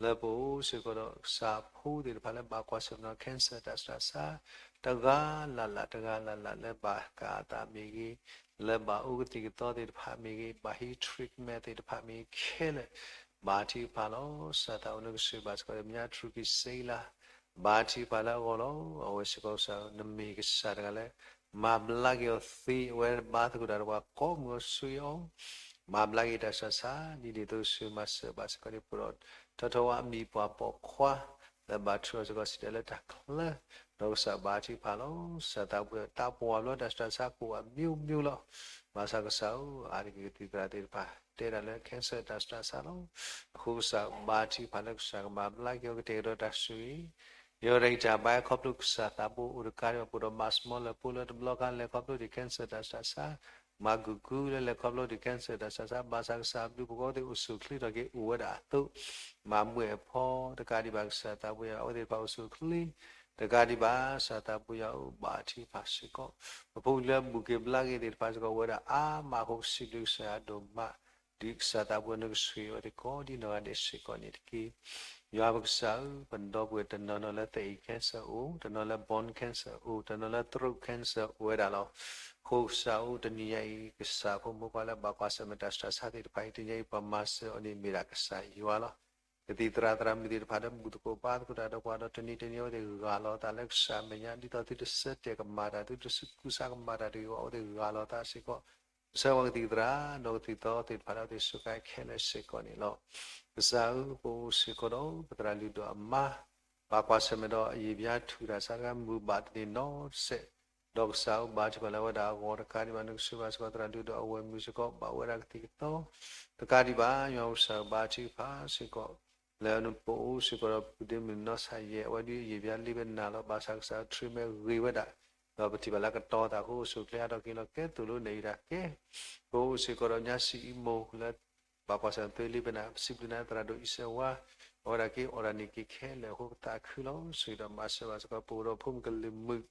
လၢပအိၣ်စ့ၢ်ကီးဒီးကစၢ်ဖိသ့ၣ်တဖၣ်လၢဘၣ်ကွၢ်ဆၢၣ်မဲာ်ဒီး cancer တၢ်ဆူးတၢ်ဆါ တဂၤလၢ်လၢ် တဂၤလၢ်လၢ်လၢဘၣ်ကးအသးမ့ၢ်ဂ့ၤ, လၢဘၣ်အိၣ်ကသံၣ်ကသီသ့ၣ်တဖၣ်မ့ၢ်ဂ့ၤ, ဘၣ်ဟံး treatment သ့ၣ်တဖၣ်မ့ၢ်ဂ့ၤခဲလၢာ်, ဘါထုကဖၣ်လီၤ. ကစၢ်သးအိၣ်နကဆှၢဘၣ်စ့ၢ်ကီး ဒမၠါထရူကံစ့လါ ဘါထုကဖၣ်လၢအဂီၢ်လီၤ. အဝဲစ့ၢ်ကီးကစၢ်ဧၢ နမ့ၢ်ကစၢ်တဂၤလၢ မၤဘျါက့ၤအီၤသ့ အဝဲဘါသကိးတၢ်ဒီးပှၤကိးမုၢ်အီၤဆူအံၤအီၤ, မၤဘျါက့ၤတၢ်ဆူးတၢ်ဆါ ဒ်န့ၣ်အသိးဆှၢမၤစၢၤဘၣ်စ့ၢ်ကီးန့ၣ် ပဒီး ထီထီဝါအမံၤပှၢ်ပိာ်ခွါ လၢဘၣ်ထုးအီၤစ့ၢ်ကီးစံးတၢ်လၢတၢ်ချၢ, ဒီးကစၢ်ဘါထုကဖၣ်လီၤ. ကစၢ်သးပှၢ်တၢ်ပှၢ်ဘျီတၢ်ဆူးတၢ်ဆါကိးအမျိုးမျိုးလီၤ. ဘၣ်ဆၣ်ကစၢ်ဧၢ အါတက့ၢ်ကသံၣ်သရၣ်သ့ၣ်တဖၣ် တဲဒၣ်လၢ cancer တၢ်ဆူးတၢ်ဆါလီၤ. အဃိကစၢ်ဘါထုကဖၣ်လၢကစၢ်ကမၤဘျါက့ၤအီၤကတဲာ်ကတီၤတၢ်ဆူၣ်အံၤ, ယိၤရံတၢ်ဘါခီဖျိကစၢ်သးဘိအိၣ်တကးဒံးဘၣ် ပဒီးမၤစမီလၢဖိလၢတဘျီဃီ လဲၤခီဖျိဒံး cancer တၢ်ဆူးတၢ်ဆါ, မၤကူၣ်ကူၣ်လၢလဲၤခီဖျိဒံး cancer တၢ်ဆူးတၢ်ဆါ, ဘၣ်ဆၣ်ကစၢ်ဘျုးပဂီၢ်သ့ၣ်အိၣ်ဆူၣ်ချ့ထီၣ်က့ၤအိၣ်ဝဲဒၣ်အသိး, မၤဘှဲၣ်အဖီတကးဒံးဘၣ် ကစၢ်သးပှၢ်ယွၤ အဝဲသ့ၣ်တဖၣ်အိၣ်ဆူၣ်ချ့ တကးဒံးဘၣ် ကစၢ်သးပှၢ်ယွၤအိၣ်ဘါထုကဖၣ်စ့ၢ်ကီး, ပဖိပလံၤလၢဘူၣ်က့ၤဘျါက့ၤသ့ၣ်တဖၣ်စ့ၢ်ကီး အိၣ်ဝဲဒၣ်အါမးအဃိ ပစံးဘျုးကစၢ်ယွၤဒိၣ်မး, ဒ်ကစၢ်သးပှၢ်နကဆှၢအီၤသ့ၣ်ကိးဒ်နီၢ်ဂၤဒဲးစ့ၢ်ကီးန့ၣ်တက့ၢ်. ယွၤပကစၢ်ဧၢ ပဒီပုၢ်ဝဲၢ်တနီၤနီၤလၢသးအံၤ cancer အိၣ်, တနီၤလၢ bone cancer အိၣ်, တနီၤလၢ throat cancer အိၣ်ဝဲဒၣ်လီၤ. အဃိကစၢ်ဧၢ တနံၤညါအံၤ ကစၢ်ဖိမုၣ်ဖိခွါလၢဘၣ်ကွၢ်ဆၢၣ်မဲာ်တၢ်ဆူးတၢ်ဆါသ့ၣ်တဖၣ်အံၤ တနံၤညါအံၤ ပှၤမၤစၢၤအီၤန့ၣ်မ့ၢ်ဒၣ်ကစၢ်ယွၤလီၤ. ကသံၣ်သရၣ်သရၣ်မုၣ်သ့ၣ်တဖၣ်လၢဘူၣ်သကိးဘါသကိးတၢ်ဒီးပှၤဒီး တနံၤတနံၤအဝဲသ့ၣ်ဂၢ်လီၤအသးလၢကစၢ်အမဲာ်ညါ ဒ်သိးသုတဆၢတဲာ်ကမၣ်တၢ် သုတဆူးကူစါကမၣ်တၢ်တဂ့ၤအဂီၢ် အဝဲသ့ၣ်ဂၢ်လီၤအသးစ့ၢ်ကီး, ဆၢဝဲကသံၣ်သရၣ် ဒီးကသံၣ်သီသ့ၣ်တဖၣ်လၢအဝဲသ့ၣ်စူးကါခဲလၢာ်စ့ၢ်ကီးန့ၣ်လီၤ. ကစၢ်ဧၢ ပအိၣ်စ့ၢ်ကီးဒီး ပသရၣ်လုၢ်ဒိၣ်အမါ ဘၣ်ကွၢ်ဆၢၣ်မဲာ်ဒီးအယံာ်ဘျါထူၣ်တၢ်ဆါတခါ မုာ်ဘၣ်တန့ၢ်နီတစဲး, ဒီးကစၢ်ဧၢဘါထုကဖၣ်လၢအဝဲဒၣ်အဂီၢ်တကးဒံးဘၣ် နကဆှၢဘၣ်စ့ၢ်ကီးသရၣ်လုၢ်ဒိၣ်အဝဲၢ်မုၣ်စ့ၢ်ကီး ဘၣ်အိၣ်ဝဲဒၣ်ကသံၣ်ကသီ တကးဒံးဘၣ် ယွၤကစၢ်ဘါထုကဖၣ်စ့ၢ်ကီး လၢပအိၣ်စ့ၢ်ကီးဒီးပုၢ်ဒ့မုၣ်နီၢ်ဆၣ်ယဲၢ် အဝဲဒုးအယံာ်ဘျါလံဘဲနၤလီၤ ဘၣ်ဆၣ်ကစၢ် treatment ဂ့ၤဝဲဒၣ်, ဒီးပထံၣ်ဘၣ်လၢကတီၤသးအဃိ အိၣ်ဆူၣ်အိၣ်ချ့အါထီၣ်က့ၤလီၤ ကဲသိၣ်လိနဲၣ်အံၤတၢ်ကဲ, ပအိၣ်စ့ၢ်ကီးဒီးညါစံအံမူ လၢ ဘၣ်ကွၢ်ဆၢၣ်မဲာ်သွ့လံဘဲနၤ ပစံးဘျုးနၤသရၣ်ဒိၣ်အံၤစဲးဝါ, အဝဲဒၣ်က့ၤအီၣ်ဒၣ်န့ၣ်က့ၤခဲလၢာ်အဃိ ပသးခုလီၤ ဆိၣ်ဂ့ၤဒီးမၤစၢၤဘၣ်စ့ၢ်ကီး ပအိၣ်ဒီးဖိမုၣ်ကလုာ်မုၣ်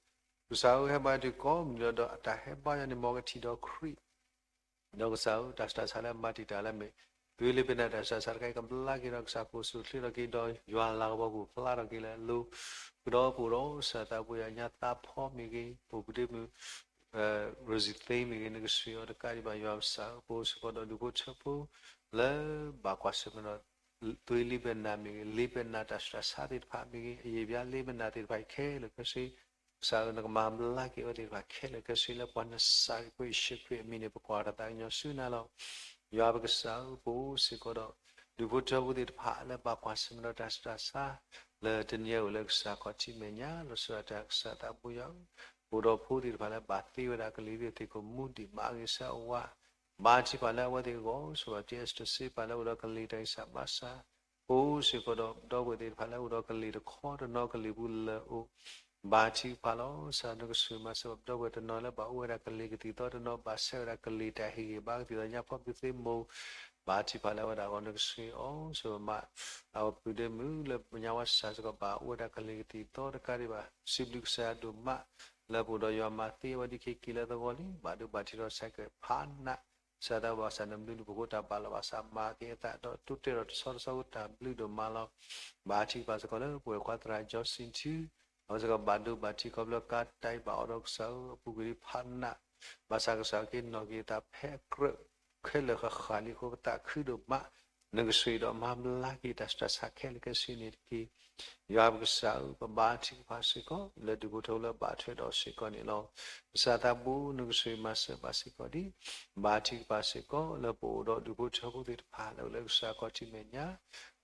ကစၢ်ဧၢ ဟဲဘါထုကဖၣ်ကိးမုၢ်နံၤဒီး အတၢ်ဟဲဘါယွၤန့ၣ် မ်ကထံၣ်ဒီးခရံာ် ဒီးကစၢ်ဧၢ တၢ်ဆူးတၢ်ဆါလၢမၤတံာ်တာ်လၢမ့ၢ် သွ့လံဘဲနၤတၢ်ဆူးတၢ်ဆါတခါအံၤ ကဘျါက့ၤဒီးကစၢ် ကအိၣ်ဆူၣ်အိၣ်ချ့ထီၣ်က့ၤဒီး ယွၤလၤကပီၤကအိၣ်ဖျါထီၣ်က့ၤလၢအလိၤ, ကဒီးပအိၣ်ဒီးကစၢ်သးပှၢ်ယွၤညါသးဖီမ့ၢ်ဂ့ၤ, ပအိၣ်ပုၢ်ဒ့မုၣ် ရစံသ့မ့ၢ်ဂ့ၤ နကဆှၢအီၤတကးဒံးဘၣ် ယွၤကစၢ်ဧၢ ပအိၣ်စ့ၢ်ကီးဒီးဒူၣ်ဖိထၢဖိ လၢဘၣ်ကွၢ်ဆၢၣ်မဲာ်ဒီး သွ့လံဘဲနၤမ့ၢ်ဂ့ၤ, လံဘဲနၤတၢ်ဆူးတၢ်ဆါသ့ၣ်တဖၣ်မ့ၢ်ဂ့ၤ, အယံာ်ဘျါလံဘဲနၤသ့ၣ်တဖၣ်အံၤခဲလၢာ်ခဲဆ့ ကစၢ်ဧၢ နကမၤဘျါက့ၤအဝဲသ့ၣ်တဖၣ်ခဲလၢာ်ခဲဆ့ လၢပှၤနစၤရ့းဖိယ့ၣ်ၡူးခရံာ်အမံၤန့ၣ် ပကွၢ်ထီၣ်သးကညီၤဆူနၤလီၤ. ယွၤပကစၢ်ဧၢ ပအိၣ်စ့ၢ်ကီးဒီး ဒူၣ်ဖိထၢဖိသ့ၣ်တဖၣ်လၢဘၣ်ကွၢ်ဆၢၣ်မဲာ်ဒီးတၢ်ဆူးတၢ်ဆါ လၢတနံၤအံၤအိၣ်လၢကစၢ်ခီၣ်ထံးမဲာ်ညါ လီၤဆီဒၣ်တၢ် ကစၢ်သးပှၢ်ယွၤဧၢ, ပအိၣ်ဒီးဖိသ့ၣ်တဖၣ်လၢဘၣ်သ့ဝဲဒၣ်ကလံၤသ့ၣ် သ့ၣ်ကိၣ်မူဒံးမးအဂ့ၤဆၢအဝါ ဘါထုကဖၣ်လၢအဝဲသ့ၣ်အဂီၢ် ဆိၣ်ဂ့ၤဘၣ်ပှၤ Esther စ့ပာ်လၢအိၣ်ဒီးကလံၤတၢ်ဂံၢ်စၢ်ဘါစၢ်, ပအိၣ်စ့ၢ်ကီးဒီးပဒီပုၢ်ဝဲၢ်သ့ၣ်တဖၣ်လၢအိၣ်ဒီးကလံၤတခီတနီၤကလံၤပူၤလၢာ်အိၣ်, ဘါထုကဖၣ်လီၤ. ကစၢ်နကဆှၢမၤစၢၤဘၣ်ပဒီပုၢ်ဝဲၢ်တနီၤလၢဘၣ်အိၣ်ဝဲဒၣ် ကလံၤကသံၣ်သီတနီၤ ဘၣ်ဆဲးဝဲဒၣ်ကလံၤတၢ်ဟ့ၣ်ဂံၢ်ဘါကသံၣ်သီညါဖီဘုးသ့မိၢ်, ဘါထုကဖၣ်လၢအဝဲဒၣ်အဂီၢ် နကဆှၢအီၤ ဆိၣ်ဂ့ၤမး အဝဲပုၢ်ဒ့မုၣ်လၢညါဝါစၢ်စ့ၢ်ကီး ဘၣ်အိၣ်ဝဲဒၣ်ကလံၤကသံၣ်သီတကးဒံးဘၣ် စံးဘျုးကစၢ်ယွၤဒိၣ်မး လၢပအိၣ်ဒီးယွၤမၤသ့အဝဲဒၣ်ခဲက့ၤလၢသဝီလံ ဘၣ်ဒိဘၣ်ထံးဒီးဆဲးကဲးဖးနး ကစၢ်သးဘၣ်ဆၣ် နဘျုးနဖှိၣ်ဖိတၢ်ဘၣ်လီၤဘၣ်ဆၣ် မၤက့ၤအသးဒီးတိတဲာ်ဒီးတဆီတဆီဖိ တၢ်ဘျုးဒိၣ်မးလီၤ. ဘါထုကဖၣ်စ့ၢ်ကီးလၢပဝဲၢ်ခွါသရၣ် ကၠီစံထူ အဝဲစ့ၢ်ကီးဘၣ်ဒိဘၣ်ထံးခီဖျိကါတၢ်အံၤ ဘၣ်အိၣ်ဒီးကစၢ်ဧၢ အပူၤကွံာ်ဒံးဖးနး ဘၣ်ဆၣ်ကစၢ်က့ၤနီၣ်က့ၤအသးဖဲအကြၢး ခဲလၢာ်ဃၣ်ဃၣ်လံအဃိ ပသးခုဒိၣ်မး နကဆိၣ်ဂ့ၤဒီးမၤဘျါက့ၤတၢ်ဆူးတၢ်ဆါခဲလၢာ်ခဲဆ့န့ၣ်တက့ၢ်. ယွၤပကစၢ်ဧၢ, ပဘါထုကဖၣ်စ့ၢ်ကီး လၢဒူၣ်ဖိထၢဖိလၢအဘၣ်ထွဲဒီးစ့ၢ်ကီးန့ၣ်လီၤ. ကစၢ်သးဘိ နကဆိၣ်ဂ့ၤမၤစၢၤဘၣ်စ့ၢ်ကီးဒံး, ဘါထုကဖၣ်စ့ၢ်ကီး လၢပအိၣ်ဒီးဒူၣ်ဖိထၢဖိသ့ၣ်တဖၣ် လၢအိၣ်လၢကစၢ်ခီၣ်ထံးမဲာ်ညါ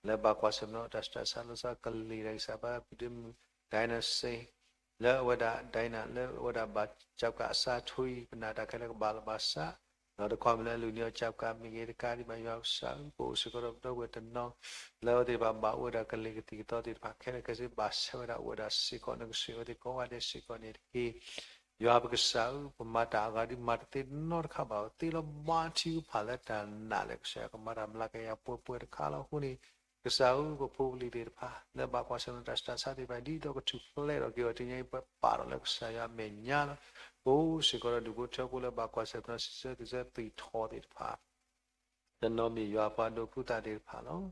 လၢဘၣ်ကွၢ်ဆၢၣ်မဲာ်နီၤတၢ်ဆူးတၢ်ဆါ လီၤဆီကလ့ၢ်တၢ်ဂံၢ်စၢ်ဘါ ပဒ့မုၣ် ဒိၣ်နၣ်စ့ လၢအဝဲဒၣ် ဒိၣ်နၣ် လၢအဝဲဒၣ်ဘၣ်ကၠးကးအစးထီၣ်အံၤ ပနာ်တၢ်ခဲလၢာ်ကဘၣ်လီၤဘၣ်စး, ဒီးတခီမ့ၢ်လၢအလုၢ်န့ၢ်အီၤကၠးကးမ့ၢ်ဂ့ၤ တကးဒံးဘၣ်ယွၤပကစၢ်ဧၢ, ပအိၣ်စ့ၢ်ကီးဒီးပဒီပုၢ်ဝဲၢ်တနီၤ လၢအဝဲသ့ၣ်တဖၣ်ဘၣ်အိၣ်ဝဲဒၣ်ကလ့ၢ်ကသံၣ်ကသီသ့ၣ်တဖၣ်ခဲလၢာ်ခဲဆ့ ဘၣ်ဆၢဝဲဒၣ်အိၣ်ဝဲဒၣ်စ့ၢ်ကီး နကဆိၣ်ဂ့ၤအဝဲသ့ၣ်ကိးဂၤဒဲးစ့ၢ်ကီးန့ၣ်တက့ၢ်. ယွၤပကစၢ်ဧၢ, ပမၤတၢ်အဂၤဒ်မၤတသ့နီတခါဘၣ်, ပသ့လီၤဘါထုကဖၣ်လၢတၢ်နာ်လၢကစၢ်ယွၤကမၤတၢ်မျးကယၤပှဲၤပှဲၤတခါလီၤ. အဃိန့ၣ် ကစၢ်ဧၢ, ပဖိပလံၤသ့ၣ်တဖၣ် လၢဘၣ်ကွၢ်ဆၢၣ်မဲာ်တၢ်ဆူးတၢ်ဆါသ့ၣ်တဖၣ် ဒ်သိးကထူၣ်ဖျဲးထီၣ်က့ၤအီၤတနံၤအံၤ ပပာ်ထီၣ်လၢကစၢ်ယွၤအမဲာ်ညါလီၤ. ပအိၣ်စ့ၢ်ကီးဒီးဒူၣ်ဖိထၢဖိလၢဘၣ်ကွၢ်ဆၢၣ်မဲာ်နီၤ စံးဆၢသ့ၣ်ဆၢသုးထီၣ်သ့ၣ်တဖၣ် တနီၤမ့ၢ်ယွၤပှၤဒိးဖုသးသ့ၣ်တဖၣ်လီၤ.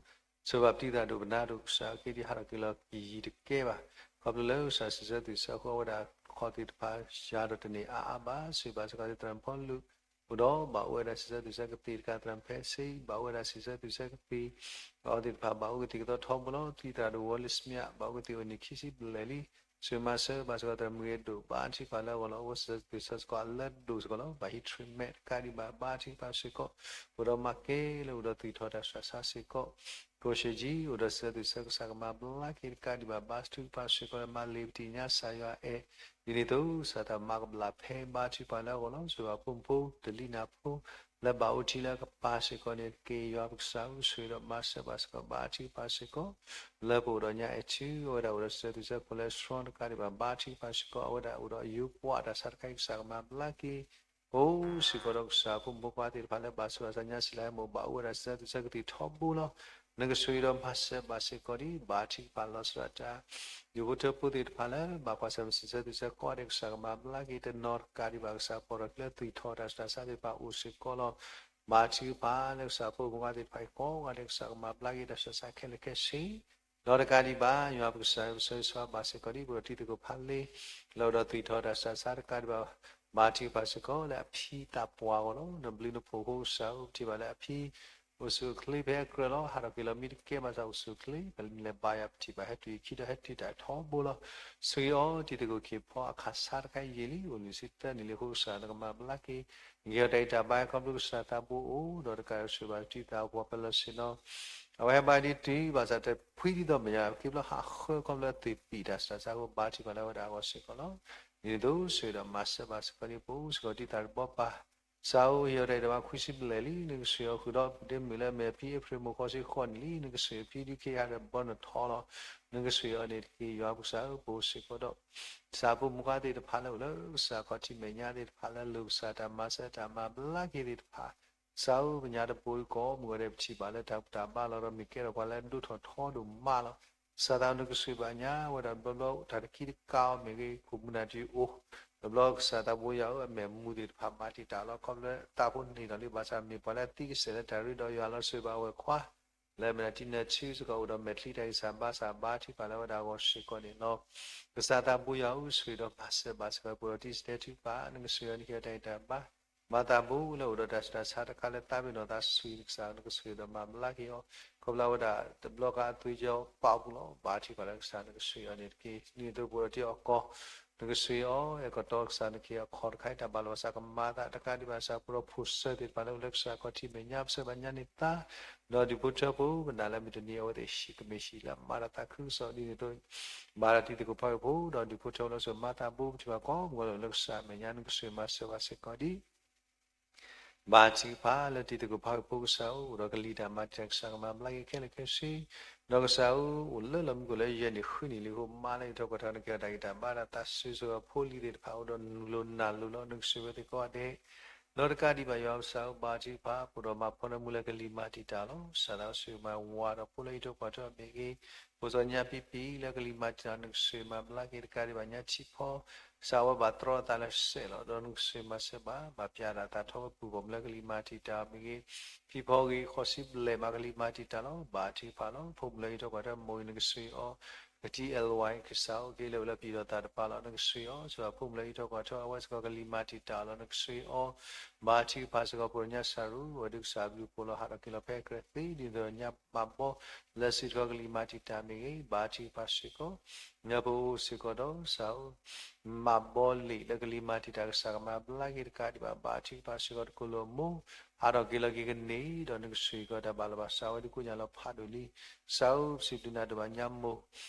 ဆိၣ်ဂ့ၤဘၣ်ပတံၤသးဒိၣ်ပနါဒိၣ်ကစၢ် က့ၤဒ်ဟးထီၣ်က့ၤလီၤကယံာ်တကဲဘၣ်. ခီဖျိလၢကစၢ်စံးဆၢသုးဆၢအဃိ အဝဲဒၣ်ခီၣ်သ့ၣ်တဖၣ် ယၤဒီးတန့ၢ်အါအါဘၣ် စံးဘၣ်စ့ၢ်ကီးသရၣ်ဖီလူး အိၣ်ဒီးဘၣ်အိၣ်ဝဲဒၣ်စံးဆၢသုးဆၢကသ့ၣ်တကး သရၣ်ဖဲဆ့ ဘၣ်အိၣ်ဝဲဒၣ်စံးဆၢသုးဆၢကသ့ၣ် အဝဲသ့ၣ်တဖၣ်ဘၣ်အိၣ်ကသံၣ်ကသီထီဘိလီၤ. တံၤသရၣ်ဒိၣ်ဝီလ့ၣ်စမံး ဘၣ်အိၣ်ကသံၣ်အိၣ်နံၣ်ခံဆံဘျဲၣ်လံ. စံးမၤစၢၤဘၣ်စ့ၢ်ကီးသရၣ်မုၢ်ဂ့ၤဒိၣ် ဘါထုကဖၣ်လၢအဂီၢ်လီၤ. အိၣ်စံးဆၢသုးဆၢစ့ၢ်ကီးအလၢဒိၣ်စ့ၢ်ကီးလီၤ. ဘၣ်ဟံး treatment တကးဒံးဘၣ် ဘါထုကဖၣ်စ့ၢ်ကီး အိၣ်ဒီးမၤကဲလၢ အိၣ်ဒီးသူၣ်ထီၣ်တၢ်ဆူးတၢ်ဆါစ့ၢ်ကီး ကိၣ်ၡ့ၣ်ကၠံ အိၣ်ဒီးစံးဆၢသုးဆၢကစၢ်ကမၤဘျါက့ၤတကးဒံးဘၣ် ဘါထုကဖၣ်စ့ၢ်ကီးလၢမၤလ့ၤပသ့ၣ်ညါကစၢ်ယွၤအဲၣ် ဒ်န့ၣ်အသိး ကစၢ်သးမၤကဘျၣ်ဖဲဘါထုကဖၣ်လၢအဂီၢ်လီၤ. ဆိၣ်ဂ့ၤဘၣ်ဖိမုၣ်ဖိ တလံးနၢ်ဖိ လၢဘၣ်အိၣ်ထံလၢအကပၤစ့ၢ်ကီးန့ၣ်တက့ၢ်. ယွၤပကစၢ်ဧၢ, ဆိၣ်ဂ့ၤဒီးမၤစၢၤဘၣ်စ့ၢ်ကီး ဘါထုကဖၣ်စ့ၢ်ကီး လၢပအိၣ်ဒီးညါအဲၣ်ထု အဝဲဒၣ်အိၣ်ဒီးစံးဆၢသုးဆၢ cholesterol တကးဒံးဘၣ် ဘါထုကဖၣ်စ့ၢ်ကီး အဝဲဒၣ်အိၣ်ဒီးယိၤပှၤတၢ်ဆါတခါအံၤ ကစၢ်ကမၤဘျါက့ၤ အိၣ်စ့ၢ်ကီးဒီးကစၢ်ဖိမုၣ်ဖိခွါသ့ၣ်တဖၣ်လၢဘၣ်ဆူးဘၣ်ဆါညါ စံးလၢဟဲမိၢ် ဘၣ်အိၣ်ဝဲဒၣ်စံးဆၢသုးဆၢကသ့ၣ်ထီဘိလီၤ. နကဆိၣ်ဂ့ၤဒီးမၤစၢၤဘၣ်စ့ၢ်ကီးဒ် ဘါထုကဖၣ်လီၤဆီဒၣ်တၢ် ဒူၣ်ဖိထၢဖိသ့ၣ်တဖၣ်လၢ ဘၣ်ကွၢ်ဆၢၣ်မဲာ်စံးဆၢသုးဆၢကိးဂၤဒဲး ကစၢ်ကမၤဘျါက့ၤ တနီၤတကးဒံးဘၣ် ကစၢ်ဖီၣ်ထီၣ်က့ၤလၢသူၣ်ထီၣ်တၢ်ဆူးတၢ်ဆါသ့ၣ်တဖၣ်အိၣ်စ့ၢ်ကီးလီၤ. ဘါထုကဖၣ်လၢကစၢ်ဖိမုၣ်ဖိခွါသ့ၣ်တဖၣ်အံၤကိးဂၤဒဲး ကစၢ်ကမၤဘျါက့ၤတၢ်ဆူးတၢ်ဆါခဲလၢာ်ခဲဆ့ ဒီးတကးဒံးဘၣ် ယွၤပကစၢ်ဧၢ, ပဆၢဂ့ၤဆၢဝါဘၣ်စ့ၢ်ကီးဒ် ပဒီးတံၤသကိးဖးလ့ လၢအိၣ်ဒီးသူၣ်ထီၣ်တၢ်ဆူးတၢ်ဆါတကးဒံးဘၣ် ဘါထုကဖၣ်စ့ၢ်ကီးလၢအဖံသးပှၢ်အဂီၢ်လီၤ. နဘျုးနဖှိၣ်အဃိကစၢ်ဧၢ, ပထံၣ်ဘၣ်လၢအဖံ အိၣ်ဆူၣ်အိၣ်ချ့ဖဲအကြၢးလီၤ. ဟးထီၣ်က့ၤလီၤမံတကဲဘၣ်ဆၣ် အိၣ်ဆူၣ်အိၣ်ချ့ ပလဲၤဘါယွၤပထံၣ်ဘၣ် ဟဲတုၤအခံဒီးဟဲတုၤတၢ်ထီဘိလီၤ. ဆိၣ်ဂ့ၤအီၤ တံၤသကိးခ့ၣ်ဖီအခးဆါတခါအံၤယံာ်လံ အိၣ်လွံၢ်ဆံသၢနံၣ်လံအဃိ ကစၢ်နကမၤဘျါက့ၤ ကဲထီၣ်တၢ်ဂံၢ်တၢ်ဘါ ခီဖျိကစၢ်သးဘိအိၣ်ဒီးတကးဒီးဆိၣ်ဂ့ၤဘၣ်တံၤသကိးပှၤပၢၤလီၢ်ဆ့ၣ်နီၤ အဝဲဟဲဘါဒ်တုၤ ဘၣ်ဆၣ်တဖှံဒ်သိးမဲာ်ညါ က့ၤဘျီဟးဃၢခီဖျိလၢသုးပံာ်တၢ်ဆူးတၢ်ဆါအဃိ ဘါထုကဖၣ်လၢအဝဲဒၣ်အဂီၢ်စ့ၢ်ကီးလီၤ. ဒ်န့ၣ်အသိး ဆိၣ်ဂ့ၤဒီးမၤစၢၤဘၣ်စ့ၢ်ကီးဒ် ပအိၣ်စ့ၢ်ကီးတံၤသကိးတဘီပၢ် ကစၢ်ဧၢ, ဟ့ၣ်အီၤတၢ်ဂံၢ်တၢ်ဘါခွံဆံဘျဲၣ်လံ နကဆိၣ်ဂ့ၤအီၤဃုာ်ဒီး ပဒ့မုၣ်လၢအမ့ၢ်အဖံ အ့ဖြ့ၣ်မိၢ် ဃိးဆံဃိးနံၣ်လံ နကဆိၣ်ဂ့ၤအဖံဒုးက့ၤဟးဒီးဘီနထီလီၤ. နကဆိၣ်ဂ့ၤအီၤန့ၣ်တက့ၢ်. ယွၤပကစၢ်ဧၢ, ပအိၣ်စ့ၢ်ကီးဒီး ကစၢ်ဖိမုၣ်ဖိခွါသ့ၣ်တဖၣ်လၢအိၣ်လၢကစၢ်ခီၣ်ထံးမဲာ်ညါသ့ၣ်တဖၣ် လၢအလိၣ်ကစၢ်တၢ်မၤစၢၤတၢ်မၤဘျါက့ၤသ့ၣ်တဖၣ် ကစၢ်ဧၢ, ပညါတပူၤအံၤကိးမုၢ်ဂီၤဒဲး ပထံၣ်ဘၣ်လၢတၢ်ဘူၣ်တၢ်ဘါလီၤဒီး မ့ၢ်ကဲထီၣ်ပှၤလၢအဒိၣ်ထီၣ်ထီဒိၣ်မးလီၤ. ကစၢ်သးနကဆိၣ်ဂ့ၤဘၣ်ညါဝဲဒၣ်တဘျီဘျီ တၢ်တခံတကးအီၤမ့ၢ်ဂ့ၤ ကိၣ်မုၢ်နၢ်တယိၤအိၣ် တဘျီကစၢ်သးဘိယွၤဧၢ, အမဲာ်မူသ့ၣ်တဖၣ်မၤတံာ်တာ်လီၤ. ခီဖျိသးဖိန့ၢ်လီၤလံ ဘၣ်ဆၣ်မ့ၢ်ပှၤလၢအသံကစဲာ်လၢတၢ်ရ့ဒီးယွၤလီၤ. ဆိၣ်ဂ့ၤဘၣ်အဝဲၢ်ခွါ လၢအမ့ၢ်ဒၣ်တံနၢ်ထူစ့ၢ်ကီး အိၣ်ဒီးမဲာ်ချံတၢ်ဂံၢ်စၢ်ဘါစၢ် ဘါထုကဖၣ်လၢအဝဲဒၣ်အဂီၢ်စ့ၢ်ကီးန့ၣ်လီၤ. ကစၢ်သးဘိယွၤဧၢ, ဆိၣ်ဂ့ၤဒီးမၤစၢၤဘၣ်စ့ၢ်ကီး ပအိၣ်ဒီးတံၤသကိးတဖၣ် နကဆိၣ်ဂ့ၤအီၤန့ၣ် ဟ့ၣ်အီၤတၢ်ဂံၢ်တၢ်ဘါ မၤသးဘိလၢအိၣ်ဒီးတၢ်ဆူးတၢ်ဆါတခါလၢသးပ့ၤနီၣ်သးဆူၣ် ကစၢ်နကဆိၣ်ဂ့ၤဒီးမၤဘျါက့ၤအီၤ ခီဖျိအဝဲဒၣ်တဘျီဃီအသွံၣ်ကၠီပာ်ပူၤလီၤ. ဘါထုကဖၣ်လၢကစၢ်နကဆိၣ်ဂ့ၤအီၤန့ၣ်တက့ၢ်. ဒ်န့ၣ်အသိးပအိၣ်ဒီးတံၤအီၣ်ကီၢ် နကဆိၣ်ဂ့ၤအီၤ အဲၣ်ကတီၤကစၢ်နကဟ့ၣ်အခီၣ်တခါအံၤ တၢ်ဘၣ်လီၤဘၣ်စးကမၤအသးတကးဒံးဘၣ် ကစၢ်ပဒီးဖိၣ်စၢၤသ့ၣ်တဖၣ်လၢအိၣ်လၢကစၢ်ခီၣ်ထံးမဲာ်ညါ ပဆၢဘၣ်ညါန့ၢ်သါ ဒီးဒူၣ်ဖိထၢဖိ ပနာ်လၢမုၢ်တနံၤအဝဲသ့ၣ်ဟံးကမ့ၢ်ဟံးလၢအမၤတၢ်သးခုကစီၣ် ဒ်န့ၣ်အသိး ဘၣ်ဒီးတံၤသကိးဖးဝဲၢ်ဖိ ဒီးဒူၣ်ဖိထၢဖိလၢစိၤမၤသးဘိ ပထံၣ်ဘၣ်ကိးမုၢ်ဂီၤလၢအိၣ်လၢကစၢ်မဲာ်ညါ နကဆိၣ်ဂ့ၤမၤစၢၤဘၣ်စ့ၢ်ကီးဒ် ဘါထုကဖၣ်လၢတံၤသကိးဖးဝဲၢ်ဖိကစၢ်ဧၢ, အိၣ်ဒီးကလံၤတၢ်မၤတံာ်တာ် ကစၢ်ကမၤဘျါက့ၤခဲလၢာ်ခဲဆ့, ဒီးကစၢ်ဧၢ, အိၣ်လၢလီၢ်မူခိၣ်လၢယဲၢ်နံၣ်ဃုနံၣ်လံအဃိ မၤလၢယထီၣ်ပှဲၤထီၣ် နကဲထီၣ်တၢ်ဂံၢ်တၢ်ဘါဒီးသးစီဆှံ ဖိလံၤသ့ၣ်တဖၣ် အိၣ်ဒီးနုာ်လီၤနၢ်လိၤလီၤ နကဆိၣ်ဂ့ၤအဝဲသ့ၣ်ကိးဂၤဒဲး, ဒီးတကးဒံးဘၣ်ယွၤကစၢ်ဧၢ, ဘါထုကဖၣ် ပအိၣ်ဒီးမၤဖှီၣ်နၢမူလၢကလံၤမၤတံာ်တာ်လီၤ. ကစၢ်သးစီဆှံမၤဝးဒီးဖိလၢယထီၣ်ပှဲၤထီၣ်မ့ၢ်ဂ့ၤ, ဖိစီညါပံပံလၢကလံၤမၤတံာ်တာ် နကဆိၣ်ဂ့ၤမၤဘျါက့ၤ တကးဒံးဘၣ်ညါထံဖီ ကစၢ်အဝဲဘၣ်တြီအသးလၢစဲးလီၤ ဒီးနကဆိၣ်ဂ့ၤမၤစၢၤဘၣ်, ဘၣ်ပျၢ်ဒၣ်သးထီဝဲပူၤ ပိာ်မုၣ်လၢကလံၤမၤတံာ်တာ်မ့ၢ်ဂ့ၤ, ဖံဖီဂ့ၤ ဃိးဆံဘျဲၣ်မးကလံၤမၤတံာ်တာ်လီၤ. ဘါထုကဖၣ်လီၤ. ဖိမုၣ်လၢယထီၣ်ပှဲၤထီၣ်မ့ၢ်ဂ့ၤ နကဆိၣ်ဂ့ၤအီၤ ကထံၣ် L Y ကစၢ်အိၣ်က့ၤလၢဝဲလၢပျံၤဒီးသးတပၤလီၤ. နကဆှံအီၤ ဆိၣ်ဂ့ၤအဖိမုၣ်လၢအံးထီၣ်ကွၢ်ထီၣ် အဝဲစ့ၢ်ကီးကလံၤမၤတံာ်တာ်အီၤလီၤ. နကဆှံအီၤ ဘါထုကဖၣ်စ့ၢ်ကီး ပှၤညါစၢ်ရူ အဝဲဒုးကစၢ်အဘျုးအဖှိၣ်လီၤ. ဟးထီၣ်က့ၤလီၤဖဲအကြၢးသ့ ဒ်သိးညါမၤဘီ လၢစံးထီၣ်ကလံၤမၤတံာ်တာ်မ့ၢ်ဂ့ၤ ဘါထုကဖၣ်စ့ၢ်ကီး လၢပအိၣ်စ့ၢ်ကီးဒီး ကစၢ်ဧၢ မၤဘီလံာ်လၢကလံၤမၤတံာ်တာ် ကစၢ်ကမၤဘျါက့ၤတကးဒံးဘၣ် ဘါထုကဖၣ်စ့ၢ်ကီး တကိးလိာ်အမိၢ် ဟးထီၣ်က့ၤလီၤက့ၤကန့ၢ်ဒီး နကဆှံကီးတၢ်ဘၣ်လီၤဘၣ်စး အဝဲဒုးကိးညါလီၤဖးဒိၣ်လံ. ကစၢ်ဧၢ ပစံးဘျုးနၤဒိၣ်မး ညါမိၢ်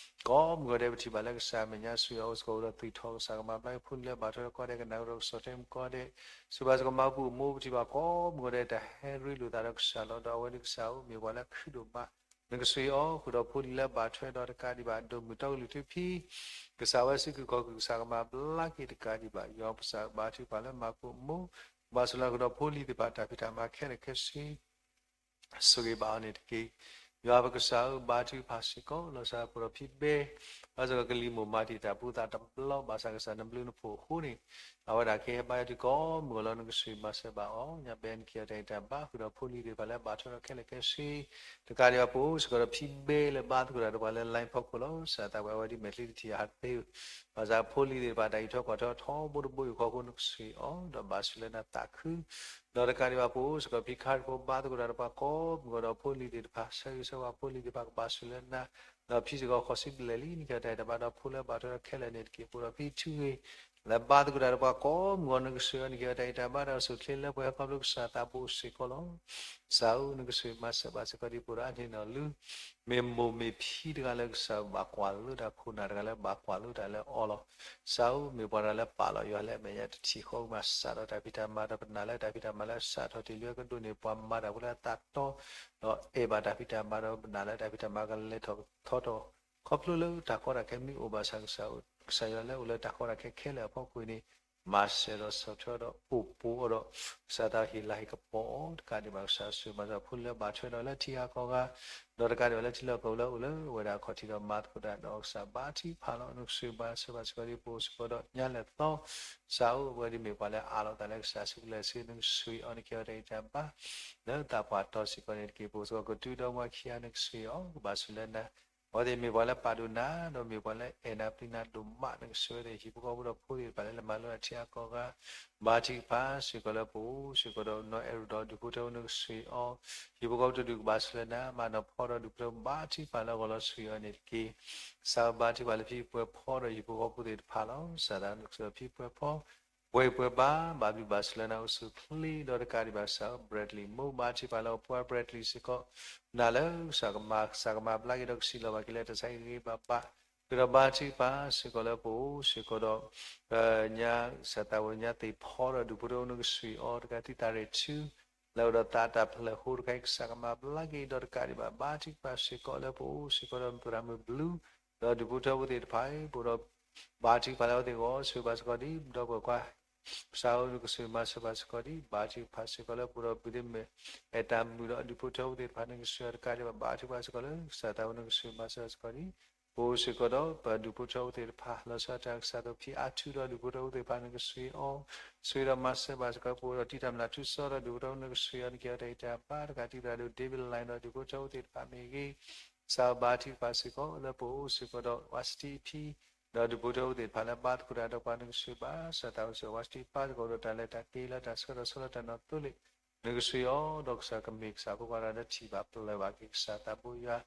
ကိးမုၢ်ဂီၤဒဲး ပထံၣ်ဘၣ်လၢကစၢ်အမဲာ်ညါ ဆှံအီၤအိၣ်စ့ၢ်ကီးဒီး သူၣ်ထီၣ် ကစၢ်ကမၤဘျါက့ၤ ဖိလံၤလၢဘၣ်ထွဲဒီး ကီၢ်ဒဲး ကနၣ်ကဒီး ကဆီၣ်ထွဲမုၢ်ကီၢ်ဒဲး စံးဘၣ်စ့ၢ်ကီး မၤဘူၣ်အမိၢ် ပထံၣ်ဘၣ်ကိးမုၢ်ဂီၤဒဲး တၢ်ဟဲရ့လိာ်သးဒီးကစၢ်လီၤ. ဒီးအဝဲဒုးကစၢ်ဧၢ မ့ၢ်ပှၤလၢခုဒိၣ်မး နကဆှံအီၤ ဃုာ်ဒီးဖိလံၤလၢဘၣ်ထွဲဒီးတကးဒံးဘၣ် ဒိၣ်မုၢ်တီကလုာ်ထူဖံ ကစၢ်ဝဲစံး ကုၢ်ခီၣ်ကုၢ် ကစၢ်ကမၤဘျါက့ၤတကးဒံးဘၣ် ယွၤကစၢ်ဧၢ ဘါထုကဖၣ်လၢမၤဘူၣ်အမိၢ် ဘၣ်ဆိၣ်လၢနၤ ဃုာ်ဒီးဖိလံၤသ့ၣ်တဖၣ် တၢ်ဖံးတၢ်မၤခဲလၢာ်ခဲဆ့ ဆိၣ်ဂ့ၤဘၣ်အီၤန့ၣ်တက့ၢ်. ယွၤပကစၢ်ဧၢ ဘါထုကဖၣ်စ့ၢ်ကီး လီၤစၢ်ပဒီးဖံဘဲ ဘၣ်စ့ၢ်ကီးကလံၤမိၢ်မၤတံာ်တာ်ပူၤသးတဘျီ ဘၣ်ဆၣ်ကစၢ်နဘျုးနဖှိၣ်အဃိန့ၣ် အဝဲဒၣ်ကဟဲဘါယွၤတုၤကိးမုၢ်ဂီၤလီၤ. နကဆှံမၤစၢၤဘၣ်အီၤ ညါဘဲနက့ၤအီၤတၢ်အံၤတၢ်ဘါ ဃုာ်ဒီးဖိလံၤသ့ၣ်တဖၣ်လၢဘၣ်ထွဲဒီးခဲလၢာ်ခဲဆ့ တကးဒံးဘၣ် ပအိၣ်စ့ၢ်ကီးဒီးဖံဘဲလၢဘါသကိးတၢ်ဒီးပှၤလၢ line ဖီခိၣ်လီၤ. ကစၢ်သးပှၢ် အဝဲဒ်မဲာ်ချံတထံၣ်အဟးတသ့ ဘၣ်ဆၣ်ဖိလံၤသ့ၣ်တဖၣ် တၢ်အံးထီၣ်ကွၢ်ထီၣ်ထီဘိတဘိအံၤအဃိ နကဆှံအီၤ ဒီးဘၣ်ဆိၣ်လၢနၤသးခု ဒီးတကးဒံးဘၣ် ပအိၣ်စ့ၢ်ကီးဖံခါတဖိ ဘါသကိးတၢ်ဒီးပှၤကိးမုၢ်ဂီၤဒီးဖိလံၤသ့ၣ်တဖၣ် ဆၢဂ့ၤဆၢဝါဖိလံၤသ့ၣ်တဖၣ် ကဘၣ်ဆိၣ်လၢနၤ ဒီးဖံစ့ၢ်ကီး ဃီၤစံဘျဲၣ်လံ နက့ၤအီၤတၢ်အံၤတၢ်ဘါဒီးဖိလၢဘၣ်ထွဲဒီးခဲလၢာ်န့ၣ်တက့ၢ်. ပအိၣ်ဒီးဖံထူဂ့ၤ လၢဘါသကိးတၢ်ဒီးပှၤကိးမုၢ်ဂီၤ နကဆှံအီၤ နက့ၤအီၤတၢ်အံၤတၢ်ဘါဒီး အစိၣ်ချ့လၢပှဲၤဟဲခီဖျိကစၢ်သးဘိစ့ၢ်ကီးလီၤ. ကစၢ်ဧၢ နကဆှံမၤစၢၤဘၣ်စ့ၢ်ကီးဒ်ပှၤဒီးအန့ၣ်နီၢ်လူ မ့ၢ်မိၢ်မ့ၢ်ဖံတဂၤလၢကစၢ်ဘၣ်ကွၢ်လိတၢ်ခိၣ်နၢ်တဂၤလၢဘၣ်ကွၢ်လိတၢ်လၢအီၤလီၤ. ကစၢ်ဧၢ မ့ၢ်ပှၤတဂၤလၢပာ်လီၤယွၤလၢအမဲာ်ညါတထံၣ်ဃီ မၤစးထီၣ်တၢ်ဖံးတၢ်မၤဒီးပနာ်လၢတၢ်ဖံးတၢ်မၤလၢစးထီၣ်တ့ၢ်လံကဒိးန့ၢ်ပှၤမၤတၢ်ဖိလၢအသးတီ ဒီးအဲၣ်ဘၣ်တၢ်ဖံးတၢ်မၤဒီးပနာ်လၢတၢ်ဖံးတၢ်မၤကလဲၤထီၣ်ထီထီၣ် ခီဖျိလၢတၢ်ကီတၢ်ခဲမ့ၢ်အိၣ်ဘၣ်ဆၣ်ကစၢ် ကစၢ်ယွၤလၢအိၣ်လၢတၢ်ကီတၢ်ခဲခဲလၢာ်အဖီခိၣ်န့ၣ် မၤစၢၤဒီးဆီၣ်ထွဲဒီးအိၣ်ပိၤအီၤဒီး ကစၢ်သးဟ့ၣ်လၤဟ့ၣ်ကပီၤအီၤ တကးဒံးဘၣ် ကစၢ်ဆှံမၤစၢၤဖိလၢဘၣ်ထွဲဒီးလၢထံဂၤကီၢ်ဂၤ ဒီးတကးဒံးဘၣ်လၢထံလီၢ်ကီၢ်ပူၤလၢအိၣ်လၢဝဲဒၣ်အခီၣ်ထံးဒီးမၤသကိးတၢ်ဒီးကစၢ်ဘါထုကဖၣ်လီၤ. နကဆှံဘၣ်စၢၤဘၣ်စ့ၢ်ကီးဒ်ပအိၣ်စ့ၢ်ကီးဒီးညါလဲၤသီ ကစၢ်ဧၢ အဝဲဒ်မ့ၢ်ပှၤလၢအးလီၤသးလၢကစၢ်စုကလၢၤစ့ၢ် နကဆှံအီၤ နက့ၤအီၤတၢ်အံၤတၢ်ဘါ လၢသးပှၢ်တီစ့ၢ်ကီးန့ၣ်တက့ၢ်. ပအိၣ်စ့ၢ်ကီးကတုၤဒီးမူခံဂၤ နကဆှံအီၤ ကဘၣ်ဆိၣ်လၢနၤ အဝဲသ့ၣ်မ့ၢ်ပှၤလၢပာ်ဒိၣ်နၤ ဒီးမ့ၢ်ပှၤလၢအဲၣ်နၤပျံၤနၤဒိၣ်မး နကဆှံဝဲသ့ၣ်ဟံၣ်ဖိဃီဖိဒီးဖိသ့ၣ်တဖၣ်လၢလဲၤမၤလိတၢ်ထံဂၤကီၢ်ဂၤ ဘါထုကဖၣ်စ့ၢ်ကီးလၢပအိၣ်စ့ၢ်ကီးဒီးနီၢ်အဲၣ်ရူးဒီးဒူၣ်ဖိထၢဖိ နကဆှံအီၤ ဟံၣ်ဖိဃီဖိတဒူၣ်ကဘၣ်ဆိၣ်လၢနၤ မၤနီၢ်ဖီဒီးဒူၣ်ဖိထၢဖိ ဘါထုကဖၣ်လၢဂီၤလီၤဆှံအီၤန့ၣ်တက့ၢ်. ကစၢ်ဧၢ ဘါထုကဖၣ်လၢဖံပှဲၤဖီဒီးဟံၣ်ဖိဃီဖိသ့ၣ်တဖၣ်လီၤ. ကစၢ်သးနကဆှံဖံပှဲၤဖီ ပှဲၤပှဲၤဘါ ဘၣ်ဘျုးဘၣ်ဆိၣ်လၢနၤအိၣ်ဆူၣ်အိၣ်ချ့ ဒီးတကးဒံးဘၣ်ကစၢ်ဧၢ Bradley မိၢ် ဘါထုကဖၣ်လၢပှၤ Bradley စ့ၢ်ကီး နာ်လၢကစၢ်ကမၤ ကစၢ်ကမၤဘျါက့ၤဒီးကစံးလီၤဘၣ်က့ၤလၢ တၢ်ဆါဂ့ၤဂ့ၤဘၣ်ဘၣ် ဃုာ်ဒီးဘါထုကဖၣ်စ့ၢ်ကီးလၢပအိၣ်စ့ၢ်ကီးဒီး ညါ ကစၢ်သးဝဲညါသ့ၣ်ဖီဒီးဒူၣ်ဖိထၢဖိ နကဆှံအီၤ တကးသံၣ်သရ့ၣ်ထူ လၢအိၣ်ဒီးသးတၢ်ဖျၢၣ်ဃိတခါအံၤ ကစၢ်ကမၤဘျါက့ၤ ဒီးတကးဒံးဘၣ် ဘါထုကဖၣ်စ့ၢ်ကီးလၢပအိၣ်စ့ၢ်ကီးဒီး သရၣ်မုၣ်ဘျူး ဒီးဒူၣ်ဖိထၢဖိသ့ၣ်တဖၣ်အံၤ ပအိၣ်ဒီး ဘါထုကဖၣ်လၢအဝဲသ့ၣ်ဂီၢ် ဆိၣ်ဂ့ၤဘၣ်စ့ၢ်ကီးဒ် ဒီပုၢ်ဝဲၢ်ခွါ ကစၢ်ဧၢ နကဆှံမၤစၢၤဘၣ်စ့ၢ်ကီးဒ် ဘါထုကဖၣ်စ့ၢ်ကီးလၢပအိၣ်ဒီး ဘုဒိၣ်မ့ၢ် အဲၣ်တၢ်မုာ်ဒီးဒူၣ်ဖိထၢဖိသ့ၣ်တဖၣ် နကဆှံအီၤတကးဒံးဘၣ် ဘါထုကဖၣ်စ့ၢ်ကီးလၢ ကစၢ်သးဝဲ နကဆှံမၤစၢၤဘၣ်စ့ၢ်ကီးဒ် ပအိၣ်စ့ၢ်ကီးဒီး ပဒူၣ်ဖိထၢဖိသ့ၣ်တဖၣ် လီၤဆီဒၣ်တၢ်ကစၢ်သိးဖံအါထူဒီးဒူၣ်ဖိထၢဖိသ့ၣ်တဖၣ် နကဆှံအီၤ ဆိၣ်ဂ့ၤဒီးမၤစၢၤဘၣ်စ့ၢ်ကီး ပအိၣ်ဒီးတံၢ်တၢ်မျၢ်ထူစီဒီးဒူၣ်ဖိထၢဖိ နကဆှံအီၤ နက့ၤအီၤတၢ်အံၤတၢ်ဘါ တကးတံၢ်သရၣ်ဒိၣ် David Line ဒီးဒူၣ်ဖိထၢဖိသ့ၣ်တဖၣ်မ့ၢ်ဂ့ၤ ကစၢ်ဧၢ ဘါထုကဖၣ်စ့ၢ်ကီးလၢပအိၣ်စ့ၢ်ကီးဒီး ဝါစတံဖံ ဒီးဒူၣ်ဖိထၢဖိသ့ၣ်တဖၣ်လၢဘါသကိးတၢ်ဒီးပှၤ နကဆှံဘၣ် ကစၢ်သးဝဲ ဝါစတံပၢ်သကိးဒီးတၢ်လဲၤတၢ်က့ၤလၢတၢ်ဆှၢဒီးဆှၢလၢတၢ်နီၢ်သိလ့ၣ် နကဆှံအီၤ ဒီးကစၢ်ကမ့ၢ်ကစၢ်ဖိခွါတဂၤလၢထံၣ်ဘၣ်ပျၢၤဘၣ်က့ၤ ကစၢ်သးဘိယွၤ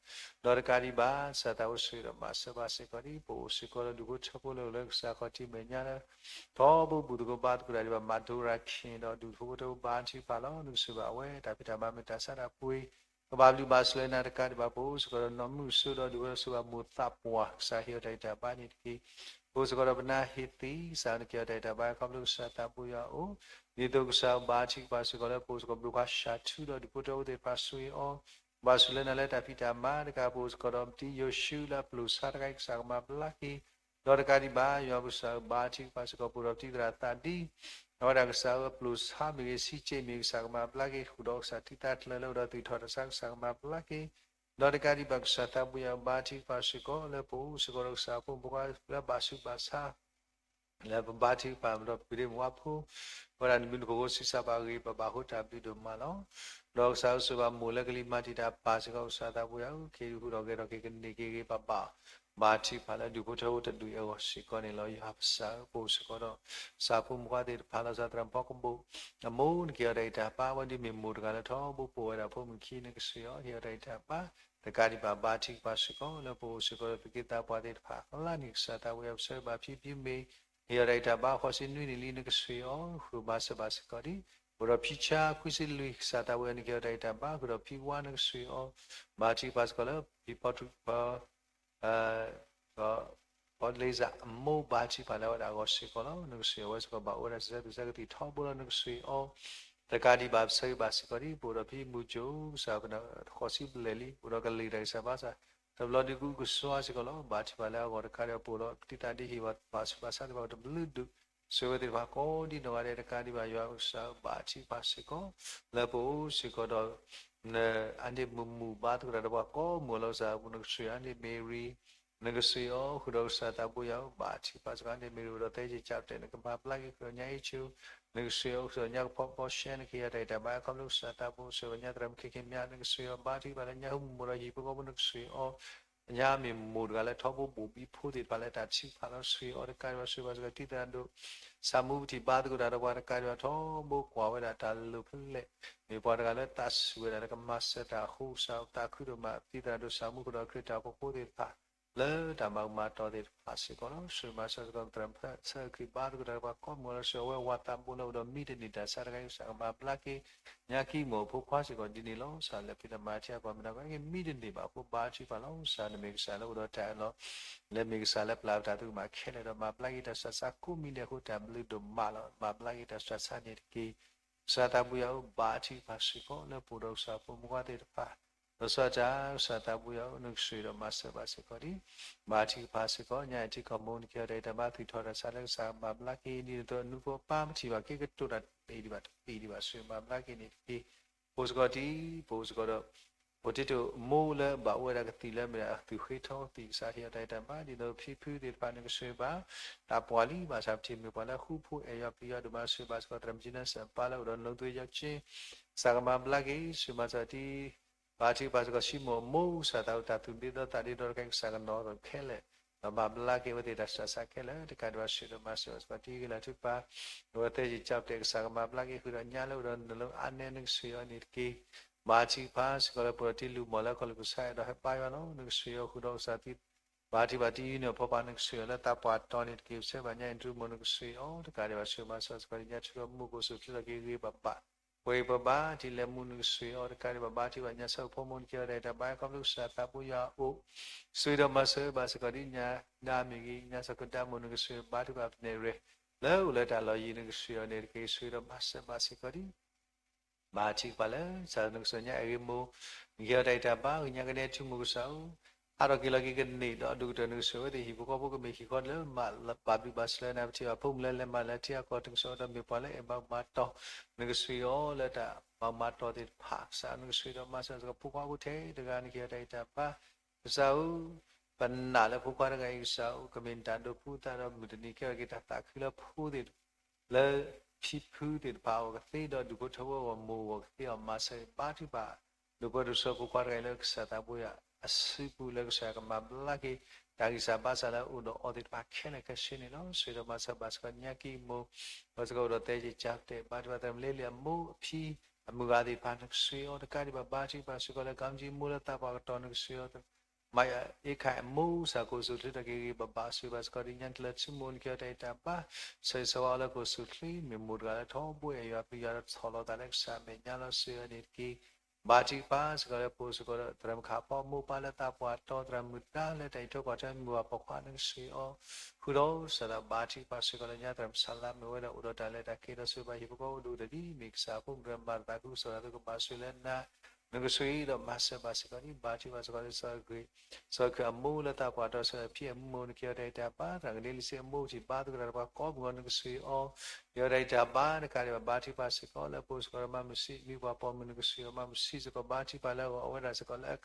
ဒီးတကးဒံးဘၣ် ကစၢ်သးဝဲဆိၣ်ဂ့ၤဒီးမၤစၢၤဘၣ်စ့ၢ်ကီးဒ် ပအိၣ်စ့ၢ်ကီးလၢဒူၣ်ဖိထၢဖိလၢအိၣ်လၢကစၢ်ခီၣ်ထံးမဲာ်ညါလၢ ထီဘိဘူၣ်သကိးဘါသကိးတၢ်ဒံးဘၣ် မၤဒိရၤခ့ၣ်ဒီးဒူၣ်ဖိထၢဖိဘါထုကဖၣ်လီၤ နကဆှံဘၣ်အဝဲ တၢ်ဖံးတၢ်မၤမ့ၢ်တၢ်ဆါတၢ်ပှ့ၤ ကဘၣ်ဘျုးဘၣ်ဆိၣ်လၢနၤတကးဒံးဘၣ် ပအိၣ်စ့ၢ်ကီးဒီးနီၢ်မုၢ်စိဒီးဒူၣ်ဖိထၢဖိ ဆိၣ်ဂ့ၤဘၣ်မိၢ်သးပှၢ် ကစၢ်ဟ့ၣ်အီၤတၢ်ဂံၢ်တၢ်ဘါန့ၣ်တက့ၢ်. ပအိၣ်စ့ၢ်ကီးဒီးပနၢ်ဟ့ၣ်သ့ ကစၢ်နက့ၤအီၤတၢ်ဂံၢ်တၢ်ဘါ ခီဖျိကစၢ်သးဘိယွၤအအိၣ် ဒ်သိးကစၢ်ဘါထုကဖၣ်စ့ၢ်ကီးလၢပအိၣ်စ့ၢ်ကီး ဘျုးခွါၡၤထူဒီးဒူၣ်ဖိထၢဖိသ့ၣ်တဖၣ်ဆိၣ်ဂ့ၤအီၤ ဘၣ်ဆိၣ်လၢနၤလၢတၢ်ဖံးတၢ်မၤတကး ပအိၣ်စ့ၢ်ကီးဒီးပတံၤယိၤၡူလၢအပျိာ်ဆါတခါအံၤ ကစၢ်ကမၤဘျါက့ၤ ဒီးတကးဒံးဘၣ် ယွၤပကစၢ်ဘါထုကဖၣ်စ့ၢ်ကီး ပအိၣ်ဒီးပတံၤသရၣ်သးဒံ အဝဲဒၣ်ကစၢ်ဧၢ အပျိာ်ဆါမ့ၢ်ဂ့ၤ ဆံးက့မ့ၢ်ဂ့ၤ ကစၢ်ကမၤဘျါက့ၤ ဃုာ်ဒီးကစၢ်ထံသးတဖျၢၣ်လၢအိၣ်ဒီးသူၣ်ထီၣ်တၢ်ဆါ ကစၢ်ကမၤဘျါက့ၤ ဒီးတကးဒံးဘၣ် ကစၢ်သးဘိယွၤဘါထုကဖၣ်စ့ၢ်ကီးလၢပအိၣ်စ့ၢ်ကီးဒီးကစၢ်ဖိမုၣ်ဖိခွါလၢဘၣ်ဆူးဘၣ်ဆါ လၢပဘါထုကဖၣ်ဒီးပဒ့မုၣ်ဝါဖိ အဝဲဒၣ်နဘျုးနဖှိၣ်ဖိဆံးစၢ်ဘၣ်ဂ့ၤ ပဘၣ်ဃိတၢ်ဘျုးဒိၣ်မးလီၤ. ဒီးကစၢ်ဧၢ ဆိၣ်ဂ့ၤဘၣ်မိၢ်လၢကလံၤမၤတံာ်တာ်ပၢ်စ့ၢ်ကီး ကစၢ်သးဘိယွၤဧၢ ခ့ဒူၣ်ဟူးဒီးဂဲၤထီၣ်က့ၤကန့ၢ်က့ၤဂ့ၤဘၣ်ဘၣ် ဘါထုကဖၣ်လၢဒူၣ်ဖိထၢဖိတဒူၣ်အဂီၢ်စ့ၢ်ကီးန့ၣ်လီၤ. ယွၤပစၢ်ဧၢ, ပအိၣ်စ့ၢ်ကီးဒီး ကစၢ်ဖိမုၣ်ဖိသ့ၣ်တဖၣ်လီၤ. ကစၢ်သရၣ်မုၣ်ဖီကဘိၣ် အမိၢ်နကဟ့ၣ်အီၤတၢ်ဂံၢ်တၢ်ဘါ, အဝဲဒ်မ့ၢ်မိၢ်တဂၤလၢထီဘိပိာ်ဝဲဒၣ်ဖိမုၣ်ခံ နကစၢ်ဧၢ, ဟ့ၣ်အီၤတၢ်ဂံၢ်တၢ်ဘါ, တကးဒံးဘၣ် ဘါထုကဖၣ်စ့ၢ်ကီး လၢပအိၣ်စ့ၢ်ကီးဒီးသူၣ်က့သးပှၢ်သ့ၣ်တဖၣ်အကျါန့ၣ် ကစၢ်သးဝံၣ်အပစၢဘၣ်ဖံဖံမ့ၢ် ဟ့ၣ်အီၤတၢ်ဂံၢ်တၢ်ဘါ ဃိးဆံနွံနံၣ်လံ နကစၢ်ဧၢ, ဃုာ်မၤစၢၤဘၣ်စ့ၢ်ကီးဒံး, အိၣ်ဒီးဖံဆါခွံဆံလွံၢ် ကစၢ်သးဝံၣ်အနကဟ့ၣ်အီၤတၢ်ဂံၢ်တၢ်ဘါ, ဃုာ်ဒီးဖံဝါ နကစၢ်ဧၢ, ဘါထုကဖၣ်စ့ၢ်ကီးလၢ ဖံဖီထူဖီ ဒီး ဖီလ့စၢ်အမိၢ် ဘါထုကဖၣ်လၢအဝဲဒၣ်အဂီၢ်စ့ၢ်ကီးလီၤ. နကစၢ်ဧၢ, အဝဲစ့ၢ်ကီးဘၣ်အိၣ်ဝဲဒၣ်စံးဆၢကသံၣ်ထီဘိလီၤ. နကစၢ်ဧၢ, တကးဒံးဘၣ် ပစၢဂ့ၤဘၣ်စ့ၢ်ကီးဒံး, ပအိၣ်ဒီးဖံမူကၠိ ကစၢ်ဃိးဆံဘျဲၣ်လံ, အိၣ်ဒီးကလံၤတၢ်ဂံၢ်စၢ်ဘါစၢ်, တဘျီဒုးကအိၣ်ကဆှီစ့ၢ်ကီးလီၤ. ဘါထုကဖၣ်လၢအဂီၢ်တကးဒံး ပအိၣ်ဒီးပတံၤသးဒ်ဟ့ၣ်ဝဲဘၣ်ဆူးဘၣ်ဆါသ့ၣ်တဖၣ်တဘျုးဒူၣ်, ဆၢဝဲသ့ၣ်တဖၣ်ကိးဒံနီၢ်ဂၤဒဲး တကးဒံးဘၣ် ယွၤကစၢ်ဧၢ ဘါထုကဖၣ်စ့ၢ်ကီး လၢပအိၣ်စ့ၢ်ကီးဒီး အန့ၣ်မုၢ်မုၢ်ဘါသကိးတၢ်ဒီးပှၤကိးမုၢ်လီၤ. ကစၢ်ဧၢ နကစၢ်အန့ၣ်မ့ၢ်ရံ နကစၢ်ဧၢ, ဃုာ်ဒီးကစၢ်သးဘိယွၤဧၢ, ဘါထုကဖၣ်စ့ၢ်ကီး န့ၣ်မ့ၢ်ရံ အိၣ်ဒီးသဲက့ၤကၠၢ်ပတဲာ် နကမၤဘျါက့ၤ ဃုာ်ဒီးညါအ့ၣ်ဆူ နကစၢ်ဧၢ, ဃုာ်ဒီးညါကဖီဘီရှဲ နကဟ့ၣ်အီၤတၢ်ဂံၢ်တၢ်ဘါ အခီပညီကစၢ်သးဘိအိၣ်ဆိးဝဲညါသရၣ်မုၣ်ခဲက့ၤမး နကစၢ်ဧၢ, ဘါထုကဖၣ်လၢညါဟူမူဒီးဟံၣ်ဖိဃီဖိ နကစၢ်ဧၢ ညါမ့ၢ်မိၢ်တဂၤလၢထီဘိဘိၣ်ဘံဖိသ့ၣ်တဖၣ်လၢတၢ်ထုကဖၣ်လီၤ. နကစၢ်ဧၢ, တကးဒံးဘၣ် ဆိၣ်ဂ့ၤဘၣ်စ့ၢ်ကီးတံၤသရၣ်ဒိၣ် စၢ်မူပထံၣ်ဘါသကိးတၢ်ဒီးပှၤ တကးဒံးဘၣ် ထီဘိကွၢ်ဝဲဒၣ်တၢ်လိၣ်ဖဲလဲၣ်, မ့ၢ်ပှၤတဂၤလၢသးစူၤဝဲဒၣ်လၢကမၤစၢၤတၢ်အဃိ ကစၢ်ဧၢ သးခုဒိၣ်မး တံၤသရၣ်ဒိၣ် စၢ်မူဃုာ်ဒီးခရံာ်တၢ်အိၣ်ဖှိၣ်ဖိသ့ၣ်တဖၣ် လၢတၢ်မၤအူမၤတီၢ်သ့ၣ်တဖၣ်စ့ၢ်ကီးလီၤ. ဆိၣ်ဂ့ၤမၤစၢၤစ့ၢ်ကီး သရၣ်မုၣ်ဆၢခရံာ် ဘါသကိးတၢ်ဒီးပှၤကိးမုၢ်လီၤ. နကစၢ်ဧၢ, အဝဲဝၤသးဘိလၢအိၣ်ဒီးမံတန့ၢ်တၢ်ဆါတဂၤအံၤ ကစၢ်ကမၤဘျါက့ၤ ညါကံၢ်မိၢ်အဖိခွါ စ့ၢ်ကီးဒ်န့ၣ်လီၤ. ကစၢ်လၢဖံးတၢ်မၤထံအပှၤမ့ၢ်တၢ်ကီက့ၤ မံတန့ၢ်ဘၣ်အဃိ ဘါထုကဖၣ်လီၤ. ကစၢ်နမ့ၢ်ကစၢ်လၢအိၣ်ဒီးတၢ်အၢၣ်လီၤ လၢမ့ၢ်ကစၢ်လၢပျၢ်ပတၢ်သးကမၣ်ခဲလၢာ်ဒီး မၤဘျါက့ၤတၢ်ဆါဆါကိးမံၤဒဲးအဃိ တၢ်ဘျုးဒိၣ်မးလီၤ. မၤဘျါက့ၤတၢ်ဆါဆါန့ၣ်တက့ၢ်. ကစၢ်သးဘိယွၤဧၢ, ဘါထုကဖၣ်စ့ၢ်ကီး လၢပအိၣ်ဒီးကစၢ်ဖိမုၣ်ဖိခွါသ့ၣ်တဖၣ် လီၤဆီဒၣ်တၢ် ကစၢ်သးဘိယွၤဧၢ, နကစၢ်ဒီးမၤစၢၤဘၣ်စ့ၢ်ကီးဒံး, ဘါထုကဖၣ်စ့ၢ်ကီး ညါအံၤထံကီၢ်မိၢ် နကဟ့ၣ်အီၤတၢ်ဂံၢ်တၢ်ဘါ သူၣ်ထီၣ်တၢ်ဆါလၢကစၢ်မၤဘျါက့ၤ ဒ်သိးအနူဖိအပၢ်မ့ၢ်ထံၣ်ဘၣ်က့ၤကတိၤတၢ်တဘ့ၣ်ဒံးဘၣ် တဘ့ၣ်ဒံးဘၣ် ဆိၣ်ဂ့ၤမၤဘျါက့ၤန့ၣ်တက့ၢ်. ပအိၣ်စ့ၢ်ကီးဒံး, ပအိၣ်စ့ၢ်ကီးဒီး ပတံၤဒိၣ်မိၢ်လၢဘၣ်အိၣ်ဝဲဒၣ်ကသံၣ်လၢမ့ၢ်ဒၣ်သူၣ်ဃ့ထီသံၣ် ကစၢ်ဟ့ၣ်အီၤတၢ်ဂံၢ်တၢ်ဘါ ဒ်သိးဖံဖုသ့ၣ်တဖၣ် နကစၢ်ဘၣ် တၢ်ပှၢ်လံ ဘၣ်ဆၣ်ပထံၣ်မ့ၢ်ပှၤလၢဃူဖိအဲၣ်ယွၤပျံၤယွၤဒိၣ်မး ဆိၣ်ဂ့ၤဘၣ်စ့ၢ်ကီး သရၣ်မုၣ်ကၠံနၢ်စၢၣ်ပၢ်လၢအိၣ်ဒီးနိၣ်သွံယီကၠ့ ကစၢ်ကမၤဘျါက့ၤ ဆိၣ်ဂ့ၤမၤစၢၤတံၤ ဘါထုကဖၣ်စ့ၢ်ကီး ဆံမိၣ်အမိၢ် ကစၢ်သးဝံၣ်တၢ်သူၣ်ဒ့ဒီသးဒ့ဒီတခါအံၤ ကစၢ်ကနီၤအီၤခဲလၢာ် ဒီးမၤဘျါက့ၤအဝဲသ့ၣ်တၢ်ဆါဆါခဲလၢာ် တကးဒံးဘၣ် ဆိၣ်ဂ့ၤဒီးမၤစၢၤဘၣ်စ့ၢ်ကီး တံၤဂ့ၤလၢ်ထုကဖၣ် အဝဲသဲကၠံာ်ကၠၢ်ပတဲာ် ကစၢ်ကမၤဘျါက့ၤ ဃုာ်ဒီးညါလၢအိၣ်ဒီးနလိအါနဲ နကစၢ်အီၤန့ၣ်တက့ၢ်. ဘါထုကဖၣ်စ့ၢ်ကီးလၢပအိၣ်ဒီးတံၤလူၢ်မီၢ်လၢကီၢ်လူၢ်ကစၢ်အဲၣ်ဒိးဟဲဘါယွၤလီၤ နကစၢ်အီၤ ဃုာ်ဒီးကစၢ်သံ ဘါထုကဖၣ်တံၤယုၢ်န့ၣ်အဖီဖး နကစၢ်အီၤလၢသးပှၢ်တီၤန့ၣ်တက့ၢ်. ပဆၢဘၣ်ညါအံၤ နတံၤမီၢ် နကစၢ်အီၤ တကးဒံးဘၣ် ဆိၣ်ဂ့ၤမၤစၢၤစ့ၢ်ကီး ညါထုကဖၣ်မိၢ်ကအိၣ်ဆူၣ်ချ့လီၤက့ၤဂ့ၤဂ့ၤဘၣ်ဘၣ် ပှဲၤပဘါတံၤလဲၤမူ နကစၢ်အီၤ တကးဒံးဘၣ် ဘါထုကဖၣ်ညါဆၢဖိမိၢ် နကဟ့ၣ်အီၤတၢ်ဂံၢ်တၢ်ဘါ ခီဖျိကစၢ်သးဘိယွၤအအိၣ် ဆိၣ်ဂ့ၤဒီးမၤစၢၤဘၣ်စ့ၢ်ကီးဒ်ညါဒါမ့ၢ်ဂ့ၤ ညါစၢ်ကဒါမိၢ် နကစၢ်အီၤ ဘါထုကဖၣ်ပနဲၣ်ရွဲၣ် လၢအိၣ်လၢတၢ်လီၢ်ယံၤ နကစၢ်အီၤန့ၣ်တက့ၢ်. ဆိၣ်ဂ့ၤဒီးမၤစၢၤဘၣ်စ့ၢ်ကီးဒ် ဘါထုကဖၣ်လၢ ကစၢ်နကစၢ်ညါအဂ့ၢ်မိၢ် နကဟ့ၣ်အီၤတၢ်ဂံၢ်တၢ်ဘါ ဂ့ၤညါကနဲထံမိၢ် ကစၢ်ဧၢ အါထီၣ်က့ၤလီၤက့ၤကန့ၢ်ဒီးအဒိၣ်ကတၢၢ် နကစၢ်အဝဲသ့ၣ်ဟံၣ်ဖိဃီဖိကမ့ၢ်ဟံၣ်ဃီလၢမၤဘၣ်ဘျုးဘၣ်ဆိၣ်လၢနၤ ပထံၣ်ဘၣ်ဖိမုၣ်လၢလဲၤမၤလၢထံအကီၢ် နကစၢ်အီၤဒီးမ့ၢ်ပှၤလၢအဲၣ်ဘၣ်မၤတီၢ် နကစၢ်အီၤလၢတၢ်ဘၣ်မၤတီၢ်သ့ၣ်တဖၣ် ကစၢ်နကစၢ်ဒီးမၤစၢၤစ့ၢ်ကီးဖိခွါဖိထဲတဂၤ နကဟ့ၣ်အီၤတၢ်ဂံၢ်တၢ်ဘါ ကစၢ်ဧၢ ပနာ်လၢဖိခွါတဂၤအံၤ ကစၢ်ဧၢ ကမ့ၢ်နတၢ်ဒိးဖှူသးဒီးမုၢ်တနံၤကဲထီၣ်က့ၤတၢ်သးခုလၢဖိသ့ၣ် လၢဖံဖုသ့ၣ်တဖၣ်အဂီၢ်ကသ့ဒီးဒူၣ်ဖိထၢဖိအဂီၢ် မိၢ်အဂီၢ်ကသ့အီၤ မၤစၢၤဘါထုကဖၣ် ဒိၣ်ပှၢ်ဒိၣ်ဆၢဖိခွါတဂၤအံၤလၢကစၢ်သးဘိယွၤအစုပူၤ လၢကစၢ်ကမၤဘျါက့ၤ တၢ်ဂံၢ်စၢ်ဘါစၢ်လၢအအိၣ်ဒီးအီၤသ့ၣ်တဖၣ်ခဲလၢာ်ခဲဆ့န့ၣ်လီၤ. ဆိၣ်ဂ့ၤဒီးမၤစၢၤဘၣ်စ့ၢ်ကီးညါကံၢ်မိၢ် ပှၤစ့ၢ်ကီးအိၣ်ဒီးသဲကၠံာ်ကၠၢ်ပတဲာ် ဘါထုကဖၣ်သရၣ်မုၣ်လ့လ့ၣ်အမိၢ်အဖံ အမုၢ်ဂၤသ့ၣ်တဖၣ် နကစၢ်အီၤ တကးဒံးဘၣ် ဘါထုကဖၣ်စ့ၢ်ကီးလၢ ကၣ်ကၠံမိၢ်လၢသးပှၢ်ကတီၢ် နကစၢ်အီၤ မၤအ့ခၣ်အမိၢ် ကစၢ်ကအိၣ်ဆူၣ်ချ့ထီၣ်က့ၤဂ့ၤဂ့ၤဘၣ်ဘၣ် ဆိၣ်ဂ့ၤဘၣ်စ့ၢ်ကီးဒ်ညါ နတလၢထံမိၢ် နကဟ့ၣ်အီၤတၢ်ဂံၢ်တၢ်ဘါ ဆၢဂ့ၤဆၢဝါအီၤလၢကအိၣ်ဆူၣ်ချ့ မ့ၢ်မိၢ်တဂၤလၢထီဘိအဲၣ်ယွၤပျံၤယွၤဒီးဆီၣ်လီၤသးလၢကစၢ်အမဲာ်ညါလီၤ ဆိၣ်ဂ့ၤအီၤန့ၣ်တက့ၢ်. ဘါထုကဖၣ်စ့ၢ်ကီးလၢပအိၣ်စ့ၢ်ကီးဒီး သရၣ်မုၣ်ခးဖီမိၢ်ပၢ်လၢသးပှၢ်တီၤ သရၣ်မုၣ်ဒါလၢတၢ်အံးထွဲကွၢ်ထွဲမုၢ်ဘၣ်ပိာ်ခွါ နကစၢ်အီၤ ဃုာ်ဒီးစၢ်ဒီးဘါထုကဖၣ်စ့ၢ်ကီးလၢညါ သရၣ်မုၣ်ဆၣ်လါမ့ၢ်ဝဲဒၣ်အိၣ်ဒီးတၢ်လဲၤတၢ်က့ၤဒီးဆိၣ်ဂ့ၤဘၣ်ဟံၣ်ဖိဃီဖိဒိၣ်တဒ် မ့ၢ်ကစၢ်အဖိမုၣ်တဂၤမၤတၢ်သးခုကစီၣ်တၢ်သကဘၣ်ဆိၣ်လၢနၤ နကစၢ်အံၤဒီးမၤစၢၤဘၣ်စ့ၢ်ကီးဒ် ဘါထုကဖၣ်စ့ၢ်ကီးလၢ စီၤခရံာ်အမိၢ်လၢသးပှၢ်တီၤ စီၤဖံအမိၢ် နကဟ့ၣ်အီၤတၢ်ဂံၢ်တၢ်ဘါ သရၣ်ကဒ့လံစ့အမိၢ်ထံၣ်ဘါသကိးတၢ်ဒီးပှၤကိးမုၢ်ဂီၤ နကစၢ်အီၤ ဟ့ၣ်အီၤတၢ်ဂံၢ်တၢ်ဘါ တကးဒံးဘၣ် ဘါထုကဖၣ်စ့ၢ်ကီးလၢပအိၣ်စ့ၢ်ကီးဒီးမၤမုာ်ဆံး မံပှၤပိာ်မုၣ် နကစၢ်အီၤ မၤမုာ်ဆံးစ့ၢ်ကီး ဘါထုကဖၣ်လၢအဂီၢ် အဝဲဒၣ်စ့ၢ်ကီးလၢ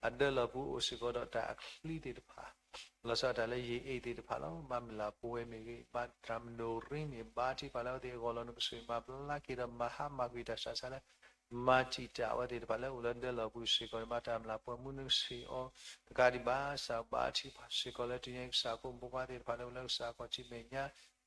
အဒၢလီၢ်ပူၤအိၣ်စ့ၢ်ကီးဒီးတၢ်အချံသ့ၣ်တဖၣ် လီၤဆီဒၣ်တၢ်လၢယံာ်အ့ၣ်သ့ၣ်တဖၣ်လီၤ. ဘၣ်မုၢ်လၢ်ပဝဲမ့ၢ်ဂ့ၤ ဘၣ်တၢ်မနိၣ်ရံမ့ၢ် ဘါထုကဖၣ်လၢအဝဲသ့ၣ်အဂီၢ်လီၤ. နကစၢ်မၤဘျါက့ၤဒီးမၤဟါမၢ်ကွံာ်တၢ်ဆးဆးလၢ မၤတံာ်တာ်အဝဲသ့ၣ်တဖၣ်လၢအိၣ်လၢဒၢလီၢ်ပူၤစ့ၢ်ကီး မၤတၢ်မျၢ်ပှဲၤမူနကဆှံအီၤတကးဒံးဘၣ် စးဘါထုကဖၣ်စ့ၢ်ကီးလၢတနံၤအံၤ ကစၢ်အဖိမုၣ်ဖိခွါသ့ၣ်တဖၣ်လၢအိၣ်လၢကစၢ်အခီၣ်ထံးမဲာ်ညါ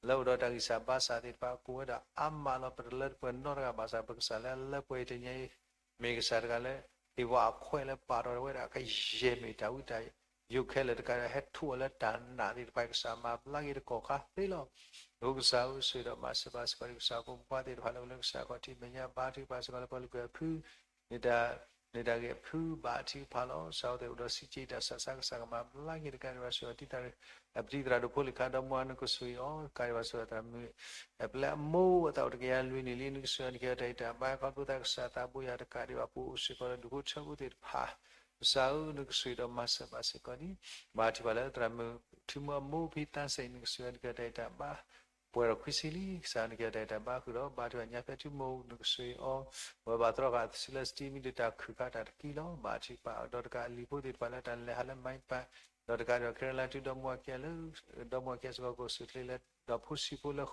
လၢအိၣ်ဒီးတၢ်ဂံၢ်စၢ်ဘါစၢ်သ့ၣ်တဖၣ် ကိးဝဲဒၣ်အါမးလီၤ. ပတလၢတပှဲၤနီတဂၤဘၣ်ဆၣ် ပကစၢ်လၢအလၢပှဲၤအံၤတနံၤအံၤ မ့ၢ်ကစၢ်တဂၤလၢ ဟ့ၣ်ဝဲအခွဲးလၢပာ်ထီၣ်ဝဲဒၣ်ကယဲၢ်မ့ၢ်တၢ်ဝံတၢ်ယိာ်ခဲလၢာ်တကးဒံး ဟဲထီၣ်လၢတၢ်နာ်သ့ၣ်တဖၣ် ကစၢ်မၤဘျါက့ၤတကီၢ်ခါသ့လီၤ. အဃိကစၢ်ဧၢ ဆိၣ်ဂ့ၤဒီးမၤစၢၤဘၣ်စ့ၢ်ကီး ကစၢ်ဖိမုၣ်ဖိခွါသ့ၣ်တဖၣ်လၢအိၣ်လၢကစၢ်အခီၣ်ထံးမဲာ်ညါ ဘါထုကဖၣ်စ့ၢ်ကီးလၢပှၤလုၢ်ပှဲၤအဖု န့ၣ်တၢ်ဂ့ၤအဖု ဘါထုကဖၣ်လီၤ. စးဝဲသ့ၣ်အိၣ်ဒီးစံးက့ၤတၢ်ဆးဆး ကစၢ်ကမၤဘျါက့ၤတကးဒံးဘၣ် ဆိၣ်ဂ့ၤအီၤ ပတံၤသရၣ်ဒိၣ်ဖိလ့ၣ်ခါဒီမါ နကဆိၣ်ဂ့ၤအီၤ တကးဒံးဘၣ် ဆိၣ်ဂ့ၤသရၣ်မုၣ် ပျဲအမိၢ်အသးအိၣ်တကယၤလွံၢ်နံၣ်လံ နကဆိၣ်ဂ့ၤအီၤ နကဟဲတၢ်အံၤတၢ်ဘါ ခီဖျိသးကစၢ်သးဘိယွၤတကးဒံးဘၣ် ပအိၣ်စ့ၢ်ကီးဒီးဒူၣ်ဖိထၢဖိသ့ၣ်တဖၣ် ကစၢ်ဧၢ နကဆိၣ်ဂ့ၤဒီးမၤစၢၤဘၣ်စ့ၢ်ကီးန့ၣ် ဘါထုကဖၣ်လၢသရၣ်မုၣ် ထံမူအမိၢ်ဖံသးစဲး နကဆိၣ်ဂ့ၤအီၤ နကဟဲတၢ်အံၤတၢ်ဘါ ပှဲၤဒီးခွံဆံလံ ကစၢ်နကဟဲတၢ်အံၤတၢ်ဘါဃုာ်ဒီး ဘါထုကဖၣ်ညါဖဲထံမူ နကဆိၣ်ဂ့ၤအီၤ ဝဲဘၣ်သရၣ်ဃာ်စုလၢစတံမံၤ ဒုးတၢ်ခုၣ်ခါတၢ်တကံလီၤ. ဘါထုကဖၣ်ဒီးတကးအလံၤဖိသ့ၣ်တဖၣ်လၢတၢ်လဲၤဟးလၢမၤပာ် ဒီးတကးဒံးဘၣ် ခဲရလါ တုၤဒီမါဝၤခံဂၤလၢ ဒီမါဝၤခံဂၤစ့ၢ်ကီး ကအိၣ်ဆူၣ်ချ့လၢ ဒီးဖိဆံးဖိလၢ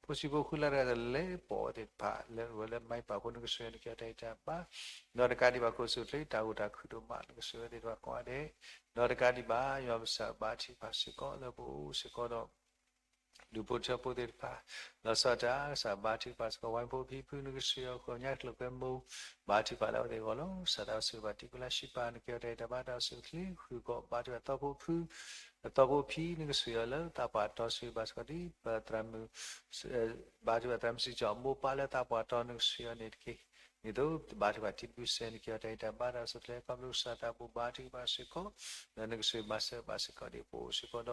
ဖိဆံးဖိဃုလါတဂၤ တလဲၤပိာ်ဝဲသ့ၣ်တဖၣ် လၢဝဲလၢမၤပာ်ဖိ နကဆိၣ်ဂ့ၤအီၤ နကဟဲတၢ်အံၤတၢ်ဘါ ဒီးတကးဒံးဘၣ် ကအိၣ်ဆူၣ်ချ့ တၢ်ဂိၢ်တၢ်ခုၣ်ဒိၣ်မး နကဆိၣ်ဂ့ၤဝဲသ့ၣ်တဖၣ်ကိးဂၤဒဲး ဒီးတကးဒံးဘၣ် ယွၤပကစၢ်ဘါထုကဖၣ်စ့ၢ်ကီးလၢပအိၣ်စ့ၢ်ကီးဒီး ဒူၣ်ဖိထၢဖိသ့ၣ်တဖၣ် လီၤဆီဒၣ်တၢ် ကစၢ်ဘါထုကဖၣ်စ့ၢ်ကီး ဝဲဖိဖံဖု နကဆိၣ်ဂ့ၤအီၤ ဃီညါကျိၤကွဲမိၢ် ဘါထုကဖၣ်လၢအဝဲသ့ၣ်အဂီၢ်လီၤ. ကစၢ်သးစီဆှံပှၤတံၤဖိလၢအရှံးပၤ နကဟဲတၢ်အံၤတၢ်ဘါ တၢ်အိၣ်ဆူၣ်အိၣ်ချ့ဃုာ်ကီး ဘါထုကဖၣ်သီဖိဖု သီဖိဖံ နကဆိၣ်ဂ့ၤအီၤလၢသးပှၢ်တီ ဆိၣ်ဂ့ၤဘၣ်စ့ၢ်ကီးဒ် ပသရၣ်မုၣ် ဘါထုကဖၣ်သရၣ်မုၣ်စံကၠီၣ်အမိၢ်ပၢ်လၢသးပှၢ်တီ နကဆိၣ်ဂ့ၤအီၤန့ၣ်တက့ၢ်. ဒ်သိးဘါထုကဖၣ်တံၤဘုစဲ နကဟဲတၢ်အံၤတၢ်ဘါ တၢ်အိၣ်ဆူၣ်အိၣ်ချ့ ခီဖျိကစၢ်သးဘိ ဘါထုကဖၣ်စ့ၢ်ကီး လၢနကဆိၣ်ဂ့ၤမၤစၢၤဘၣ်စ့ၢ်ကီးဒ်ပအိၣ်စ့ၢ်ကီး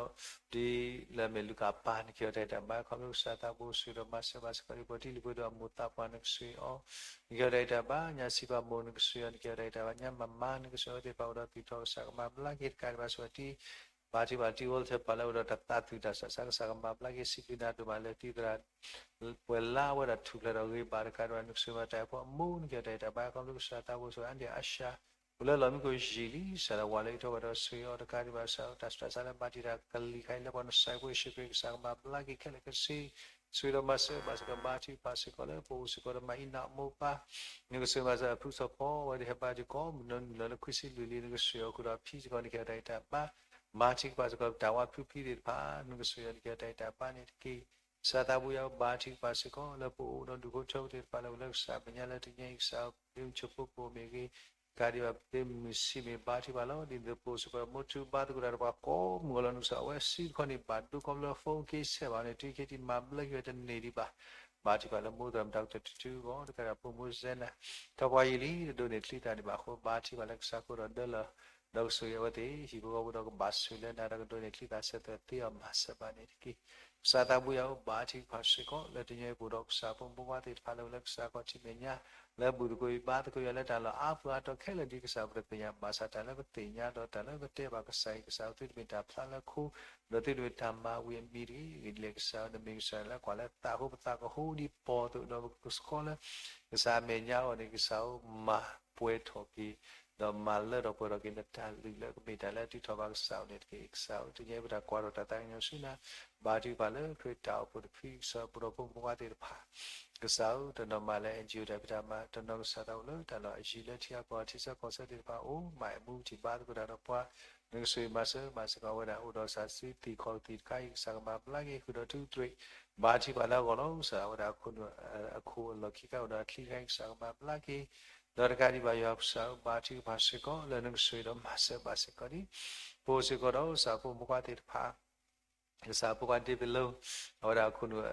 ဒီး ဒ်လၢအမ့ၢ်လူၤကၣ်ပၢ် နကဟဲတၢ်အံၤတၢ်ဘါ ခီဖျိကစၢ်သးဘိ ဆိၣ်ဂ့ၤဒီးမၤစၢၤဘၣ်စ့ၢ်ကီးဒ် ပှၤတံၤလၢပှဲၤဒီးအမိၢ်သးပှၢ် နကဆိၣ်ဂ့ၤအီၤ နကဟဲတၢ်အံၤတၢ်ဘါ ညါစံးပာ်မိၢ် နကဆိၣ်ဂ့ၤအီၤ နကဟဲတၢ်အံၤတၢ်ဘါ ညါမၤမါ နကဆိၣ်ဂ့ၤအဝဲသ့ၣ်တဖၣ်အိၣ်ဒီးသူၣ်ထီၣ် ကစၢ်ကမၤဘျါက့ၤတကးဒံးဘၣ် ဆိၣ်ဂ့ၤတံၤ ဘါထုကဖၣ်တံၤဝဲလၢထၢၣ်ပှၤလၢအိၣ်ဒီးတၢ်သးသူၣ်တၢ်ဆးဆး ကစၢ်ကမၤဘျါက့ၤ စံးဘျုးနၤဒိၣ်မးလၢတံၤသရၣ် ပှဲၤလါဝဲဒၣ်ထူၣ်ဖျဲးဒီးဂ့ၤဘၣ်တကးဒံးဘၣ် နကဆိၣ်ဂ့ၤမၤတၢ်အံၤဖိအမိၢ် နကဟဲတၢ်အံၤတၢ်ဘါ ခီဖျိကစၢ်သးဘိ ဆိၣ်ဂ့ၤအါဒံအါရှါ အိၣ်လၢလီၢ်မံခိၣ်ယံာ်လံ ကစၢ်လၢဝၤလၢအံးထီၣ်ဝဲဒီးဆိၣ်ဂ့ၤအီၤတကးဒံးဘၣ် ကစၢ်တၢ်ဆးဆးလၢမၤတံာ်တာ်ကလံၤခါအံၤလၢပှၤနစဲးဖိယ့ၣ်ၡူးခရံာ် ကစၢ်ကမၤဘျါက့ၤခဲလၢာ်ခဲဆ့ ဆိၣ်ဂ့ၤဒီးမၤစၢၤဘၣ်စ့ၢ်ကီး ဘါထုကဖၣ်စ့ၢ်ကီးလၢပအိၣ်စ့ၢ်ကီးဒီးမၤအံးနၤအမိၢ်ပၢ် နကဆိၣ်ဂ့ၤမၤစၢၤအဖုစီၤဖီ အဝဲသ့ၣ်ဟဲဘါထုကဖၣ် မုၢ်နံၤလၢနခွံဆံလွံၢ်လံ နကဆိၣ်ဂ့ၤအီၤဃုာ်ဒီးအဖံစ့ၢ်ကီး နကဟဲတၢ်အံၤတၢ်ဘါ ဘါထုကဖၣ်စ့ၢ်ကီး တၢ်ဝါဖုဖံသ့ၣ်တဖၣ် နကဆိၣ်ဂ့ၤအီၤ နကဟဲတၢ်အံၤတၢ်ဘါန့ၣ်တက့ၢ်. ကစၢ်သးဘိယွၤ ဘါထုကဖၣ်စ့ၢ်ကီး လၢပအိၣ်ဒီးဒူၣ်ဖိထၢဖိသ့ၣ်တဖၣ်လၢအိၣ်လၢကစၢ်မဲာ်ညါလၢတနံၤအံၤ ကစၢ်ပဒ့မုၣ်ဆိဖိပအိၣ်မ့ၢ်ဂ့ၤ တကးဒံးဘၣ် ပဒ့မုၣ်ဆံးမ့ၢ်ဘါထုကဖၣ်လီၤ. ဒ်သိးပအိၣ်စ့ၢ်ကီး မိၢ်ထူဘါသကိးတၢ်ဒီးပှၤကိးမုၢ်ဂီၤလီၤ နကစၢ်အဝဲစံးတခီန့ၣ် ဘၣ်ဒိကီၢ်ဖျၢၣ် phone က့ၤဆဲးဘၣ်န့ၣ် တုၤခဲအံၤမၤဘျါက့ၤဝဲတန့ၢ်ဒံးဘၣ်. ဘါထုကဖၣ်လၢမိၢ်သရၣ်မုၣ်တၢ်ကတၢၢ်တထူအဂီၢ် တကးဒံးဘၣ်ဖိမုၣ်စဲနၤ ထီၣ်ပှၤယံာ်လံ တဒိးန့ၢ်ချံသၣ်ဒံးဘၣ်အဃိ ဘါထုကဖၣ်လၢကစၢ်ခိၣ်ဒီးဒၢလီၤ ဒီးကဆိၣ်ဂ့ၤအဝဲသ့ၣ် ဟံၣ်ဖိဃီဖိဒီးကဘၣ်ဆိၣ်လၢနၤဒီးကဒိးန့ၢ်ချံသၣ်ဆၢထၢၣ်သ့အီၤမၤစၢၤဘၣ်န့ၣ်တက့ၢ်. ကစၢ်သးဘိယွၤဧၢ ဘါထုကဖၣ်စ့ၢ်ကီး လၢတနံၤအံၤပအိၣ်ဒီးကစၢ်ဖိမုၣ်ဖိခွါသ့ၣ်တဖၣ်လၢအိၣ်လၢကစၢ်ခီၣ်ထံးမဲာ်ညါ လၢအဘူးသကိးအံၤဘါသကိးယွၤလၢတၢ်လီၢ်အါပူၤအါတီၤခဲလၢာ်ဒ်ကစၢ်ပတသ့ၣ်ညါ ဘၣ်ဆၣ်တၢ်လၢပသ့ၣ်ညါဒီးတၢ်လၢပတဲဘၣ်ကစၢ်အံၤ ကစၢ်သုတမ့ၢ်တၢ်ဖျါလၢခိ ဒီးသုတမ့ၢ်တၢ်မၤဝံၤအမံၤတဂ့ၤ ဂ့ၢ်ဒ်လဲၣ်ကစၢ်ဧၢ နမ့ၢ်ကစၢ်လၢကွၢ်လၢသးအဃိ ပသးကဟူဒ်ပီၢ်အသိး ဒီးပကဆှီလၢ ကစၢ်အမဲာ်ညါအဂီၢ်န့ၣ် ကစၢ်ဧၢ မၤပှဲၤထီၣ်က့ၤ ဒီးမၤလၢထီၣ်ပှဲၤထီၣ်က့ၤနတၢ်လုၢ်လၢကမ့ၢ်တၢ်လၢအထုးထီၣ်ဘၣ်ကစၢ်အအိၣ်န့ၣ်တက့ၢ်. ကစၢ်ဧၢ တနံၤအံၤပတၢ်ကွၢ်ထီၣ်တၢ်သးကညီၤဆူနၤ ဘါထုကဖၣ်လၢခရံာ်တၢ်အိၣ်ဖှိၣ်တဖု ကစၢ်ပဒီဖိမုၣ်ဖိခွါသ့ၣ်တဖၣ် ကစၢ်ဧၢ တနီၤမၤလၢ NGO တၢ်ဖံးတၢ်မၤ တနီၤကစၢ်သးအိၣ်လၢတၢ်လီၢ်အယံၤလၢထံအကီၢ်ထံဆၢကီၢ်ဆၢသ့ၣ်တဖၣ်အိၣ် မၤအမူထံၣ်ဘါသကိးတၢ်ဒီးပှၤ နကဆိၣ်ဂ့ၤမၤစၢၤဘၣ်စ့ၢ်ကီးဝဲဒၣ် အိၣ်ဒီးစၢ်စုသ့ၣ်ခီၣ်သ့ၣ်တခါအံၤ ကစၢ်ကမၤဘျါက့ၤ ဃုာ်ဒီးထူသရ့း ဘါထုကဖၣ်လၢအဂီၢ်လီၤ. ကစၢ်ဝဲဒၣ်အခိၣ်နူာ် အခိၣ်အလီၢ်ခံခါအိၣ်ဒီးအချံခါအံၤ ကစၢ်ကမၤဘျါက့ၤ ဒီးတကးဒံးဘၣ်ယွၤကစၢ်ဧၢ ဘါထုကဖၣ်စ့ၢ်ကီး လၢနကဆိၣ်ဂ့ၤဒီးမၤစၢၤဘၣ်စ့ၢ်ကီးဒ် ပအိၣ်စ့ၢ်ကီးဒီးကစၢ်ဖိမုၣ်ဖိခွါသ့ၣ်တဖၣ် ကစၢ်ဖိခွါဒ့ဘ့ၣ်လိ အဝဲဒၣ်အခိၣ်နူာ်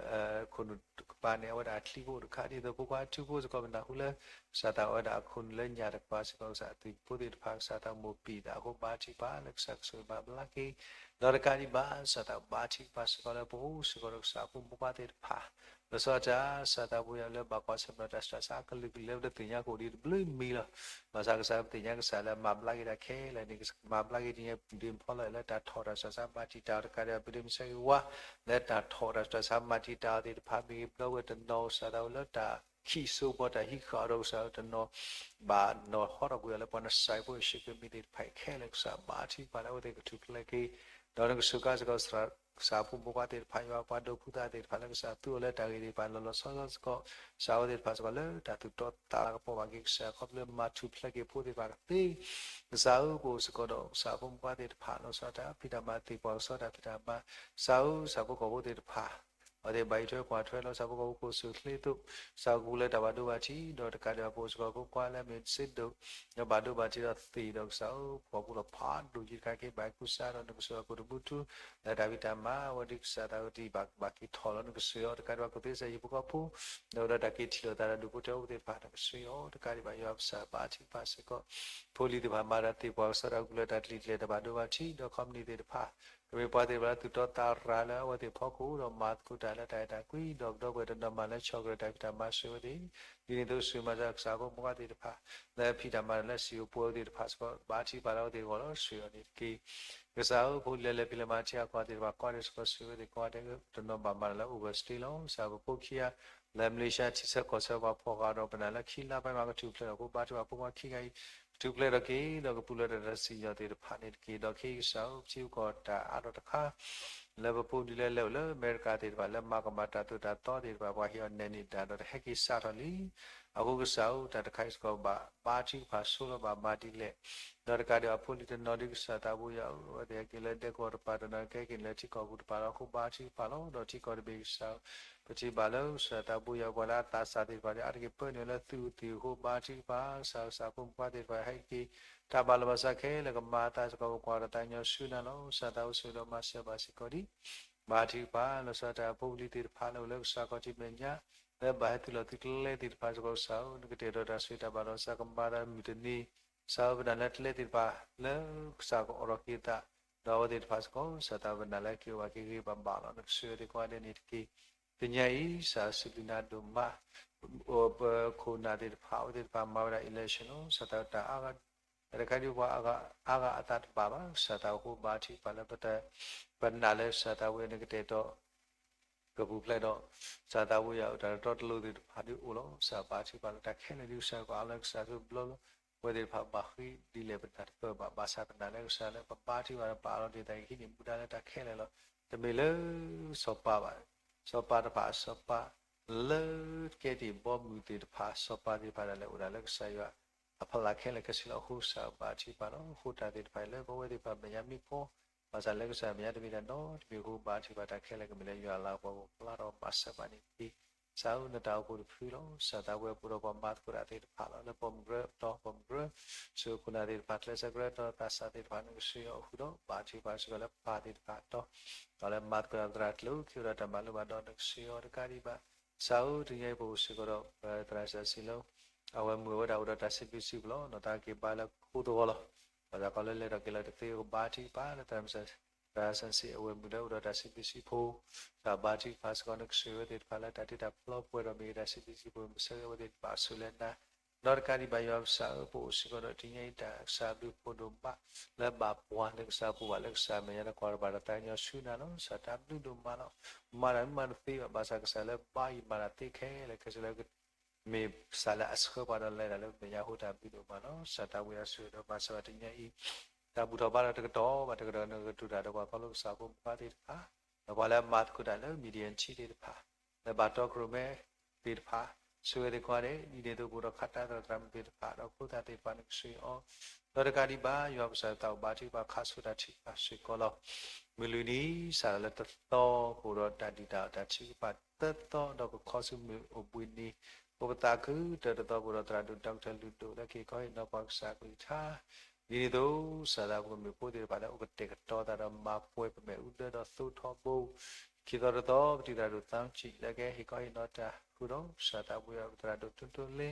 အခိၣ်နူာ်တကပၤန့ၣ် အဝဲဒၣ်အချံဖိတခါ ဒ်သိးဖိခွါထူဖိစ့ၢ်ကီး ပနၢ်ဟူလၢ ကစၢ်သးအဝဲဒၣ်အခိၣ်နူာ်လၢညၣ်တကပၤစ့ၢ်ကီး ကစၢ်အသုးဖိသ့ၣ်တဖၣ် ကစၢ်သးမိၢ်ပံာ်သးအဃိ ဘါထုကဖၣ်လၢကစၢ်ကဆိၣ်ဂ့ၤမၤဘျါက့ၤ ဒီးတကးဒံးဘၣ် ကစၢ်သးဘါထုကဖၣ်စ့ၢ်ကီးလၢပအိၣ်စ့ၢ်ကီးဒီးကစၢ်ဖိမုၣ်ဖိခွါသ့ၣ်တဖၣ် လီၤဆီဒၣ်တၢ် ကစၢ်သးဘိယွၤလၢဘၣ်ကွၢ်ဆၢၣ်မဲာ်ဒီးတၢ်ဆူးတၢ်ဆါကလုာ်ကလုာ်လၢ ပတသ့ၣ်ညါကအိၣ်ဒံးတဘျုးမံၤလီၤ. ဘၣ်ဆၣ်ကစၢ်ပသ့ၣ်ညါကစၢ်လၢမၤဘျါက့ၤတၢ်ခဲလၢာ်န့ၣ် ကမၤဘျါက့ၤတနံၤအံၤ ဒ့မုၣ်ဖီလီၤအဲၣ်လၢတၢ်ထီၣ်တၢ်ဆူးတၢ်ဆါ မၤတံာ်တာ်တကးဒံး ပဒ့မုၣ်ဆၢဂ့ၤဝါ လၢတၢ်ထီၣ်တၢ်ဆူးတၢ်ဆါ မၤတံာ်တာ်အီၤသ့ၣ်တဖၣ် မ့ၢ်ဂ့ၤ ဘျီဝဲတနီၤ ကစၢ်သးအိၣ်လၢတၢ်ခံးစိဘီတၢ်ဟံးဃာ်အီၤဒီး ကစၢ်တနီၤ ဘၣ်နီၢ်ဟီထီၣ်ကွံာ်အီၤလၢပှၤနစဲးဖိယ့ၣ်ၡူးခရံာ်မံၤသ့ၣ်တဖၣ်အံၤခဲလၢာ် ကစၢ်ဘါထုကဖၣ်လၢအဝဲသ့ၣ်ကထူၣ်ဖျဲးက့ၤ ဒီးနကစူးကါစ့ၢ်ကီး သရၣ် ကစၢ်ဖိမုၣ်ဖိခွါသ့ၣ်တဖၣ် ယွၤပှၤဒိးဖှူသးသ့ၣ်တဖၣ်လၢကစၢ်သူအီၤလၢတၢ်ဂ့ၢ်သ့ၣ်တဖၣ်လီၤလီၤဆီဆီစ့ၢ်ကီး, ကစၢ်အဝဲသ့ၣ်တဖၣ်စ့ၢ်ကီးလၢတၢ်သူၣ်တီသးလၤကပီၤဘၣ်က့ၤကစၢ် ခီဖျိလၢမၤထူၣ်ဖျဲးက့ၤဖိသ့ၣ်တဖၣ်ကသ့ ကစၢ်ဧၢ ပအိၣ်စ့ၢ်ကီးဒီးကစၢ်ဖိမုၣ်ဖိခွါသ့ၣ်တဖၣ် လီၤဆီတၢ်ဖံးတၢ်မၤသ့ၣ်ပှၤကဆီတၢ်ဖံးတၢ်မၤ, ကစၢ်ဧၢ ကစၢ်ဖိကီၢ်ဖိသ့ၣ်တဖၣ် အဝဲသ့ၣ်ဘၣ်အံးထွဲကွၢ်ထွဲလီၤ ကစၢ်ဖိကီၢ်ဖိကိးဆူၣ်ချ့သိး, ကစၢ်ကပူၤလၢတၢ်ဘၣ်ဒိဘၣ်ထံး ဒီးတကးဒံးဘၣ်ပအိၣ်စ့ၢ်ကီးဖိခွါလၢအမ့ၢ်စ့ဒိၣ် ဒီးဘၣ်ဒိဘၣ်ထံးဒီးသံးဒီးကစၢ်ဧၢ ပှၤပူၤလီၤဖးဒိၣ်ယံၤတခါက့ၤ ဘၣ်ကူစါဒီးနကစၢ်ယွၤကိၣ်တမူထူ လၢတၢ်ဖံးတၢ်မၤ အဝဲဒ်ကစၢ်သးကတံၢ်ဘၣ်က့ၤထီၣ်လီၤ နကစၢ်ယွၤတကးဒံးဘၣ် ကသ့စၢ်ယံၤဖိဃီဖိ ဒီးဝဲဒၣ်တၢ်က့ၤထံၣ်လိာ်သးဒီးဒူၣ်ဖိထၢဖိသ့ၣ်တဖၣ် နကစၢ်ယွၤတကးဒံးဘၣ် ယွၤကစၢ်ဘါထုကဖၣ်စ့ၢ်ကီး ဖိလံၤသ့ၣ်တဖၣ် မၤတၢ်သ့ၣ်ပှၤကဆီတၢ်ကပူၤလၢတၢ်တလံၤကျဲၤတၢ်ဘၣ်ဒိဘၣ်ထံး ဒီးခီပနံၣ်သ့ၣ်တဖၣ် ကမ့ၢ်ပှၤသ့ၣ်တဖၣ်လၢသူၣ်တီသးရၤလၢအဝဲသ့ၣ်ဖီခိၣ် ဒီးမၤသကိးတၢ်လၢတၢ်အဲၣ်တၢ်ကွံ ဒီးကဒီပုၢ်ဝဲၢ်တနီၤမၤလၢဆီၣ်ကရၢတၢ်ဖံးတၢ်မၤစၢၤဝဲသ့ၣ် ဒ်န့ၣ်အသိး ကစၢ်ယွၤမၤစၢၤကစၢ်ဖိမုၣ်ဖိခွါသ့ၣ်တဖၣ် လၢဖံးတၢ်မၤတၢ်လၢစံၣ်ဧိၤပှဲၤဧိၤသ့ၣ်တဖၣ်စ့ၢ်ကီး ဘါထုကဖၣ်လၢအဝဲသ့ၣ်ဂီၢ်လီၤ ဆှၢအီၤန့ၣ်တက့ၢ်. ကစၢ်ဧၢ ဖိလံၤလၢလဲၤဖံးလဲၤမၤထံအကီၢ်သ့ၣ်တဖၣ် ကွၢ်ဒဲးစ့ၢ်ကီးဆှၢဝဲသ့ၣ်ကိးဂၤဒဲး တနီၤဘၣ်မၤတၢ်လၢ overstay လီၤ. ကစၢ်ပဖိခံဂၤ လၢမလ့ၡါထံဆၢကီၢ်ဆၢ ပှၤဖီၣ်ဃာ်ဒီးပနာ်လၢခံလါပိုင်းမး ကထူၣ်ဖျဲးထီၣ်အဃိ ဘါထုကဖၣ်ဖိခွါခံဂၤအံၤ ကထူၣ်ဖျဲးထီၣ်က့ၤ ဒီးကပူၤဖျဲးဒီးတၢ်စံၣ်ညီၣ်သ့ၣ်တဖၣ်န့ၣ်တက့ၢ်. ဒီးခဲအံၤကစၢ်ဧၢ ပထံပကီၢ်တၢ်အါထီၣ်တခါ လၢပဖိပလံၤလၢလဲၤအိၣ်လၢအမဲရကၤသ့ၣ်တဖၣ် လၢမၤကမၣ်တၢ်သိၣ်တၢ်သီသ့ၣ်တဖၣ် ပှၤဟ့ၣ်အီၤနဲၣ်န့ၢ်တၢ်ဒီး တဟဲက့ၤစးထီၣ်လံ. အဃိကစၢ်ဧၢ တၢ်တခါအံၤစ့ၢ်ကီးဘၣ် ဘါထုကဖၣ်ဆိလီၤ ဘၣ်မၤဒ်လဲၣ် ဒီးတကးဒံးဘၣ်ဖိလံၤတနီၤဒ်ကစၢ်သးဘိယွၤဧၢ အဝဲသ့ၣ်ဟဲက့ၤလၢဒဲကဝီၤတပၤ တနီၤကဟဲက့ၤလၢထံကီၢ်ပူၤတပၤလီၤ. အဃိဘါထုကဖၣ်လီၤ. ဒီးထံကီၢ်တဘ့ၣ်ကစၢ်ဧၢ ပထံၣ်ဘၣ်လၢကစၢ်သးဘိယွၤ ပှၤလၢအသးစၢ်သ့ၣ်တဖၣ်န့ၣ် အါတက့ၢ်ပၢနုာ်လၢသုးအသံၣ်အဃိ ဘါထုကဖၣ် ကစၢ်ဧၢ ကစၢ်ဖိမုၣ်ဖိခွါသ့ၣ်တဖၣ် ဟဲက့ၤ တၢ်ဘၣ်လီၤဘၣ်စးခဲလၢာ်ကမၤအသးစ့ၢ်ကီး ပကွၢ်ဒီးသးကညီၤဆူနၤလီၤ. ကစၢ်သးဘိယွၤဒီးမၤစၢၤဘၣ်စ့ၢ်ကီးဒံး ဘါထုကဖၣ် လီၤဆီတၢ်ဖိပလံၤသ့ၣ်တဖၣ်လၢအိၣ်လၢကစၢ်ခီၣ်ထံးမဲာ်ညါ လၢဘၣ်ဟဲသုးလီၢ်သုးကျဲသ့ၣ်တဖၣ်စ့ၢ်ကီး ကစၢ်ဧၢ နကတဲာ်ကတီၤတၢ်ဆိၣ်ဂ့ၤတၢ်ဘၣ်လီၤ ကစၢ်ကမၤတၢ်မုၢ်တနံၤ ကစၢ်ဧၢ ပနာ်လၢကျဲသ့ၣ်တဖၣ် လၢကစၢ်ကအိးထီၣ်က့ၤသး ဒီးအဝဲသ့ၣ်တဖၣ်စ့ၢ်ကီး ကစၢ်သးပနာ်လၢက့ၤအိၣ်ဘၣ်က့ၤဂ့ၤဘၣ်ဘၣ်လီၤ နကစၢ်ယွၤသ့ၣ်ကိးဂၤဒဲးန့ၣ်တက့ၢ်. တနံၤအံၤ ကစၢ်စံးဘျုးနၤဒိၣ်မး ပခိၣ်နၢ်သ့ၣ်တဖၣ် အဝဲသ့ၣ်တဖၣ်မၤဝဲဒၣ် election လီၤ. ကစၢ်သးတၢ်အါဂၤ တခါဒ်ပှၤအါဂၤအသးတဘၣ်ဘၣ် ကစၢ်သးအဃိဘါထုကဖၣ်လၢ ပနာ်လၢကစၢ်သးဝဲန့ၣ်ကတဲာ်ကတီၤ ကပူၤဖျဲးဒီး ကစၢ်သးဘိယွၤအတၢ်တတီတလိၤသ့ၣ်တဖၣ်ဒ်အိၣ်လီၤ. ကစၢ်ဘါထုကဖၣ်လၢတၢ်ခဲလၢာ်ဒ်ကစၢ်ကအိးလၢကစၢ်ဆိဘျီလီၤ. အဝဲသ့ၣ်တဖၣ်ဘၣ်ဃ့ဒ်လဲၣ်ပတၢ်တပၢၢ်ဘၣ် ဘၣ်ဆၣ်ပနာ်လၢကစၢ်လၢပဘါထုကဖၣ်ဒီးပအးလီၤတ့ၢ်သးကဟံးန့ၢ်မူဒါလၢတၢ်ခဲလၢာ်လီၤ. တမ့ၢ်လၢစီၤပၤဘၣ် စီၤပၤတဖၣ်အစီၤပၤ လၢကဲတ့ၢ်ဘီမုၢ်သ့ၣ်တဖၣ် စီၤပၤသ့ၣ်တဖၣ်ဒၣ်လဲာ်အိၣ်ဒၣ်လၢကစၢ်ယွၤအဖီလာ်ခဲလၢာ်ခဲဆ့လီၤ. အဃိကစၢ်ဘါထုကဖၣ်လီၤ. အဃိတၢ်သ့ၣ်တဖၣ်အံၤလၢပဝဲသ့ၣ်တဖၣ်မဲာ်ညါမ့ၢ်ကီ ဘၣ်ဆၣ်လၢကစၢ်မဲာ်ညါတမ့ၢ်တၢ်နီတမံၤအဃိ ဘါထုကဖၣ်တၢ်ခဲလၢာ်ကမ့ၢ်လၢယွၤအလၤကပီၤပူၤဖျါထီၣ်မၤစၢၤဘၣ်န့ၣ်တက့ၢ်. ကစၢ်ဧၢ နတၢ်အိၣ်ဖှိၣ်တဖုလီၤ. ကစၢ်သးဝဲပူၤဒီးပှၤမၤသကိးတၢ်သ့ၣ်တဖၣ်လီၤ. လၢပိာ်မုၣ်ကရၢအတီၤ ပိာ်မုၣ်ကရၢ စူၢ်ခိၣ်နၢ်သ့ၣ်တဖၣ် ကျဲးစၢးကရၢအတီၤ သးစၢ်သ့ၣ်တဖၣ် နကစၢ်ယွၤအိၣ်ဃုာ်ဒီး ဘါထုကဖၣ်စ့ၢ်ကီးလၢပၢ်သ့ၣ်တဖၣ်အတီၤ ဒီးလၢမၤသကိးတၢ်ပသရၣ်ကျိၤ က့ၤအိၣ်ဒီးတၢ်မၤလိဘၣ်ဒီးနကစၢ်ယွၤတကးဒံးဘၣ် ကစၢ်ဧၢ တနံၤအံၤပအိၣ်စ့ၢ်ကီးဒီး သရၣ်စၢ်စံလၢ အဝဲမုၢ်အဝဲဒၣ်အိၣ်ဒီးတၢ်စံးဘျုးစံးဖှိၣ်လီၤ. နီၢ်သးက့ၤဘါလၢကဃိသဝီလီၤ. ဘၣ်ဆၣ်ကီးလၢလဲၤထီၣ်က့ၤလီၤတသ့ ကဘါထုကဖၣ်လၢ သရၣ်စၢ်စံ အဝဲမုၢ်လၢအိၣ်ဒီးတၢ်စံးဘျုးစံးဖှိၣ် ကဘါထုကဖၣ်စ့ၢ်ကီး နကစၢ်ယွၤသ့ၣ်တဖၣ်လၢတၢ်တ့တၢ်ဖျီပှဲၤဒီးမ့ၢ်ဂ့ၤ တၢ်စံးဘျုးစံးဖှိၣ်မ့ၢ်ဂ့ၤ ကစၢ်ယွၤဝဲသ့ၣ်တဖၣ်ဆိၣ်လၢနၤ ဒီးတကးဒံးဘၣ်ယွၤကစၢ်ဧၢ ပအိၣ်စ့ၢ်ကီးဒီးတနံၤအံၤ တၢ်ကစၢ်ဘျုးဖှိၣ်ဒိၣ်မး လၢဘၣ်ပှၤလၢကစၢ်ပူၤဘၣ်လၢကစၢ်မဲာ်ညါ တကွၢ်တဘၣ်ဒီးသးကညီၤဆူနၤလီၤ. ကစၢ်တၢ်ဘျုးဒိၣ်မးလီၤ. မၤတၢ်မ့ၢ်မၤတသ့ဘၣ် ဘၣ်ဆၣ်ကစၢ်လၢဘါယွၤမၤတၢ်သ့ခဲလၢာ်ခဲဆ့လၢ မ့ၢ်ကစၢ်လၢအဆှၢပှၤဒီးလဲၤတၢ်လၢမဲာ်ညါအဃိ တၢ်ဘျုးဒိၣ်မးလီၤ. ကစၢ်တၢ်ဝံအါဆိၣ်ဂ့ၤဒီးမၤစၢၤဘၣ်တနံၤအံၤ တၢ်ဘူၣ်ထီၣ်ဘါထီၣ်တကတီၢ်ဘၣ်တကတီၢ် နကတူၢ်တၢ်ဒီးပှၤခီဖျိကစၢ်ဖိမုၣ်ဖိခွါသ့ၣ်တဖၣ် ဒီးပှၤလၢအမၤသကိးတၢ်လၢ မံၤဒံယၣ်ထံသ့ၣ်တဖၣ် လၢဘၣ်တီခိၣ်ရိၣ်မဲသ့ၣ်တဖၣ် ဆိၣ်ဂ့ၤသ့ၣ်ကိးဂၤဒဲး ဒ်န့ၣ်အသိးပအိၣ်ဒီးခးတၢ်သရၣ်သရၣ်မုၣ်သ့ၣ်တဖၣ် ဒီးဖိသၣ်သ့ၣ်တဖၣ် နကစၢ်အီၤ ဒီးတကးဒံးဘၣ် ယွၤကစၢ်သးအိၣ်ဘါထုကဖၣ်ခးဆိတၢ်ထုကဖၣ်စ့ၢ်ကီးလီၤ. မုၢ်လွံၢ်နံၤ စးထီၣ်လၢတသီ ပအိၣ်ဒီးတၢ်ဒုၣ်တၢ်အီၣ်တၢ်ထုကဖၣ်သၢသီ ဒီးကခီဆူမုၢ်အိၣ်ဘှံးနံၤ ပပသးခုတၢၢ်တသီ ပအိၣ်ဒီးသရၣ်ဒိၣ် ဒီကထၢၣ်လုၢ်ဒိၣ် လၢကဟ့ၣ်ခီဟ့ၣ်နီၤပှၤကစၢ်အကလုၢ်ကထါ ဒ်န့ၣ်အသိး ကစၢ်သးပကမ့ၢ်ဖိသ့ၣ်တဖၣ်လၢအိၣ်ကတဲာ်ကတီၤသးဒီးမၤပှဲၤပမဲာ်အူဒၢဒီးသိးထီဘိ ခံသီတသီ ပတုာ်သရၣ်ဒိၣ်သီဆံး လၢကဟဲဟ့ၣ်ခီဟ့ၣ်နီၤတၢ်ဃုာ်ဒီး ကစၢ်သးပူၤယွၤသရၣ်ဒိၣ်တိၢ်တိၢ်လ့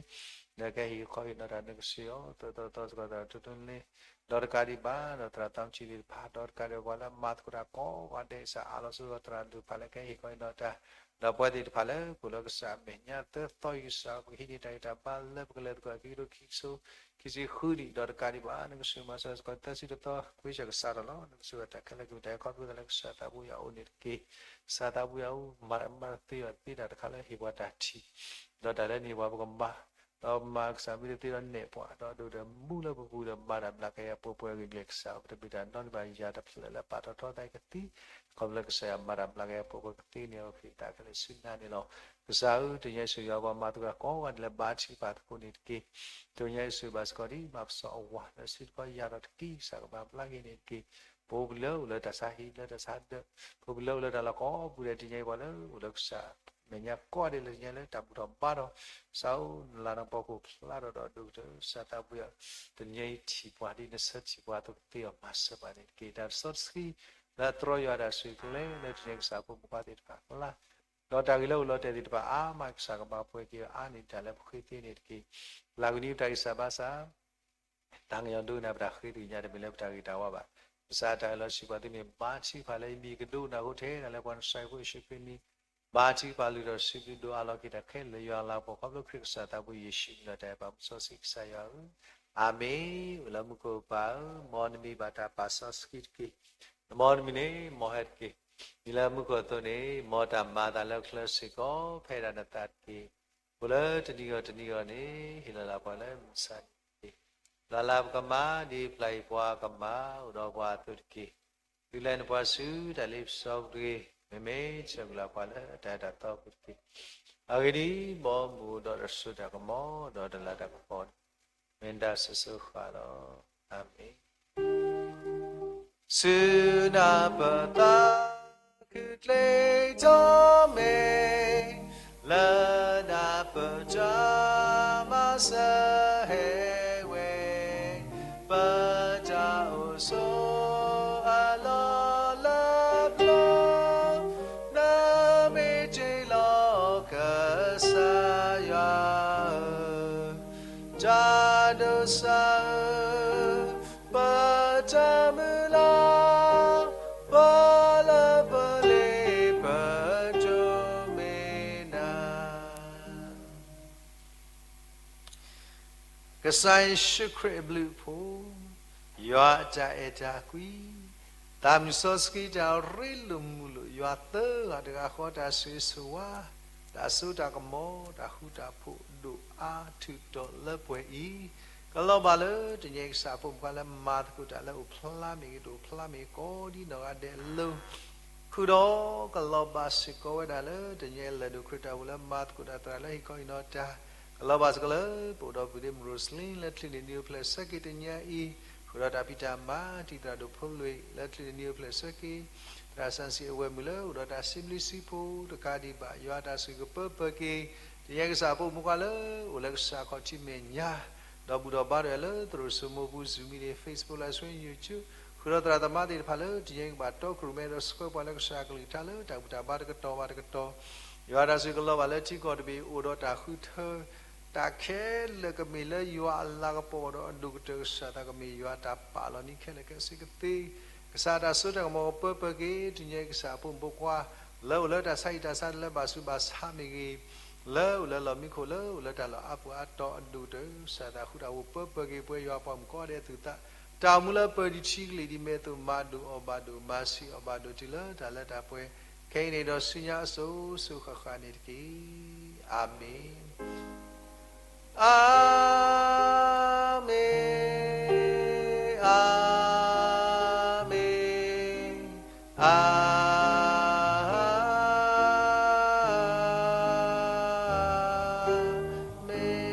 လၢကဟဲဟ့ၣ်ခီဟ့ၣ်နီၤတၢ်နကစၢ်အီၤ သၢသီတသီစ့ၢ်ကီးသရၣ်ဒိၣ်တိၢ်တိၢ်လ့ ဒီးတကးဒံးဘၣ် ဒီးသရၣ်သီဆံးသ့ၣ်တဖၣ် ဒီးတကးဒံးဘၣ်ပှၤလၢမၤသကိးတၢ်ကိးဂၤဒဲး ကစၢ်အးလီၤဆိဒီးသရၣ်ဒိၣ်တဖၣ်လၢကဟဲဟ့ၣ်ခီဟ့ၣ်နီၤတၢ် ဒီးပှၤသ့ၣ်တဖၣ်လၢပအိၣ်လၢကစၢ်အမဲာ်ညါသၢသီအံၤ ကစၢ်ပကဟံးန့ၢ်တၢ်ဂံၢ်တၢ်ဘါလၢပကလဲၤသကိးခံကထိခံကထိခံဆံဃုနံၣ် ဒီးတကးဒံးဘၣ် နကစၢ်မၤစၢၤစ့ၢ်ကီးသၢဆံတသီ ခွ့ဆၢကစးထီၣ်လီၤ. နကစၢ်ဝဲတၢ်ခဲလၢာ်ကမ့ၢ်တၢ်အံၤခီဖျိသးလၢကစၢ်သးပူၤယွၤအိၣ်န့ၣ်တက့ၢ်. ကစၢ်သးပူၤယွၤအိၣ် မၤမၤသ့အီၤသ့တၢ်တခါလၢဟ့ၣ်ပှၤတၢ်ထံၣ် ဒီးတၢ်လၢန့ၣ်ပှၤပကမၤ ဒီးမၤကစၢ်မ့ၢ်တသ့ဒီးနဲၣ်ပှၤ, ဒီးဒိၣ်ဒီးမူလၢပပူၤဒီးမၤတၢ်မျးကယၤပှဲၤပှဲၤအဂ့ၢ်ဒ်လဲၣ် ကစၢ်ဧၢ, ပတမ့ၢ်တၢ်နီတမံၤဘၣ် ယၤတဖျၢၣ်လၢပာ်ထီၣ်ထီသးကသံ, ခီဖျိကစၢ်ယွၤမၤတၢ်မျးကယၤပှဲၤပှဲၤကသ့န့ၣ် အဝဲခရံာ်သးခဲလၢာ်ဆူနၤန့ၣ်လီၤ. ကစၢ်ဧၢ, တနံၤအံၤဆူယွၤပှၤမၤသကိးတၢ်ကိးဂၤဒဲးလၢဘါထုကဖၣ်သကိးန့ၣ်တက့ၢ်. တနံၤအံၤဆူဘၣ်စ့ၢ်ကီးဒ်မၤပစီအဝၤလၢစုတကီၢ်ယၤဒီးတက့ၢ်, ကစၢ်ကမၤဘျါက့ၤန့ၣ်တက့ၢ်. ပအိၣ်ပလၢအိၣ်လၢတၢ်ဆါဟံၣ်လၢတၢ်ဆါဒၢး, ပအိၣ်ပလၢအိၣ်လၢတၢ်လီၢ်ကိးပူၤဒဲး တနံၤအံၤပှၤလၢအိၣ်လၢကစၢ်မဲာ်ညါကိးဂၤဒဲးလၢတနံၤအံၤလၢတၢ်ဘူၣ်ထီၣ်ဘါထီၣ်, ကစၢ်ဧၢ, နလၤနကပီၤကအိၣ်ဖျါထီၣ်ဒီးဒိၣ်ကတၢၢ် ကစၢ်သးဘှံးအီၤ, တနံၤအံၤထံၣ်ပှၤဒ်နဆၢထံၣ်ပှၤအသိးကသ့အီၤ မၤစၢၤပှၤန့ၣ်တက့ၢ်. တၢ်တစီတဆှံ လၢအတြီယွၤတၢ်ဆိၣ်ဂ့ၤကျဲ လၢတနံၤအံၤကစၢ်ဖိမုၣ်ခွါသ့ၣ်တဖၣ်အကျါ, ဒီးတၢ်ဂ့ၤလၢအိၣ်လီၤတဲာ်သ့ၣ်တဖၣ်အါမး ကစၢ်ကဘၣ်ပှဲၤက့ၤအီၤအါန့ၢ်တၢ်လၢပဃ့သ့န့ၣ်တက့ၢ်. လၢအဂ့ၢ်ဒ်အံၤ ပတၢ်ဂံၢ်စၢ်ဘါစၢ် တၢ်ကညီၤဒိကနၣ် ပတၢ်ဃ့ကညးတမ့ၢ်လၢပတၢ်ဂ့ၤတၢ်ဝါဘၣ်. ကစၢ်တၢ်အၢၣ်လီၤဆံးပှၤသုမ့ၢ်ဘါထုကဖၣ်လၢယမံၤကဒိကနၣ်အဃိ ထဲဒၣ်လၢပှၤနစၢ်ဖိယ့ၣ်ၡူးခရံာ်အမံၤ, ဘါထုကဖၣ်လုၢ်ထီၣ်စံးဘျုးဒိးအးလီၤက့ၤတၢ်ခဲလၢာ်လၢယွၤအလၤကပီၤ ခီဖျိခရံာ်ကစၢ်သးဘှံးယ့ၣ်ၡူးလၢတၢ်အဲၣ်ပာ်မူစီဆှံကစၢ်ယွၤဧၢ, အၤမ့ၣ်. အိၣ်လၢမူခိၣ်ပၢ်ဧၢ, မ်နမံၤဘၣ်တၢ်ပာ်စီဆှံတက့ၢ်. နမ်နမံၤန့ၣ် မ်ဟဲတက့ၢ်. ဒ်လၢမူခိၣ်အသိးန့ၣ် မ်တၢ်မၤအသးလၢချၢစ့ၢ်ကီး ဖဲဒၣ်နသးတက့ၢ်. အိၣ်လၢတနံၤဂီၢ်တနံၤဂီၢ်န့ၣ် ဟ့ၣ်လီၤလၢပှၤလၢမုၢ်ဆါန့ၣ်တက့ၢ်. လၢ်လၢ်ပကမၤ ဒ်ပျၢ်ယပှၤကမၤ အိၣ်ဒီးပှၤအသိးတက့ၢ်. သုလဲၤနပှၤဆူတၢ်လ့ပစီပူၤတဂ့ၤ. မ့မ့ၢ်ဆၢကလၢ်ပှၤလၢတၢ်အဲၣ်တၢ်သီပူၤတက့ၢ်. အဂ့ၢ်ဒ်အံၤ, မ်မ့ၢ်အိၣ်ဒီးတၢ်စိတၢ်ကမီၤ ဒီးတၢ်လၤတၢ်ကပီၤန့ၣ် မ့ၢ်တၢ်စိၤစိၤဃၣ်ဃၣ်လီၤ. အၤမ့ၣ်. ဆူနၢ်ပၢၢ်သးခုကျိၤထီၣ်မ့ၢ်, လၢနၢ်ပၢၢ်တၢ်မၤစၢၤဟဲဝဲ, ပတၢ်အိၣ်ဆိးအလီၢ်လၢပျီ, နမ့ၢ်တ့ၢ်လီၤကစၢ်ယွၤဧၢ, တၢ်ဒိးစၢ်ဧၢ, ပတၢ်မုၢ်လၢ်, ပလၢပလ့ပဒိၣ်မ့ၢ်နၤ. ကစၢ်ယ့ၣ်ၡူးခရံာ်အဘျုးအဖှိၣ်, ယွၤအတၢ်အဲၣ်တၢ်ကွံ, သးမုၢ်စီဆှံတၢ်ရ့လိာ်မုာ်လိာ်, ယွၤသၢဂၤတဂၤဃီတၢ်ဆိၣ်ဂ့ၤဆိၣ်ဝါ, တၢ်စိတၢ်ကမီၤ, တၢ်ဃူတၢ်ဖိးဒိၣ်အါထုးထီၣ်လၢပှဲၤအံၤ, ကလီၤဘၣ်လၢတနံၤအံၤကစၢ်အဖိမုၣ်ခွါလၢမၤသကိးတၢ်လၢအိၣ်ဖျါမ့ၢ်ဂ့ၤ တအိၣ်ဖျါမ့ၢ်ဂ့ၤ ကိးဒ်နီၢ်ဂၤဒဲးအလိၤ ဃုာ်ဒီးကလီၤဘၣ်စ့ၢ်ကီးဝဲဒၣ်လၢတနံၤအံၤလၢၢ်ဒိၣ်ခရံာ်တၢ်အိၣ်လၢမၤသကိးတၢ်သရၣ်လၢဟ့ၣ်ခီဟ့ၣ်နီၤတၢ်, ကလီၤဘၣ်စ့ၢ်ကီးလၢပအိၣ်ဒီးပုၢ်ဒ့မုၣ်ရိစလ့လၢချုးန့ၢ်နံၤအိၣ်ဖျဲၣ်ဆၢက့ၤတနံၤအံၤ, ဃုာ်ဒီးတၢ်ဖံးတၢ်မၤ တံၤသရၣ်ဒိၣ်ဖိလွံၢ်လၢချုးန့ၢ်နံၤအိၣ်ဖျဲၣ်ဆၢက့ၤ, သရၣ်စံးစံးအဝဲၢ်မုၣ်လၢအိၣ်ဒီးတၢ်စံးဘျုးစံးဖှိၣ်တကးဒံးဘၣ် ယွၤတၢ်ဆိၣ်ဂ့ၤကပၢပၢၢ်က့ၤ, တနံၤအံၤကစၢ်အဖိမုၣ်ခွါလၢအိၣ်လၢကစၢ်အခီၣ်ထံးမဲာ်ညါ ဒီးဘူၣ်ထီၣ်ဘါထီၣ်ဝဲလၢသရိာ်စိမိၢ်ပူၤ Zoom meeting, Facebook လၢ ဆွေမျိုး YouTube, ဃုာ်ဒီးသရၣ်သမါသ့ၣ်တဖၣ်လၢတနံၤအံၤကဘၣ်တီခိၣ်ရိၣ်မဲဒီးဆှၢပှၤလၢကစၢ်အကလုၢ်ကထါလၢ တၢ်ဘူၣ်တၢ်ဘါတကတီၢ်ဘၣ်တကတီၢ်, ယွၤတၢ်ဆိၣ်ဂ့ၤကလီၤဘၣ်လၢထံကီၢ်တဘ့ၣ် အိၣ်ဒီးတၢ်ဃုထၢ တၢ်ခဲလၢာ်ကမ့ၢ်လၢယွၤအလၤကပီၤဒီးအဒိၣ်ကတၢၢ်ကစၢ်သး ကမ့ၢ်ယွၤတၢ်ပာ်လီၤနံၤခဲလၢာ်ခဲဆ့ကသ့, ကစၢ်တၢ်စိတၢ်ကမီၤကပၢပၢက့ၤ တနံၤအံၤကစၢ်အဖိမုၣ်ဖိခွါ လၢအိၣ်လၢတၢ်ဆါဟံၣ်တၢ်ဆါတၢ်လၢဘၣ်ဆူးဘၣ်ဆါမ့ၢ်ဂ့ၤ, လၢအိၣ်လၢလီၢ်မံခိၣ်လၢအိၣ်လၢတၢ်လီၢ်အါပူၤအါတီၤအဒိၣ်ကတၢၢ် ကစၢ်သးဃူတၢ်ဖိးပၢပၢက့ၤ ပဝဲယွၤပှၤမုၣ်ကိးဂၤဒဲးအသူၣ်သး, တၢ်အိၣ်မူလၢပၢၤဒံးထံကလံၢ်ဒံးမဲာ်သိး မၤဒိၣ်အီၣ်ဘၣ်ဒိၣ် မၤဆံးအီၣ်ဘၣ်ဒိၣ်တုၤလၢတၢ်လၢတၢ်ပှဲၤ, ခဲအံၤန့ၣ်ဒီးဆူညါအစိၤစိၤဃၣ်ဃၣ်န့ၣ်တက့ၢ်. အၤမ့ၣ်. အၤမ့ၣ်, အၤမ့ၣ်, အၤမ့ၣ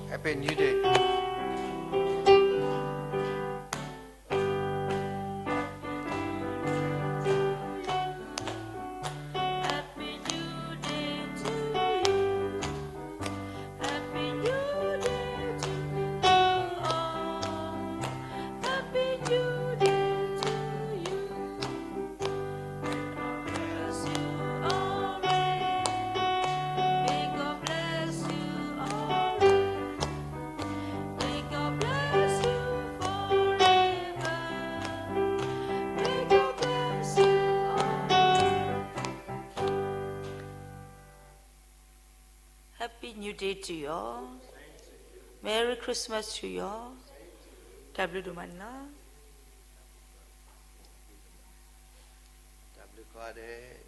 ်. Happy New Day. Happy New Day to you all. Merry Christmas to you all. တၢ်ဘျုးဒိၣ်မးန့ၣ်လီၤ. တၢ်ဘျုးကိးဂၤဒဲး